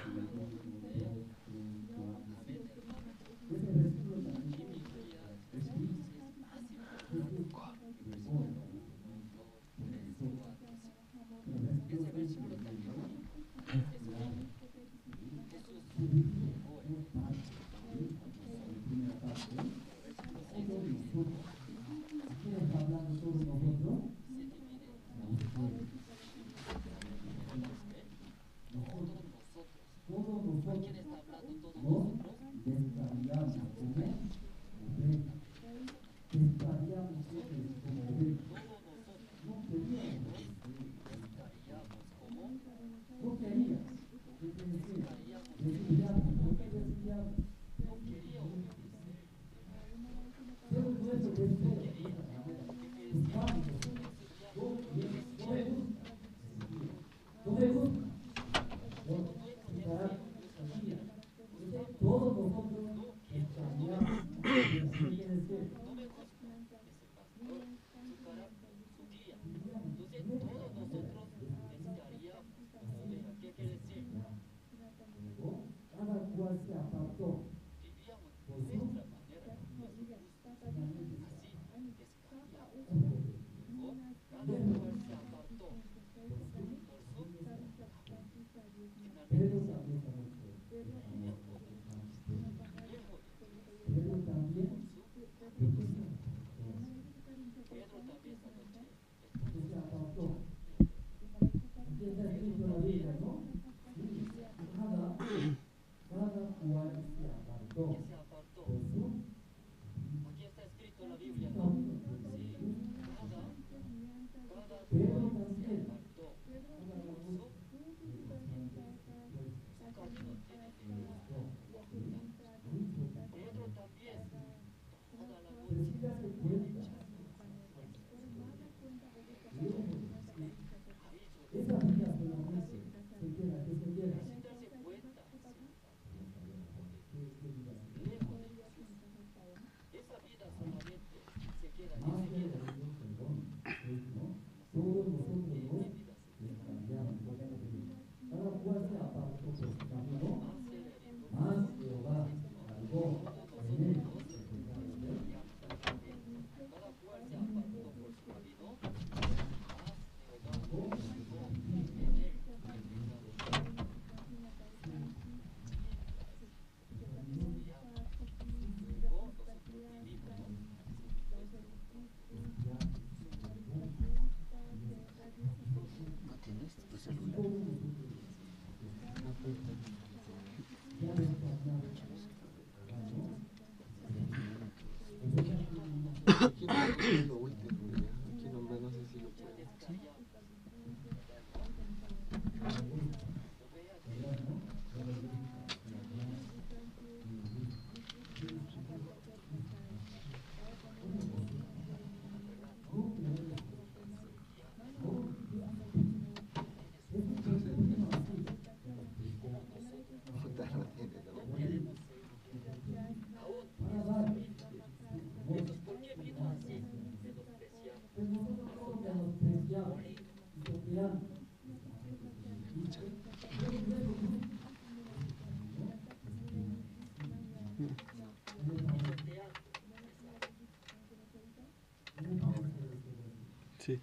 Sí.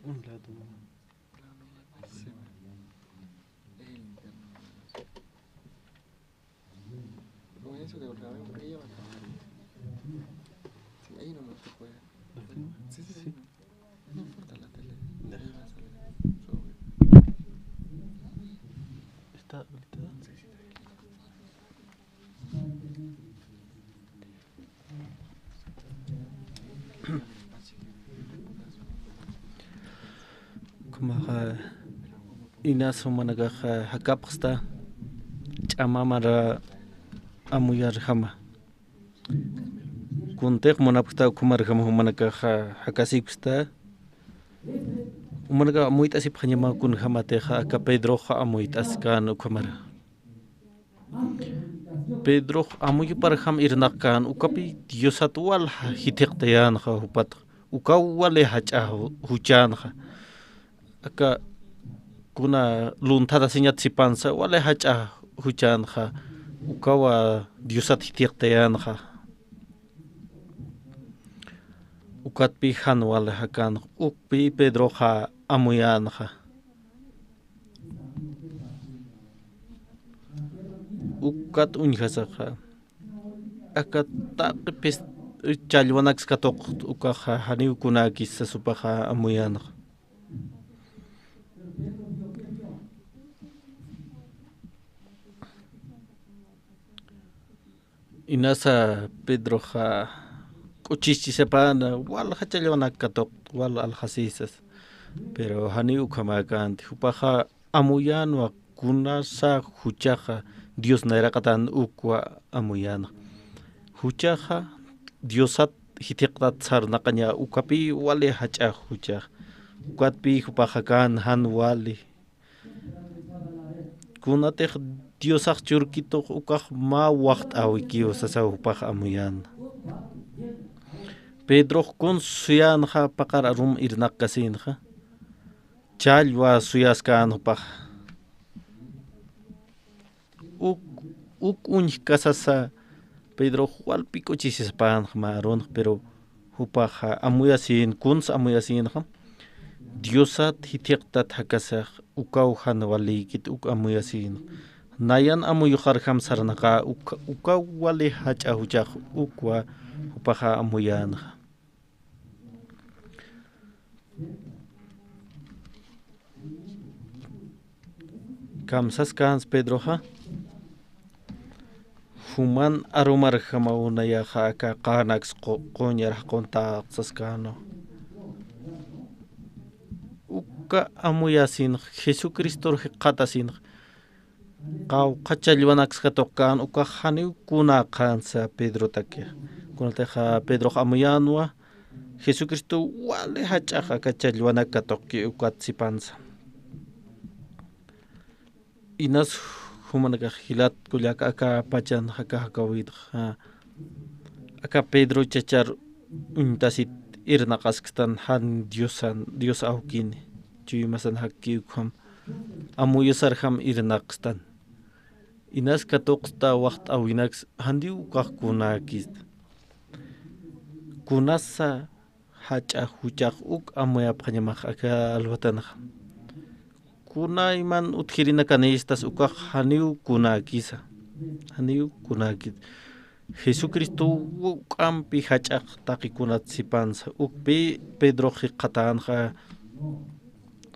Un lado. No, eso de otra vez, porque ella va a acabar. Sí, ahí nomás se puede. Sí, sí, sí. No importa la tele. Ahí va a salir. Está habilitada. Sí, sí, está habilitada. Ukhamaxa inas jumanakaxa jakapxsta ch'amamara amuyarjama. Kuntix munapxta ukhamarjama jumanakaxa jakasipxsta. Jumanakax amuyt'asipxañama kunjämatixa aka Pedroxa amuyt'askän ukhamara. Pedrox amuyuparjam irnaqkän, ukapi Diosat walja jithiqtayänxa jupat, ukaw wali jach'a ju-, juchänxa. Aka kuna lunthatasiñat sipansa, wali jach'a juchänxa, ukawa Diosat jithiqtayänxa. Ukatpï jan wali jakänxa, ukpï Pedroxa amuyänxa. Ukat uñjasaxa, aka taqi phis-, challwanaks katuqta ukaxa janiw kunäkis sas jupaxa amuyänxa. Inasa Pedroxa k'uchisichisipana, walja challwanak katuqta, wal aljasisas. Pero janiw ukhamäkänti, jupaxa amuyänwa kunasa juchaxa Dios nayraqatan ukwa amuyänxa. Juchaxa Diosat jithiqtat sarnaqaña, ukapï wali jach'a juchax. Ukatpï jupax jakän jan wali. Kunatix Diosax churkitux ukax mä waxt'äwikiw sasaw jupax amuyän. Pedrox kuns suyänxa paqar arum irnaqkasïnxa. Challwa suyaskän jupax. Uk, uk uñjkasasa Pedrox walpï k'uchisisipänxa mä arunx, pero jupaxa amuyasïn, kuns amuyasïnxa. Diosat jithiqtat jakasax ukaw jan walïkit uk amuyasïnxa. Nayan amuyuxarjam sarnaqä uk, ukaw wali jach'a juchax ukwa jupaxa amuyänxa. Kamsaskänsa Pedroxa, juman arumarjamaw nayaxa aka qanaks qu-, quñar jaquntäq saskänwa. Uka amuyasïnx, Jesucristor jikxatasïnx, qawqha challwanaks katuqkän, ukax janiw kunäkänsa Pedrotaki. Kunatixa Pedrox amuyänwa, Jesucristo wali jach'ax aka challwanak katuqki ukat sipansa. Inas jumanakax jilat kullaka aka pachan jaka jakawitxa, aka Pedro chachar uñtasit irnaqaskstan jan Diosan, Dios awkini, chuymasan jakki ukham amuyasarjam irnaqstan. Inas katuqsta waxt'äwinaks, jantiw ukax kunäkista. Kunasa jach'a juchax uk amuyapxañamax aka alwatanxa. Kunayman utjirinakanïstas ukax janiw kunäkisa. Janiw kunäkisa. Jesucristo juk'ampi jach'ax taqi kunat sipansa. Ukpï Pedrox jikxatänxa.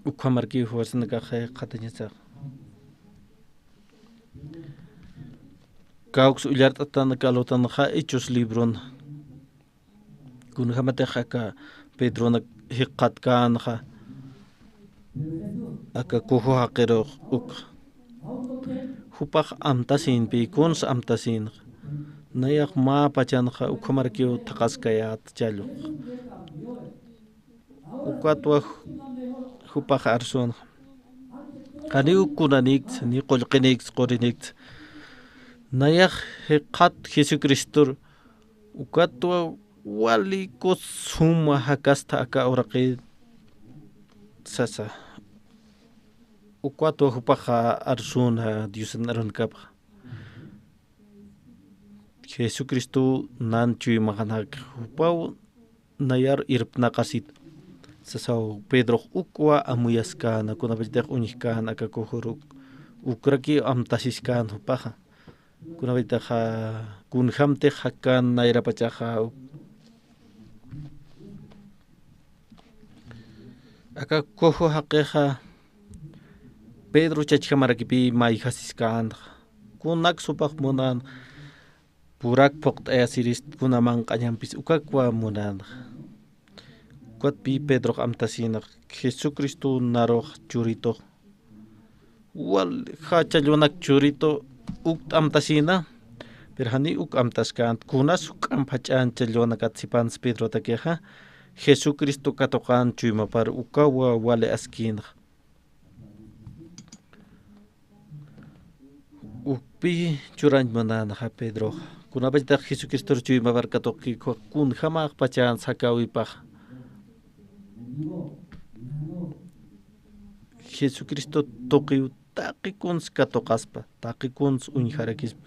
Ukhamarkiw fuerzanakax jikxatañasax. Kawks ullart'atan aka alwatanxa Hechos libron. Kunjämatix aka Pedronak jikxatkänxa, aka kuju jaqirux uk. Jupax amtasïnpï, kuns amtasïnxa. Nayax mä pachanxa ukhamarkiw thaqhaskayät challwx. Ukatwa jupax arsuwanxa. Janiw kunanïksa, ni qullqinïksa, qurinïksa. Nayax jikxat Jesucristor, ukatwa wali kus suma jakasta aka uraqi sasa. Ukat jupaxa arsuna Diosan arunkapxa. Jesucristo nan chuymaxanxak jupaw nayar irpnaqasit. Sasaw Pedrox ukwa amuyaskäna, kunapachatix uñjkäna aka kujuruk. Ukraki amtasiskäna jupaxa. Kunapachatix kunjamtix jakän nayrapachaxa. Aka kuju jaqixa Pedro chachjamarakipï mayjasiskänxa. Kunaks jupax munan purak phuqt'ayasirist kuna manq'añampis ukakwa munanxa. Ukatpï Pedrox amtasïnxa, Jesucristo narux churitux. Wal jachallwanak churitu ukt amtasïna, pero janiw uk amtaskänti, kunas juk'amp jach'an challwanakat sipans Pedrotakixa, Jesucristo katuqan chuymapar ukawa wali askïnxa. Ukpï churañ munänxa Pedroxa. Kunapachatix Jesucristor chuymapar katuqkïkwa kunjamax pachans jakäwipaxa. Jesucristo tuqiw taqi kuns katuqaspa, taqi kuns uñjarakispa.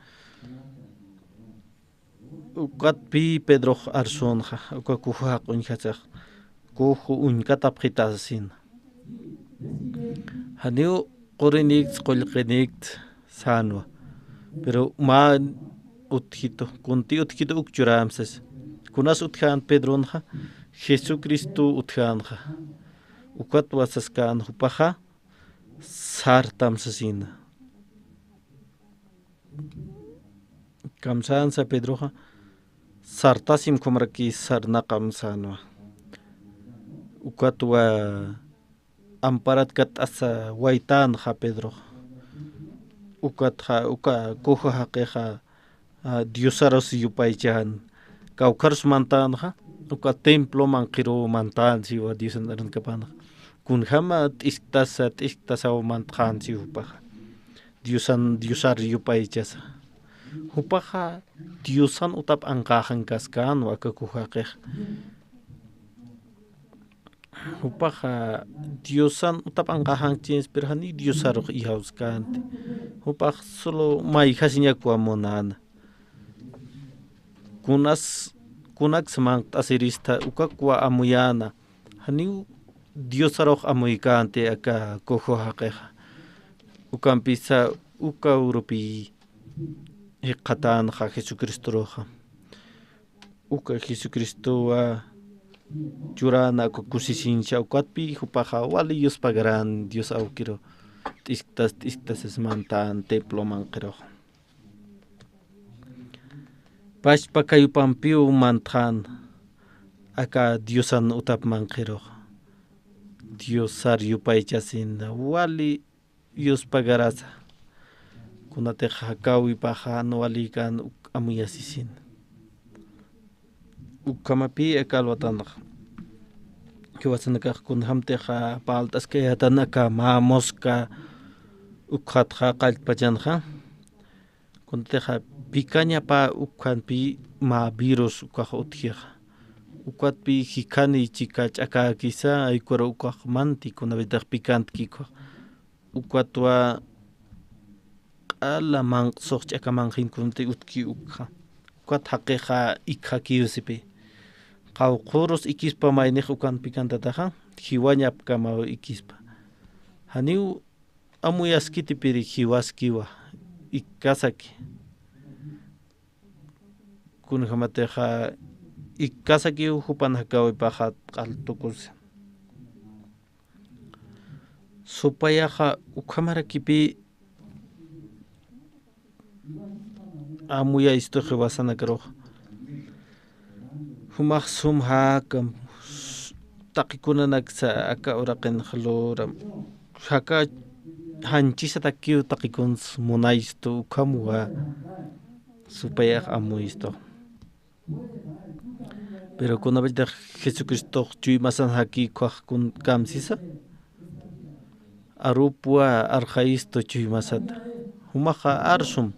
Ukatpï Pedrox arsunxa, uka kuju jaqi uñjasax, kuju uñkatapxitasina. Janiw qurinïkts, qullqinïkts sänwa. Pero mä utjitu, kunti utjitu uk churämsas. Kunas utjän Pedronxa, Jesucristo utjänxa. Ukatwa saskän jupaxa, sartam sasina. Kamsänsa Pedroxa, sartasim ukhamaraki sarnaqam sänwa. Ukatwa amparat katt'asa waytänxa Pedroxa. Ukatxa, uka kuju jaqixa, a, Diosarus yupaychan. Kawkharus mantänxa, uka templo manqhiruw mantän siwa Diosan arunkapanxa. Kunjama t'isktas, t'isktasaw mantxän siw jupaxa. Diosan, Diosar yupaychasa. Jupaxa Diosan utap anqaxankaskänwa aka kuju jaqixa. Jupaxa Diosan utap anqaxankchins, pero janiw Diosarux iyawskänti. Jupax solo mayjasiñakwa munäna. Kunas, kunaks manqt'asirista, ukakwa amuyäna. Janiw Diosarux amuykänti aka kuju jaqixa. Ukampisa uka urupi jikxatänxa Jesucristoruxa. Uka Jesucristowa churäna uka kusisiñsa ukatpï jupaxa wali yuspagaran Dios awkiru t'isktas t'isktasas mantän templo manqhirux. Pachpa kayupampiw mantxän aka Diosan utap manqhirux. Diosar yupaychasin wali yuspagarasa. Kunatix jakäwipaxa jan walikan uk amuyasisin. Ukhamapï aka alwatanxa. Jiwasanakax kunjamtix parlt'askayätan aka mä muska ukxatxa qalltpachanxa. Kunatixa pikañapa ukhanpï mä virus ukax utjixa. Ukatpï jikhani chika ch'akäkisa, aykura ukax manti kunapachatix pikantki ukax. Ukatwa q'ala manq'sux ch'aka manqhin kunati utjki ukxa. Ukat jaqixa ikjakiw sipï. Qawqhürus ikispa maynix ukan pikantataxa, jiwañapkamaw ikispa. Janiw amuyaskiti piri jiwaskiwa, ikkasaki. Kunjamatixa ikkasakiw jupan jakäwipaxa q'al tukusa. Supayaxa ukhamarakipï amuyaystu jiwasanakarux. Jumax sum jakam, taqikunanaksa aka uraqinx luram. Jaka janchisatakiw taqikuns munaystu ukhamwa supayax amuystu. Pero kunapachatix Jesucristox chuymasan jaki ukhax kun kamsisa. Arupwa arxayistu chuymasata. Jumaxa arsum.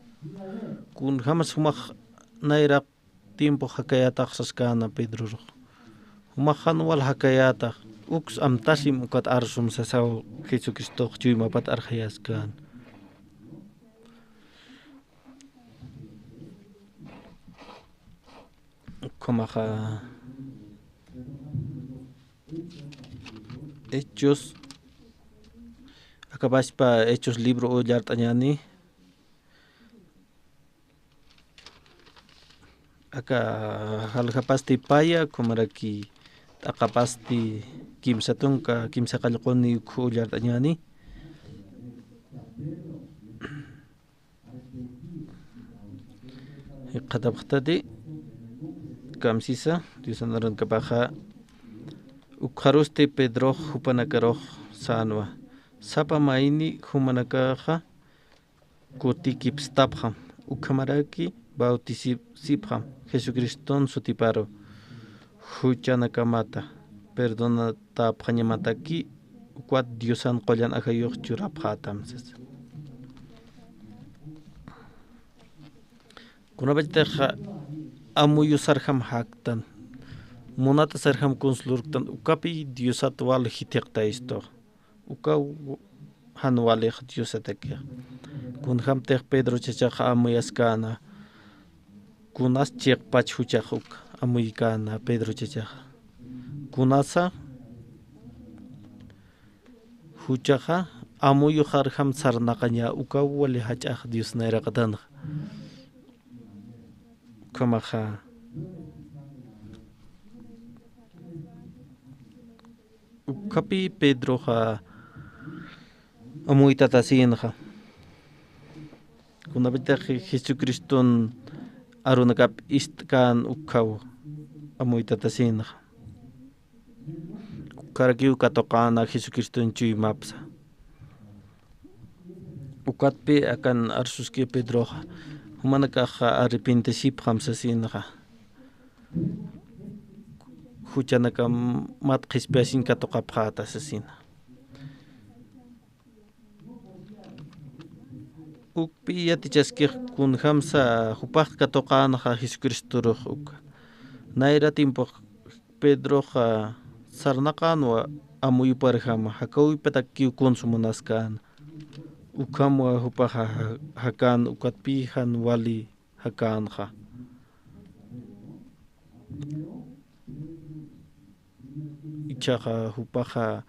Kunjamas jumax nayraq tiempo jakayätax saskäna Pedrorux. Jumax jan wal jakayätax. Uks amtasim ukat arsum sasaw Jesucristox chuymapat arxayaskän. Ukhamaxa Hechos, akapaspa Hechos libro ullart'añäni. Aka jaljapasti paya, ukhamaraki t'aqapasti kimsa tunka, kimsa qallquni ukhu ullart'añäni. Jikxatapxtati, kamsisa, Diosan arunkapaxa, ukxarusti Pedrox jupanakarux sänwa. Sapa mayni jumanakaxa kutikipstapxam, ukhamaraki bautisipxam Jesucriston sutiparu juchanakamata, perdonatäpxañamataki, ukat Diosan qullan ajayux churapxätam sasa. Kunapachatixa amuyu sarjam jaktan, munata sarjam kuns lurktan, ukapi Diosat wal jithiqtaystu. Uka w-, jan walix Diosatakix. Kunjamtix Pedro chachaxa amuyaskäna, kunas chiqpach juchax uk amuykäna Pedro chachaxa. Kunasa juchaxa amuyuxarjam sarnaqaña, ukaw wali jach'ax Dios nayraqatanxa. Ukhamaxa. Ukhapi Pedroxa amuytatasinxa. Kunapachatixa Jesucriston arunakap ist'kän ukkhaw amuytatasinxa. Ukkharakiw katuqäna Jesucriston chuymapsa. Ukatpi akan arsuski Pedroxa, jumanakaxa arrepentisipxam sasinxa. Juchanakamat qhispiyasiñ katuqapxäta sasina. Ukpi yatichaskix kunjamsa jupax katuqänxa Jesucristorux uk. Nayra tiempux Pedroxa sarnaqänwa amuyuparjama, jakäwipatakiw kuns munaskäna. Ukhamwa jupaxa ja-, jakän, ukatpï jan wali jakänxa. Jichhaxa jupaxa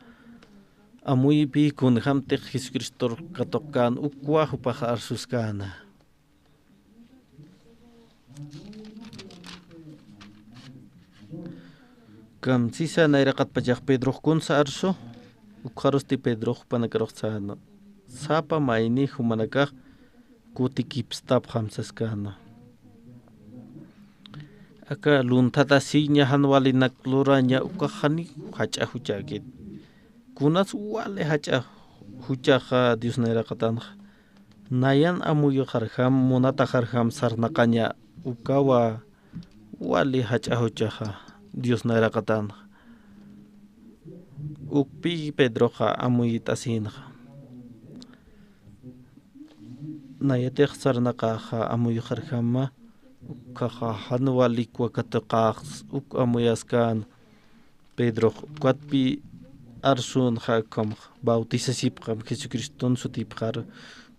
amuyipï kunjamtix Jesucristor katuqkän, ukwa jupaxa arsuskäna. Kamsisa nayraqatpachax Pedrox kunsa arsu, ukxarusti Pedrox jupanakarux sänwa. Sapa mayni jumanakax kutikipstapxam saskäna. Aka lunthatasiña jan walinak luraña ukax janiw jach'a juchäkit. Kunas wali jach'a juchaxa Dios nayraqatanxa. Nayan amuyuxarjam, munataxarjam sarnaqaña ukawa wali jach'a juchaxa Dios nayraqatanxa. Ukpi Pedroxa amuyt'asinxa. Nayatix sarnaqaxa amuyuxarjama, ukhaxa jan walikwa katuqäx uk amuyaskän Pedrox, ukatpï arsunxa ukhamax, bautisasipxam Jesucriston sutipxar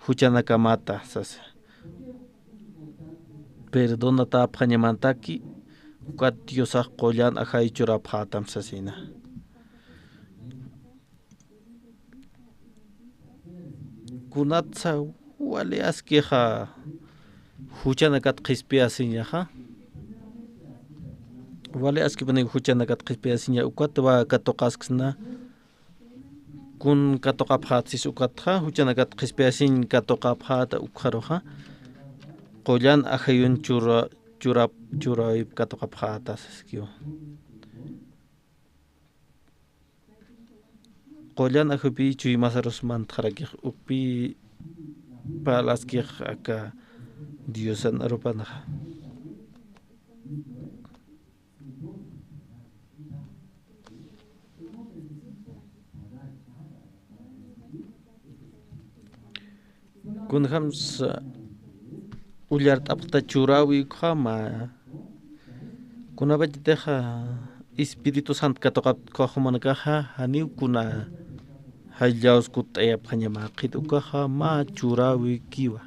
juchanakamata sasa. Perdonatäpxañamataki, ukat Diosax qullan ajay churapxätam sasina. Kunatsa wali askixa juchanakat qhispiyasiñaxa. Wali askipuniw juchanakat qhispiyasiña, ukatwa katuqasksna. Kun katuqapxätsis ukatxa, juchanakat qhispiyasiñ katuqapxäta ukxaruxa. Qullan ajayun chura-, churap-, churäwip katuqapxäta saskiwa. Qullan ajayupï chuymasarus mantxarakix ukpï parlaskix aka Diosan arupanxa. Kunjams ullart'apxta churäwi ukhama. Kunapachatixa Espíritu Santo katuqapta ukkhax jumanakaxa janiw kuna jallawsa kutt'ayapxañama, qhit ukaxa mä churäwikiwa.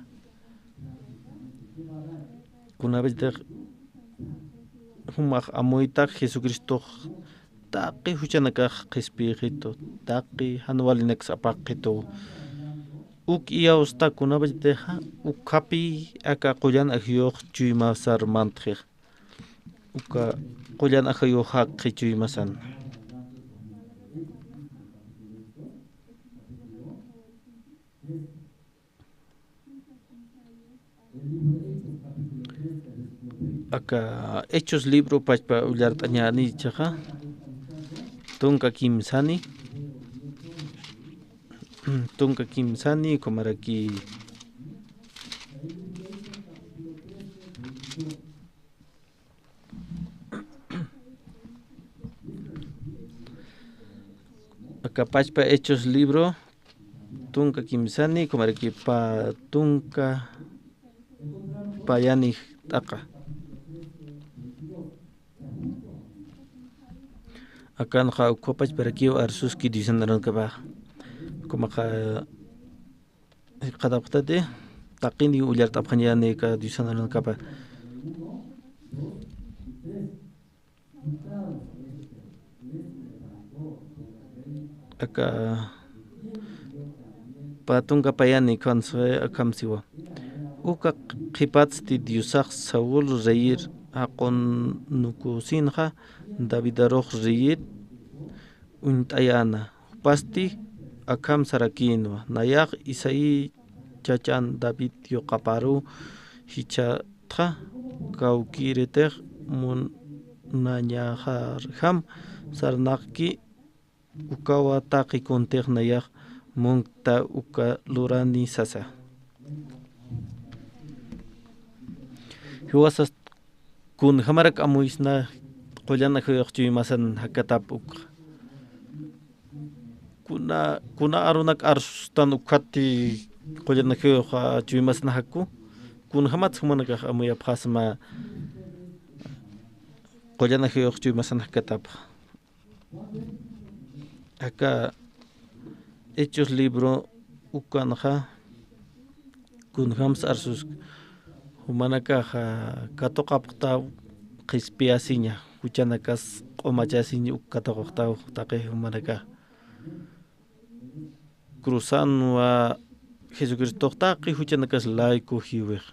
Kunapachatix jumax amuyta Jesucristox taqi juchanakax qhispiyxitu, taqi jan walinaksa apaqxitu. Uk iyawsta kunapachatixa ukhapi aka qullan ajayux chuymasar mantxix. Uka qullan ajayux jakxi chuymasan. Aka Hechos libro pachpa ullart'añäni jichhaxa, tunka kimsani, tunka kimsani, ukhamaraki aka pachpa Hechos libro, tunka kimsani, ukhamaraki pä tunka payani t'aqa. Akanxa ukkha pachparakiw arsuski Diosan arunakäpax. Ukhamaxa jikxatapxtati, taqiniw ullart'apxañäni aka Diosan arunakäpa. Aka pä tunka payani ukhansa akham siwa. Uka qhipatsti Diosax Saúl reyir jaqunukusinxa, Davidarux reyir uñt'ayäna. Jupasti akham sarakïnwa, nayax Isaí chachan David yuqaparuw jichhatxa, kawkïritix munañaxarjam sarnaqki, ukawa taqi kuntix nayax munkta uka lurani sasa. Jiwasas kunjamarak amuysna qullan ajayux chuymasan jakatap ukxa. Kuna, kuna arunak arsustan ukhati qullan ajayux, a, chuymasan jaku. Kunjamat jumanakax amuyapxasma qullan ajayux chuymasan jakatapxa. Aka Hechos libro ukanxa kunjams arsusk, jumanakaxa katuqapxtaw qhispiyasiña, juchanakas q'umachasiña uk katuqapxtaw taqi jumanakax. Cruzanwa Jesucristox taqi juchanakas layku jiwix.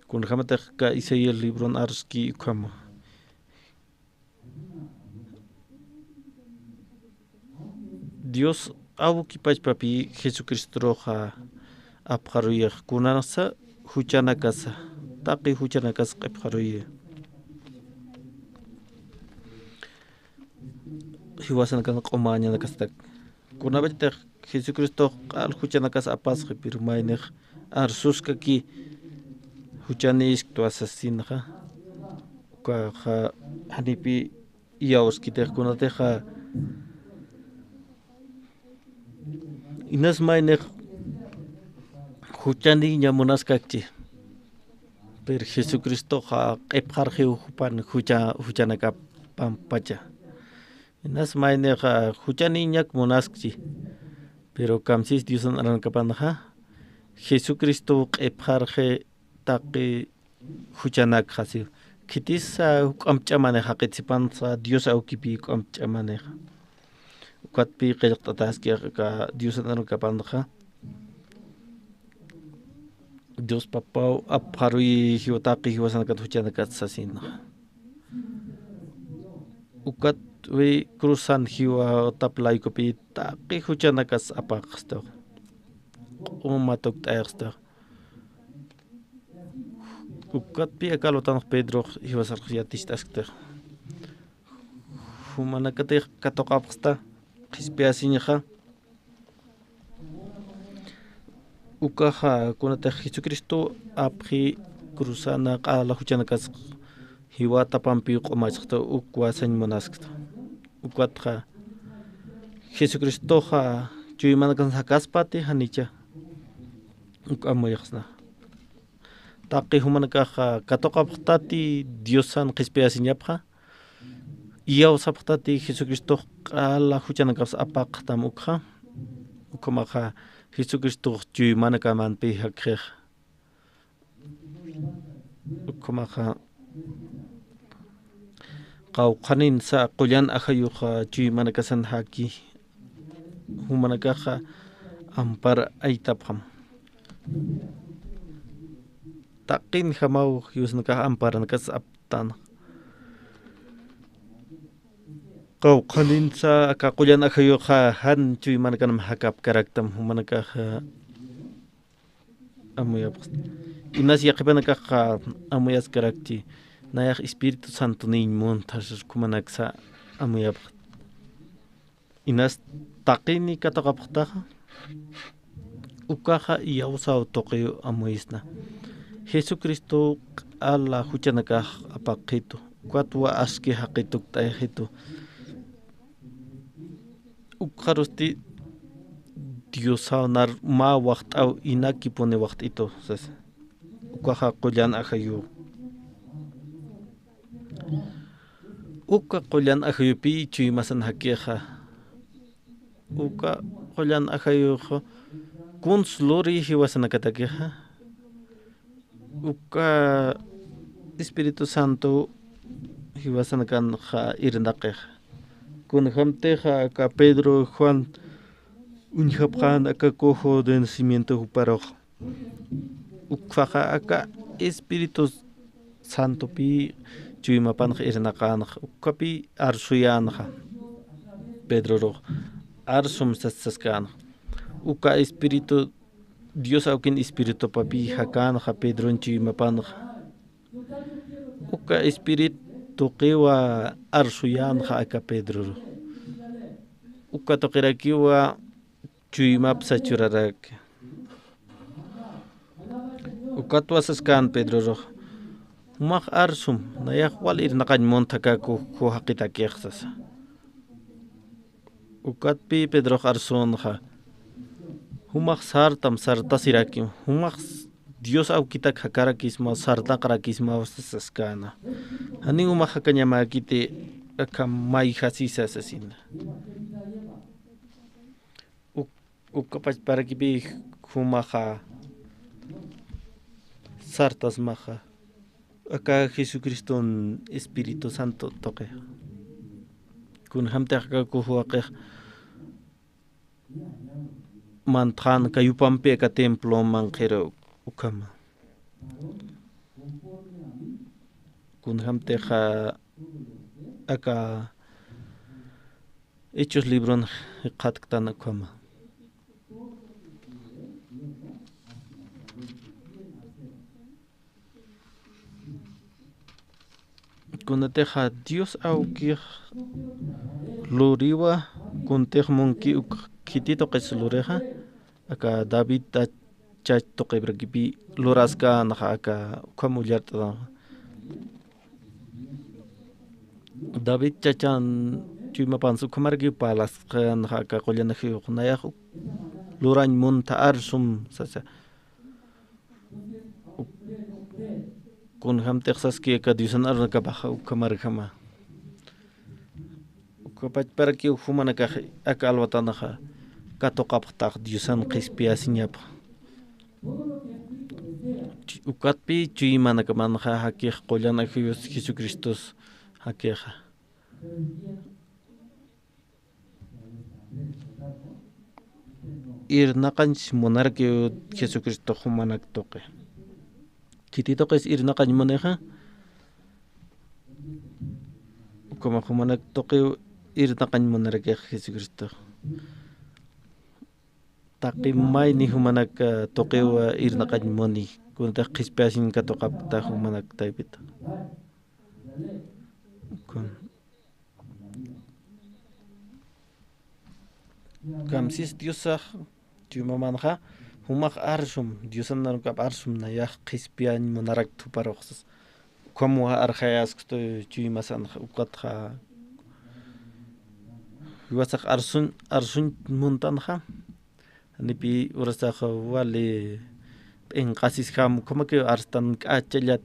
Kunjamatix aka Isaías libron arski ukhama. Dios awki pachpapi Jesucristoruxa apxaruyix, kunansa juchanakasa, taqi juchanakas q'ipxaruyi. Jiwasanakan q'umañanakastak. Kunapachatix Jesucristox q'al juchanakas apasxi, pero maynix arsuskaki juchanïsktwa sasinxa. Ukaxa janipi iyawskitix kunatixa inas maynix juchanïña munaskakchi. Pero Jesucristoxa q'ipxarxiw jupan jucha, juchanakapampacha. Inas maynix, a, juchanïñak munaskchi. Pero kamsis Diosan aranakapanxa, Jesucristow q'ipxarxi taqi juchanakxa, siw. Khitis, a, juk'amp ch'amanix jaqit sipansa, Dios awkipi juk'amp ch'amanix. Ukatpi qillqt'ataski aka Diosan aranakapanxa. Dios Papaw apxaruyi jiwa taqi jiwasanakat juchanakat sasinxa. Ukatwi cruzan jiwatap laykupi taqi juchanakas apaqxtix. Q'uma tukt'ayxtix. Ukatpi aka lutanx Pedrox jiwasarux yaticht'asktix. Jumanakatix katuqapxsta qhispiyasiñxa. Ukaxa kunatix Jesucristo apxi cruzana q'ala juchanakas jiwatapampi q'umachxta, ukwa sañ munaskta. Ukatxa Jesucristoxa chuymanakan jakaspati janicha uk amuyxsna. Taqi jumanakaxa katuqapxtati Diosan qhispiyasiñapxa, Iyawsapxtati Jesucristox q'ala juchanakaps apaqtam ukxa. Ukhamaxa Jesucristox chuymanakamanpi jakxix. Ukhamaxa qawqhaninsa qullan ajayuxa chuymanakasan jaki. Jumanakaxa ampar aytapxam. Taqinjamaw jiwasanakax amparanakas aptan. Qawqhaninsa aka qullan ajayuxa jan chuymanakanam jakapkaraktam jumanakaxa amuyapxta. Inas yaqhipanakaxa amuyaskarakchi, nayax Espíritu Santo niñ muntha, sas ukhamanaksa amuyapxta. Inas taqini katuqapxtaxa, ukaxa iyawsaw tuqiw amuyisna. Jesucristo q'ala juchanakax apaqxitu, ukatwa aski jaqi tukt'ayxitu. Ukxarusti Diosaw nar mä waxt'aw inakipuni waxt'itu, sasa. Ukaxa qullan ajayu. Uka qullan ajayupi chuymasan jakixa. Uka qullan ajayuxa kuns luri jiwasanakatakixa. Uka Espíritu Santo jiwasanakanxa irnaqixa. Kunjamtixa aka Pedro Juan uñjapxän aka cojo de nacimiento juparux. Ukhaxa aka Espíritu Santopi chuymapanxa irnaqänxa, ukhapi arsuyänxa. Pedrorux arsum sas saskänxa. Uka Espíritu, Dios awkin Espiritupapi jakänxa Pedron chuymapanxa. Uka Espíritu tuqiwa arsuyänxa aka Pedrorux. Uka tuqirakiwa chuymapsa churaraki. Ukatwa saskän Pedrorux, jumax arsum, nayax wal irnaqañ muntha aka cojo jaqitakix sasa. Ukatpi Pedrox arsunxa, jumax sartam sartasirakim, jumax Dios awkitak jakarakismaw, sartaqarakismaw sas saskänxa. Janiw jumax jakañamäkiti aka mayjasisa sasina. Uk-, uka pachparakipï jumaxa sartasmaxa aka Jesucriston Espíritu Santo tuqi. Kunjamtix aka cojo jaqix mantxän kayupampi aka templon manqhiri ukhama. Kunjamtixa aka Hechos libron jikxatktan ukhama. Kunatixa Dios awkix luriwa, kuntix munki uk khiti tuqis lurixa, aka David chach tuqiprakipï luraskänxa aka ukham ullart'atanxa. David chachan chuymapansa ukhamaraki parlaskänxa aka qullan ajayux nayax uk lurañ muntha arsum sasa. Uk-, kunjamtix saski aka Diosan arunakapaxa ukhamarjama. Uka pachparakiw jumanakax aka alwatanxa katuqapxtax Diosan qhispiyasiñapa. Ch-, ukatpï chuymanakamanxa jakix qullan ajayus Jesucristos jakixa. Irnaqañs munarakiw Jesucristox jumanak tuqi. Khiti tuqis irnaqañ munixa, ukhamax jumanak tuqiw irnaqañ munarakix Jesucristox. Taqi mayni jumanak, ah, tuqiw, ah, irnaqañ muni, kunatix qhispiyasiñ katuqapkta jumanak taypita. Kun-, Kamsis Diosax chuymamanxa, jumax arsum, Diosan arunakap arsum nayax qhispiyañ munarakt juparux sas. Ukham arxayasktu chuymasanxa, ukatxa jiwasax arsuñ, arsuñ muntanxa. Janipï urasax wali p'inqasisjam, ukhamakiw arstan k'achallat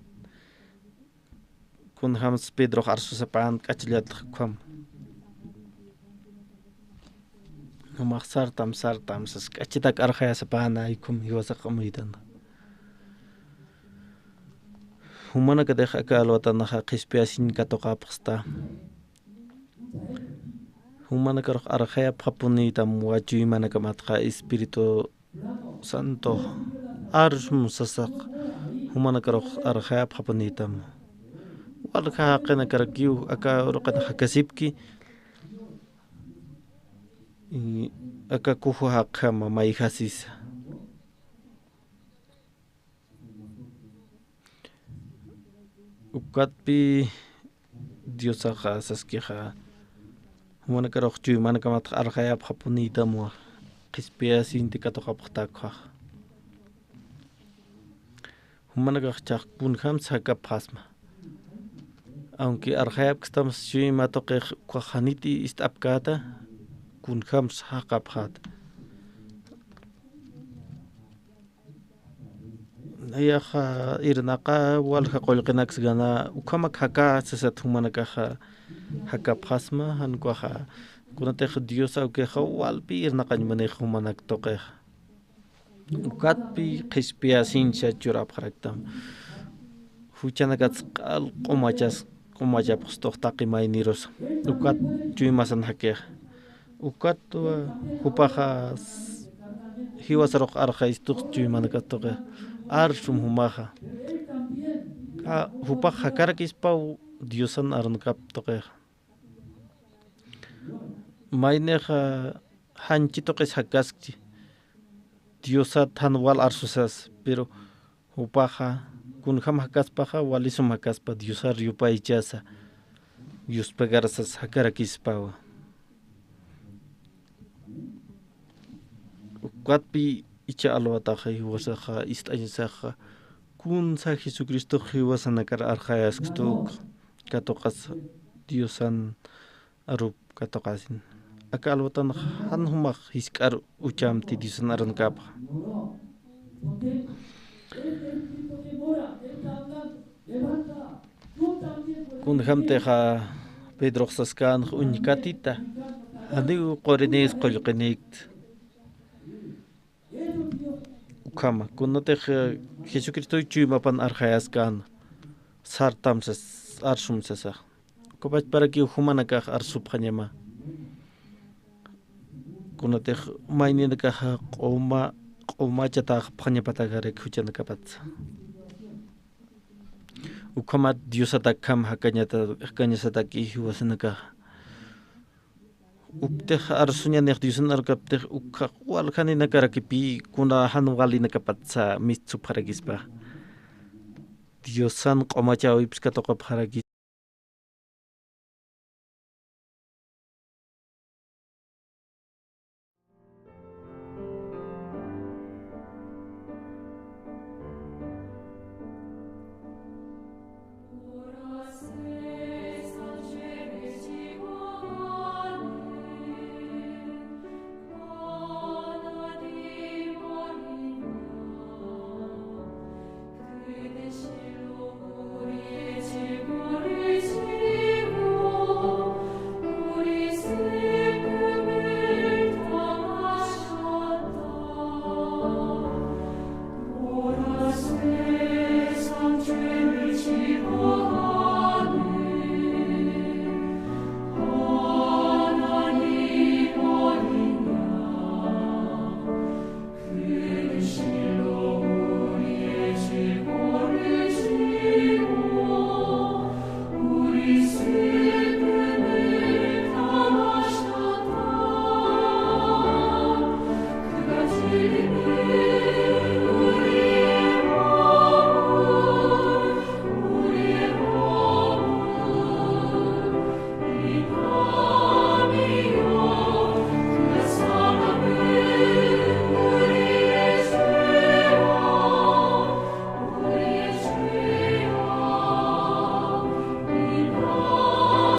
kunjams Pedrox arsusapan k'achallatx ukham. Jumax sartam, sartam, sas k'achatak arxayasapäna, ukham jiwasax amuytan. Jumanakatix aka alwatanxa qhispiyasiñ katuqapxsta. Jumanakarux arxayapxapunïtam, wa chuymanakamatxa Espíritu Santo arsum sasax, jumanakarux arxayapxapunïtam. Walja jaqinakarakiw aka urqin jakasipki, y aka kuju jaqjama mayjasisa. Ukatpi Diosaxa saskixa, jumanakarux chuymanakamatx arxayapxapunïtamwa, qhispiyasiñti katuqapxta ukkhax. Jumanakax chhax kunjams jakapxasma. Aunque arxayapkstams chuyma tuqix ukkhax janiti ist'apkäta, kunjams jakapxäta. Nayaxa irnaqa walja qullqinaks gana, ukhamak jakä sasat jumanakaxa jakapxasma, jan ukaxa kunatix Dios awkixa walpi irnaqañ munix jumanak tuqixa. Ukatpi qhispiyasiñsa churapxaraktam. Juchanakats q'al q'umachas, q'umachapxstux taqi maynirus. Ukat chuymasan jakixa. Ukat, uh, jupaxa s-, jiwasarux arxaystux chuymanakat tuqixa. Arsum jumaxa. A, jupax jakarakispaw Diosan arunakap tuqixa. Maynixa, uh, janchi tuqis jakaskchi. Diosat jan wal arsusas, pero jupaxa, kunjam jakaspaxa, walisum jakaspa, Diosar yupaychasa, yuspagarsas jakarakispawa. Ukatpi icha alwataxa, jiwasaxa, ist'añasaxa, kunsa Jesucristox jiwasanakar arxayaskstu, katuqas Diosan arup katuqasin. Aka alwatan jan jumax jisk'ar uchamti Diosan arunkapxa. Kunjamtixa Pedrox saskänx uñkatita, janiw qurinis qullqinïkt. Ukhama, kunatix, eh, Jesucristo chuymapan arxayaskän, sartam sas, arsum sasa. Ukapachparakiw jumanakax arsupxañama. Kunatix mayninakaxa q'uma, q'umachataxapxañapatakaraki juchanakapatsa. Ukhamat Diosatakjam jakañata, jakañasataki jiwasanakaxa. Uktix arsuñanix Diosan arkaptix ukxa waljaninakarakipï kuna jan walinakapatsa mistsupxarakispa. Diosan q'umachäwips katuqapxarakis.